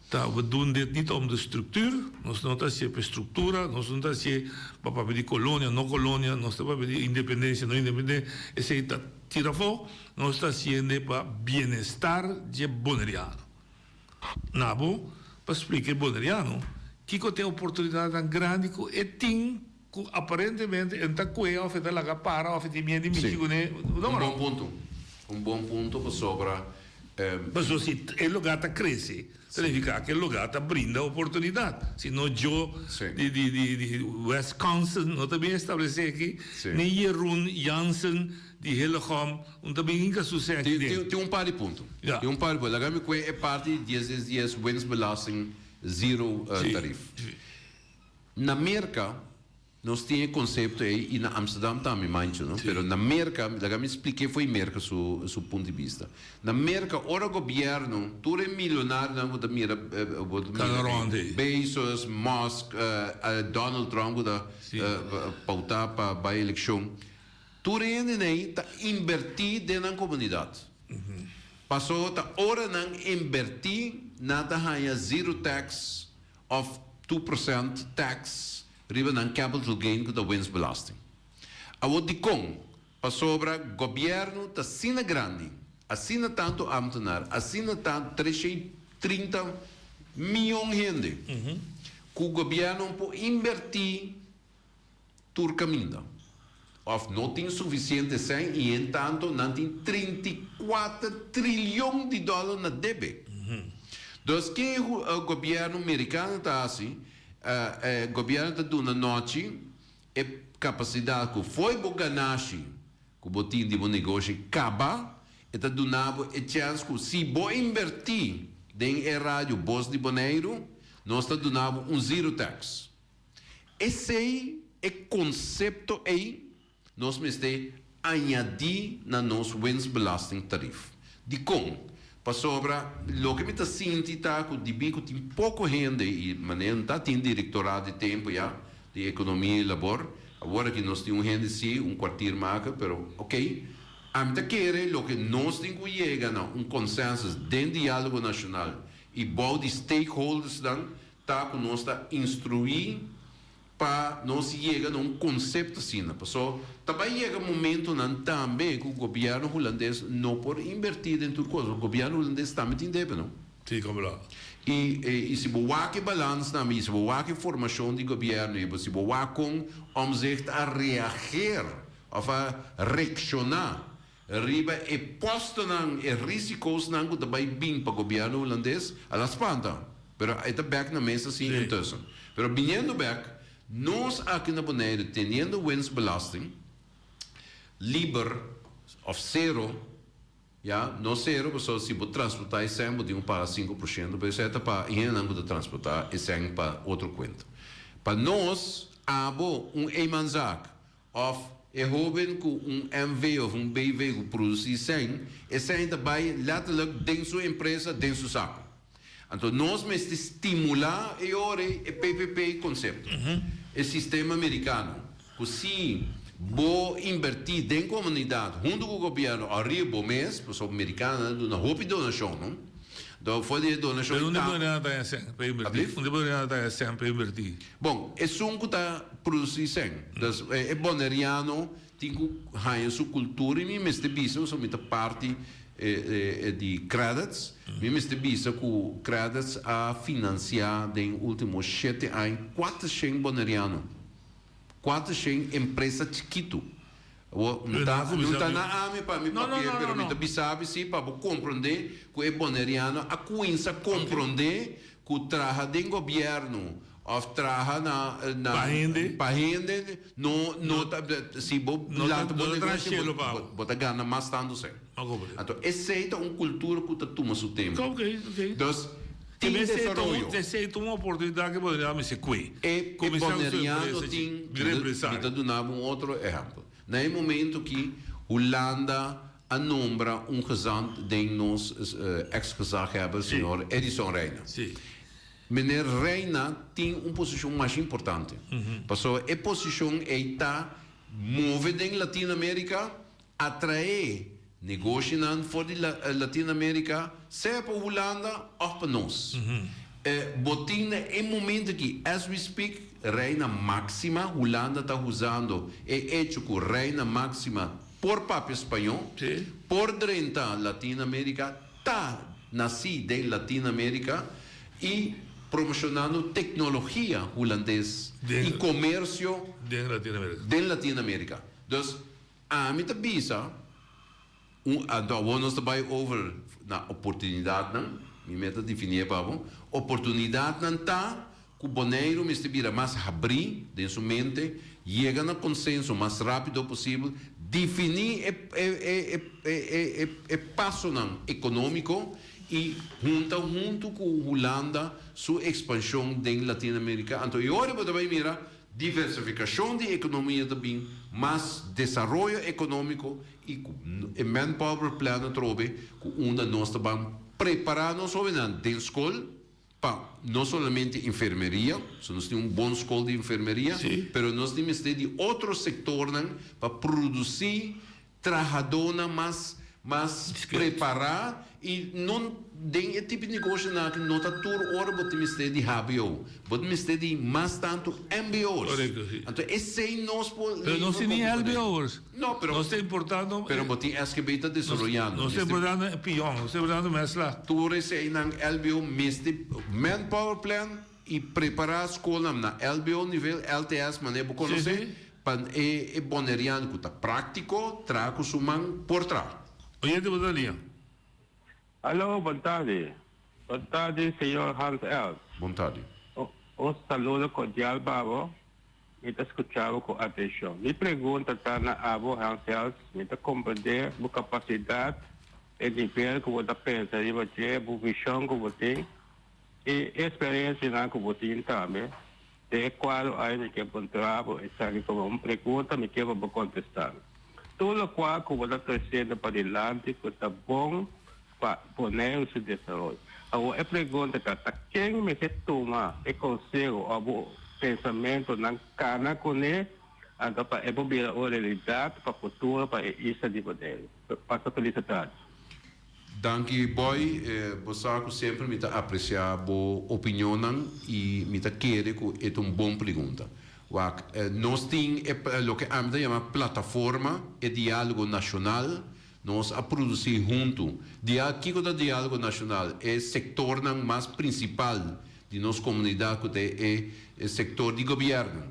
ta we doen dit niet om de structuur, nos no ta hacié pa e structura, nos no ta hacié pa papia di colonia, no colonia, nos ta papia di independencia, no independencia, esey ta tira afó, nos ta haciende pa bienestar dje Boneriano. Na bo pa splica e Boneriano kico ta e oportunidadnan grandi cu e tin. Ku aparentemente e no ta kue òf e ta laga para òf e tin miedu di mishi kuné. Un bon punto. Un bon punto pasobra. Pasobra si e lugá ta krese, ta nifiká ku e lugá ta brinda oportunidat. Si no Joe di di Wisconsin no ta bin establesé aki, ni Jeroen Jansen di Hillegom no ta bin hinka su sèn aki den. Tin un par di punto. Tin un par di punto. Laga mi kue e parti di dies dies dies winstbelasting zero tarief. Na Merka nos tin e konsepto ei i na Amsterdam tambe mancho no, pero na Merka, laga mi spliké fo'i Merka su su punt di bista. Na Merka ora gobièrnu tur e milionarionan ku ta mira bo ta mira ei, Bezos, Musk, Donald Trump ku ta pautá pa bai elekshon, tur e hendenan ei ta inbertí den nan komunidat. Paso ta ora nan inbertí nan ta haña zero tax of 2% tax riba nan capital gain ku ta winstbelasting. Awor dikon? Pasobra gobièrnu ta asina grandi, asina tantu ambtenaar, asina tantu 330 mion hende ku gobièrnu no por inbertí tur kaminda of no tin sufisiente sèn i en tanto nan tin 34 trilion di dòler na debe. Dus ke gobièrnu merikano ta hasi? E gobièrnu ta duna nochi e kapasidat ku fo'i bo ganashi ku bo tin di bo negoshi kaba, e ta duna bo e chèns ku si bo inbertí den e radio Bos di Boneiru, nos ta duna bo un zero tax. Esei, e konsepto ei, nos mester añadí na nos winstbelastingtarief. Dikon? Pasobra loke mi ta sinti ta ku dibí ku tin poko hende, i manera no ta tin direktoraat di tempu ya, di ekonomia i labor, awor aki nos tin un hende sí, un kwartiermaker, pero oké. Ami ta kere loke nos tin ku yega na un consensus den Dialogo Nacional y bou di stakeholdersnan ta ku nos ta instruí pa nos yega na un concepto asina. Paso ta bay yega momentonan tambe ku gobierno Hulandes no por inverti den tur cos. Gobierno Hulandes tambe tin debe no. Sí, como la. Y y si bo wak e balans tambe y si bo wak e formacion di gobierno y si bo wak con Omtzigt a reageer of a reacciona riba e postonan, e risico'snan cu ta bay bin pa gobierno Hulandes, a la spanta. Pero e ta bek na mesa si intussen. Pero biniendo bek, nos aki na Bonaire teniendo winstbelasting liber of cero, Ya, no sero pasobra si bo transportá e sèn bo tin ku paga 5%, pero esei ta pa e hendenan ku ta transportá e sèn pa otro kuenta. Pa nos, abo un eenmanszaak òf e hóben ku un NV òf un BV ku produsí sèn, e sèn ta bai lètterlik den su empresa, den su saku. Anto nos mester stimulá e ora ei e PPP konsepto, e sistema merikano, ku si bo inbertí den komunidat huntu ku gobièrnu ariba bo mes, pasobra merikanonan a duna hopi donashon, no? Anto for di e donashon Pero unda boneriano ta haña sèn pa inbertí? Unda boneriano ta haña sèn pa inbertí? Bon, esun ku ta produsí sèn. Dus e boneriano tin ku haña su kultura i mi mester bisa pasobra mi ta parti di Credits. Mi mester bisa ku Credits a finansiá den último shete aña 400 boneriano, 400 empresa chikitu. Awor, no ta no ta na ami pa mi papia, pero mi ta bisa bo si pa bo komprondé ku e boneriano a kuinsa komprondé ku traha den gobièrnu Of traha na na Pa hende. Pa hende no no ta si bo No ta lanta bo no ta traha negoshi shelo bo pa bo. bo ta gana mas tantu sèn. A komprende. Anto esei ta un kultura ku ta tuma su tempu. Ok ok. Dus Te tin mester ta un desaroyo. esei ta un oportunidat ku e boneriano mester kue. E e Kuminsá ku su boneriano empresa tin bira mi ta empresario. mi ta duna bo un otro ehèmpel. Na e momento ki Hulanda a nombra un gezant den nos ex gezaghebber señor Edison Rijna. Si. Meneer Rijna tin un posicion masha importante, pasobra e posicion ey ta move den Latino America, atrae negoshinan for di Latino America, sea pa Hulanda of pa nos. Bo tin na e momento aki, as we speak, Reina Maxima, Hulanda ta usando e hecho cu Reina Maxima por papia spañó, por drenta Latino America, ta nací den Latino America y promocionando tecnologia hulandes y comercio Den Latino America. den Latino America. Dus ami ta bisa un anto awor nos ta bay over na oportunidadnan, mi meta definié pa bo, oportunidadnan ta Ku Boneiru mester bira mas habrí den su mente, yega na konsenso mas rápido posibel, definí e e e pasonan ekonómiko i hunta huntu ku Hulanda su ekspanshon den Latinoamerika. Anto e ora bo ta bai mira diversifikashon di ekonomia ta bin, mas desaroyo ekonómiko i ku e manpower plan atrobe ku unda nos ta ban prepará nos hóbennan den skol, Pa no solamente enfermeria, so nos tin un bon skol di enfermeria, pero nos tin mester di otro sektornan pa produsí trahadónan mas mas prepará i no den e tipo di negoshonan aki no ta tur ora bo tin mester di hbo, bo tin mester di mas tantu mbo'ers. Korekto, si. Anto esei nos por Pero nos tin ni lbo'ers. No, pero. Nos ta importando. Pero bo tin SGB ta desaroyando. Nos ta importando e pion, nos ta importando mesla. Tur eseinan LBO mester manpower plan y prepara skolnan na LBO nivel, LTS manera bo conoce, pa e e boneriano cu ta practico traha cu su man por traha. Oyente bo ta lia. Alo, bon tardi. Bon tardi señor Hans Els. Bon tardi. Un saludo cordial pa bo. Mi ta skucha bo ku atenshon. Mi pregunta ta na abo, Hans Els, mi ta komprendé bo kapasidat, e nivel ku bo ta pensa riba dje, bo vishon ku bo tin i e eksperensianan ku bo tin tambe. Den e kuadro ai mi ke puntra bo esaki komo un pregunta, mi ke pa bo kontestá mi. Tur lokual ku bo ta tresiendo padilanti ku ta bon pa Boneiru su desaroyo. Awor e pregunta ta, ta ken mester tuma e konseho òf bo pensamentonan kana kuné? Anto pa e por bira un realidat pa futuro pa e isla di Boneiru. Pasa felis atardi. Danki Boy, bo sa ku semper mi ta apresiá bo opinionnan i mi ta kere ku e ta un bon pregunta. Wak, nos tin e loke ami ta yama plataforma, e diálogo nashonal, nos a produsí huntu. Dia, kiko ta diálogo nashonal? E sektornan mas prinsipal di nos komunidat ku ta e sektor di gobièrnu,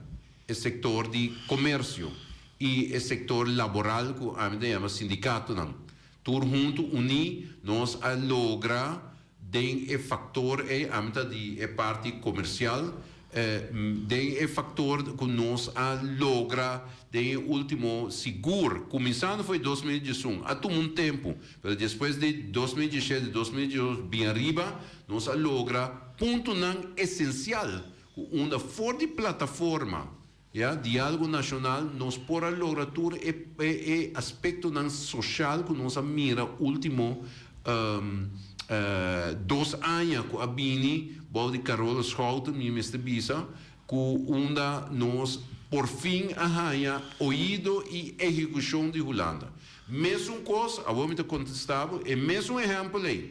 e sektor di komersio i e sektor laboral ku ami ta yama sindikatonan. Tur huntu uní nos a logra den e faktor ei, ami ta di e parti komersial, den e faktor ku nos a logra den e último sigur, kuminsando for di 2011, a tuma un tempu, pero despues di 2017, 2018 bin ariba, nos a logra puntonan esensial ku unda for di plataforma Ya, diálogo nashonal, nos por a logra tur e e aspektonan soshal ku nos a mira último dos aña ku a bini bou di Carola Schouten, mi mester bisa ku unda nos por fin a haña oido i ehekushon di Hulanda. Mesun kos, awor mi ta kontestá bo, e mesun ehèmpel ei.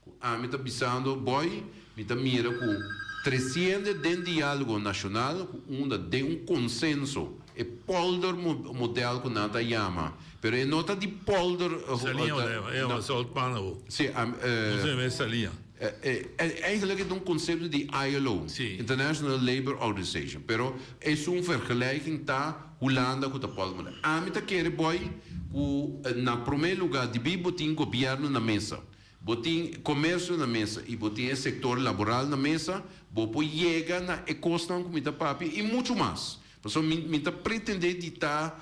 Ku ami ta bisando boy, mi ta mira ku tresiende den diálogo nashonal ku unda den un konsenso e polder model ku nan ta yama, pero e no ta di polder. Saliña o ta e no zoutpan awo. Si, Nos ta yama e saliña. Eigenlijk e ta un konsepto di ILO, International Labour Organization, pero esun vergelijking ta Hulanda ku ta polder model. Ami ta kere boy ku na prome luga dibí bo tin gobièrnu na mesa. Bo tin komersio na mesa i bo tin e sektor laboral na mesa, bo por yega na e kosnan ku mi ta papia i muchu mas. Pasobra mi mi ta pretendé di ta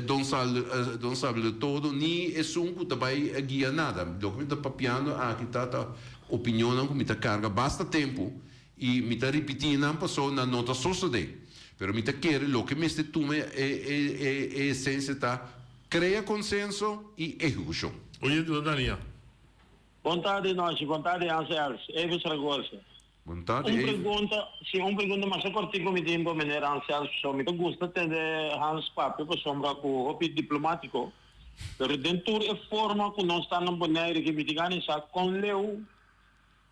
don sal don sabelotodo ni esun ku ta bai guia nada. Loke mi ta papiando aki ta ta opinionnan ku mi ta karga basta tempu i mi ta ripití nan pasobra nan no ta sosodé. Pero mi ta kere loke mester tuma e e e e esensia ta Krea konsenso i ehekushon. Oyente ta Dania. Bon tardi nochi, bon tardi Hans Els, Evi Saragoza. Bon tardi Un Evi. pregunta, si un pregunta masha kortico mi tin pa meneer Hans Els, pasobra mi ta gusta tende Hans papia pasobra ku hopi diplomatico, pero den tur e forma ku nos ta na Bonaire aki mi tin gana di sa kon leu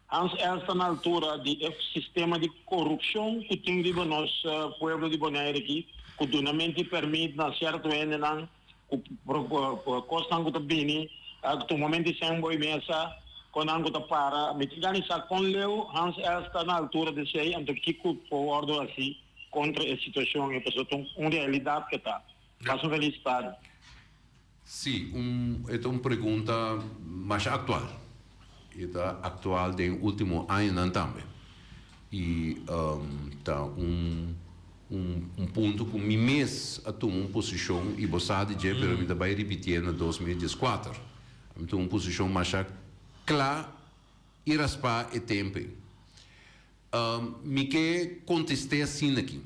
Hans Els ta na altura di e sistema di korupshon ku tin riba nos pueblo di Bonaire aki, ku dunamento di pèrmit na sierto hendenan, ku kosnan ku ta bini, tumamento di sèn boi mesa, konan ku ta para. Mi tin gana di sa kon leu Hans Els ta na altura di esei, anto kiko por wòrdu hasi kontra e situashon ei, pasobra ta un realidat ke ta. Pasa un felis tardi. Sí, un e ta un pregunta masha aktual. E ta aktual den último añanan tambe. I ta un un un punto ku mi mes a tuma un posishon i bo sa di dje pero mi ta bai ripitié na 2014. Mi tuma un posishon masha kla i raspá e tempu ei. Mi ke kontest'é asin'aki.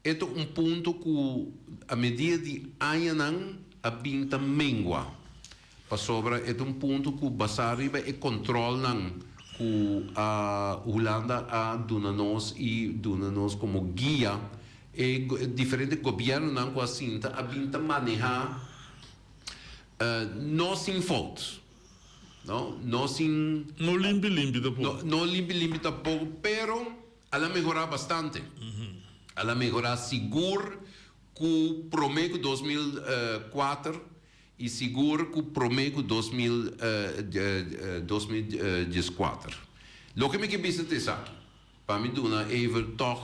E ta un punto ku a media di añanan a bin ta mengua, pasobra e ta un punto ku basá riba e kòntròlnan ku a Hulanda a duna nos i duna nos komo guia, e diferente gobièrnunan ku a sinta a bin ta manehá no sin fout, no, no sin. No limpi limpi tampoko. No limpi limpi tampoko, pero. A la mehorá bastante. A la mehorá sigur ku promé ku 2004 i sigur ku promé ku 2014. Loke mi ke bisa ta esaki, pa mi duna Evert tòg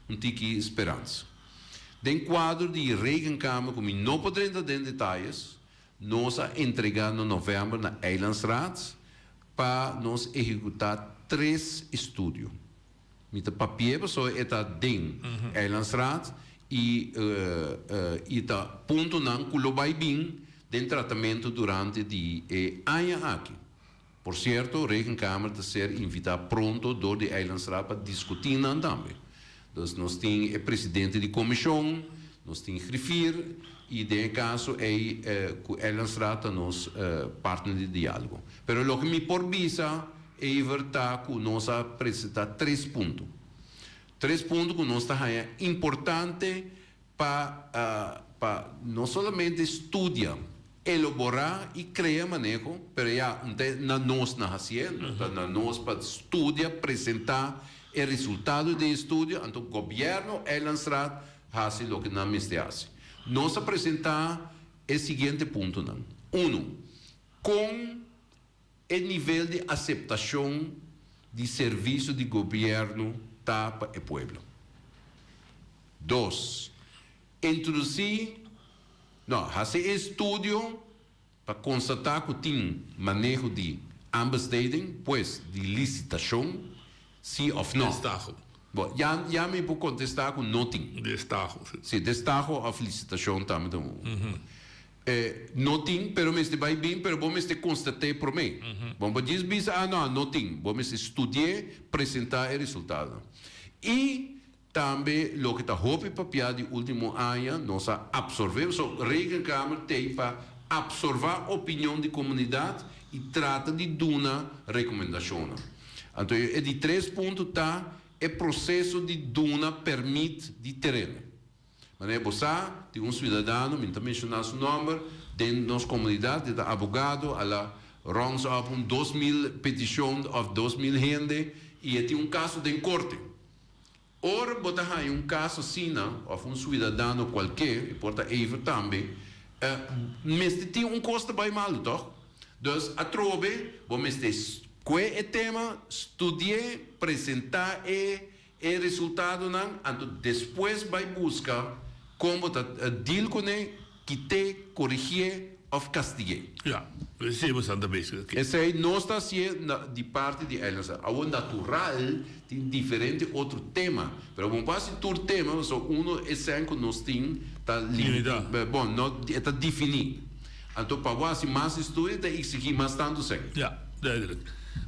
un tiki speransa. Den kuadro di Rekenkamer ku mi no por drenta den detayes, nos a entregá na novèmber na Eilandsraad pa nos ehekutá tres estudio. Mi ta papi'é pasobra e ta den Eilandsraad i i ta puntonan ku lo bai bin den tratamentu durante di e aña aki. Por sierto, Rekenkamer ta ser invitá pronto dor di Eilandsraad pa diskutí nan tambe. Dus nos tin e presidente di komishon, nos tin griffier i den e kaso ei ku Eilandsraad ta nos partner di diálogo. Pero loke mi por bisa, Evert, ta ku nos a presentá tres punto. Tres punto ku nos ta haña importante. Pa pa no solamente studia, elobora y crea maneho, pero ya no ta na nos na hacié, ta na nos pa studia, presenta e resultado di e estudio, anto gobierno, Eilandsraad, haci loke nan mester haci. Nos a presenta e siguiente puntonan, Uno, con E nivel di aseptashon di servisio di gobièrnu ta pa e pueblo. Dos, introdusí, no, hasi e estudio pa konstatá ku tin maneho di aanbesteding, pues di lisitashon, si òf no. Destaho. Bo, ya, ya mi por kontestá ku no tin. Destaho, si. Si, destaho òf lisitashon tambe ta un. E no tin, pero mester bai bin, pero bo mester constaté promé. Bo no por djis bisa, ah, no, no tin. Bo mester studié, presentá e resultadonan. I tambe loke ta hopi papiá di último aña, nos a absorbé, pasobra Rekenkamer t'ei pa absorbá opinion di komunidat i trata di duna rekomendashonnan. Anto e di tres punto ta e proseso di duna pèrmit di tereno. Manera bo sa, tin un ciudadano, mi no ta menciona su nomber, den nos comunidad, e ta abogado, a la rounds up un 2000 peticion of 2000 hende y e tin un caso den corte. Ora bo ta haya un caso asina, of un ciudadano cualke, e por ta Evert tambe, mester tin un cos ta bay malo, toch? Dus atrobe bo mester scoe e tema, studi'e, presenta e E resultadonan, anto despues bai buska kon bo ta deal kuné, kit'é, korigié òf kastig'é. Ya, esei bo santa bezig aki. Esei nos ta hasié na di parti di eilandsraad. Awor natural tin diferente otro tema, pero bo no por hasi tur tema pasobra uno esei ku nos tin ta Limitá. Bon, no, e ta definí. Anto pa bo hasi mas estudio ta eksigí mas tantu sèn. Ya, duidelijk.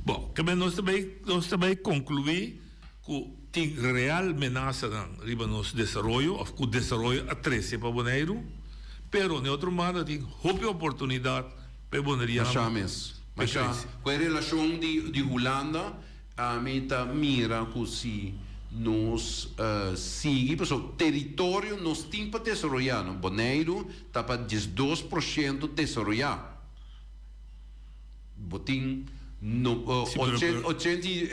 Bon, kende nos ta bai nos ta bai konkluí. Ku tin real menasanan riba nos desaroyo òf ku desaroyo a trese pa Boneiru, pero n'e otro banda tin hopi oportunidat pa e boneriano Masha mes. pa Masha. krese. Ku e relashon di di Hulanda ami ta mira ku si nos sigui pasobra teritorio nos tin pa desaroyá no. Boneiru ta pa 12% desaroyá. Bo tin no Sí, pero, pero, ochenta y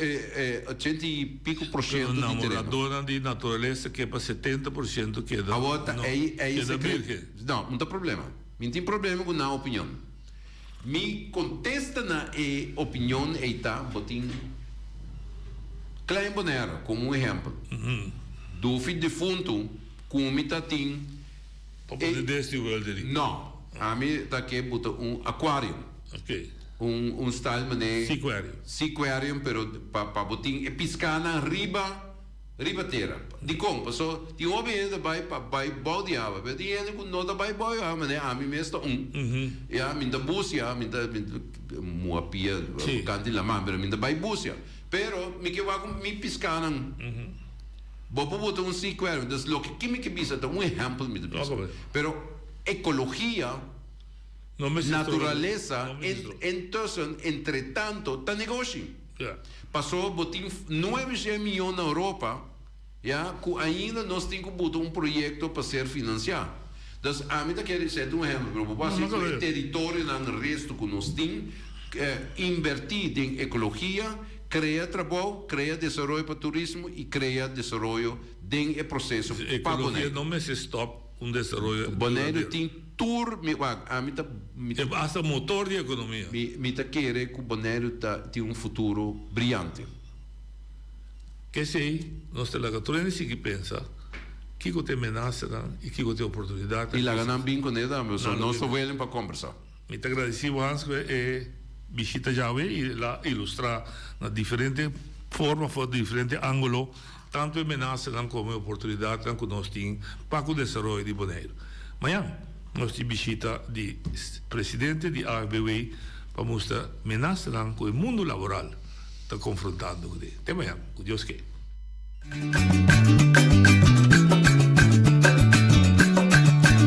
ochenta y pico por pero ciento di tereno. namoradornan di naturalesa ke pa 70% keda Awor ta no, ei ei keda secre virgen. No, no ta problema. Mi no tin problema cu nan opinion. Mi contesta na e opinion ei ta bo tin Klein Bonaire como un ehempel. Dufi defuntu cu mi ta tin Pa pone Disney World eri. No, ami ta ke buta un aquarium. Ok. Un un style mane. Seaquarium. Seaquarium pero pa pa bo tin e piscanan riba riba tera. Dicon? Paso tin hopi hende ta bay pa bay bou di awa pero tin hende cu no ta bay bou di awa mane ami mes ta un. Ya mi ta bucia mi ta mi ta mua pia canti laman pero mi ta bay bucia pero mi ke wak mi piscanan. Bo por bota un seaquarium dus loke ki mi ke bisa ta un ehempel mi ta bisa pero ecologia. Naturalesa intussen entretanto ta negoshi. Paso bo tin nuebe shen miyon na Europa ya ku ainda nos tin ku buta un proyekto pa ser finansiá. Dus ami ta kere seta un ehempel pero bo por hasi ku e teritorionan resto ku nos tin inbertí den ekologia, krea trabou, krea desaroyo pa turismo i krea desaroyo den e proseso pa Ekologia Boneiru. no mester stòp un desaroyo Boneiru duradero. tin Tur mi wak, ami ta, mi E hasta motor di ekonomia. Mi, mi ta kere ku Boneiru ta tin un futuro briante. K'esei nos ta laga tur hende sigui pensa kiko ta e menasanan i kiko ta e oportunidatnan. I laga nan bin kuné tambe, pasobra nos ta willing pa kombersá. Mi ta gradisí bo Hans ku e bishita djawe i el a ilustrá na diferente forma for di diferente ángulo Tantu e menasanan komo e oportunidatnan ku nos tin pa ku desaroyo di Boneiru. Mañan nos tin bishita di presidente di AFBW pa mustra menasanan ku e mundu laboral ta konfrontando kuné. Te mañan, ku Dios ke.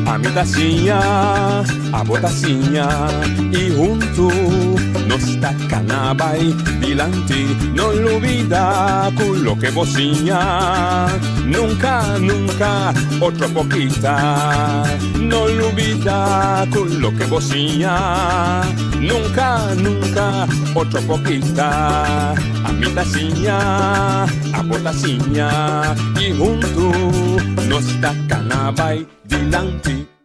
Ami ta siña, abo ta siña, i huntu. Nos ta kana bai dilanti. No lubida ku loke bo siña nunka, nunka otro por kita. No lubida ku loke bo siña nunka, nunka otro por kita. Ami ta siña, abo ta siña i huntu nos ta kana bai dilanti.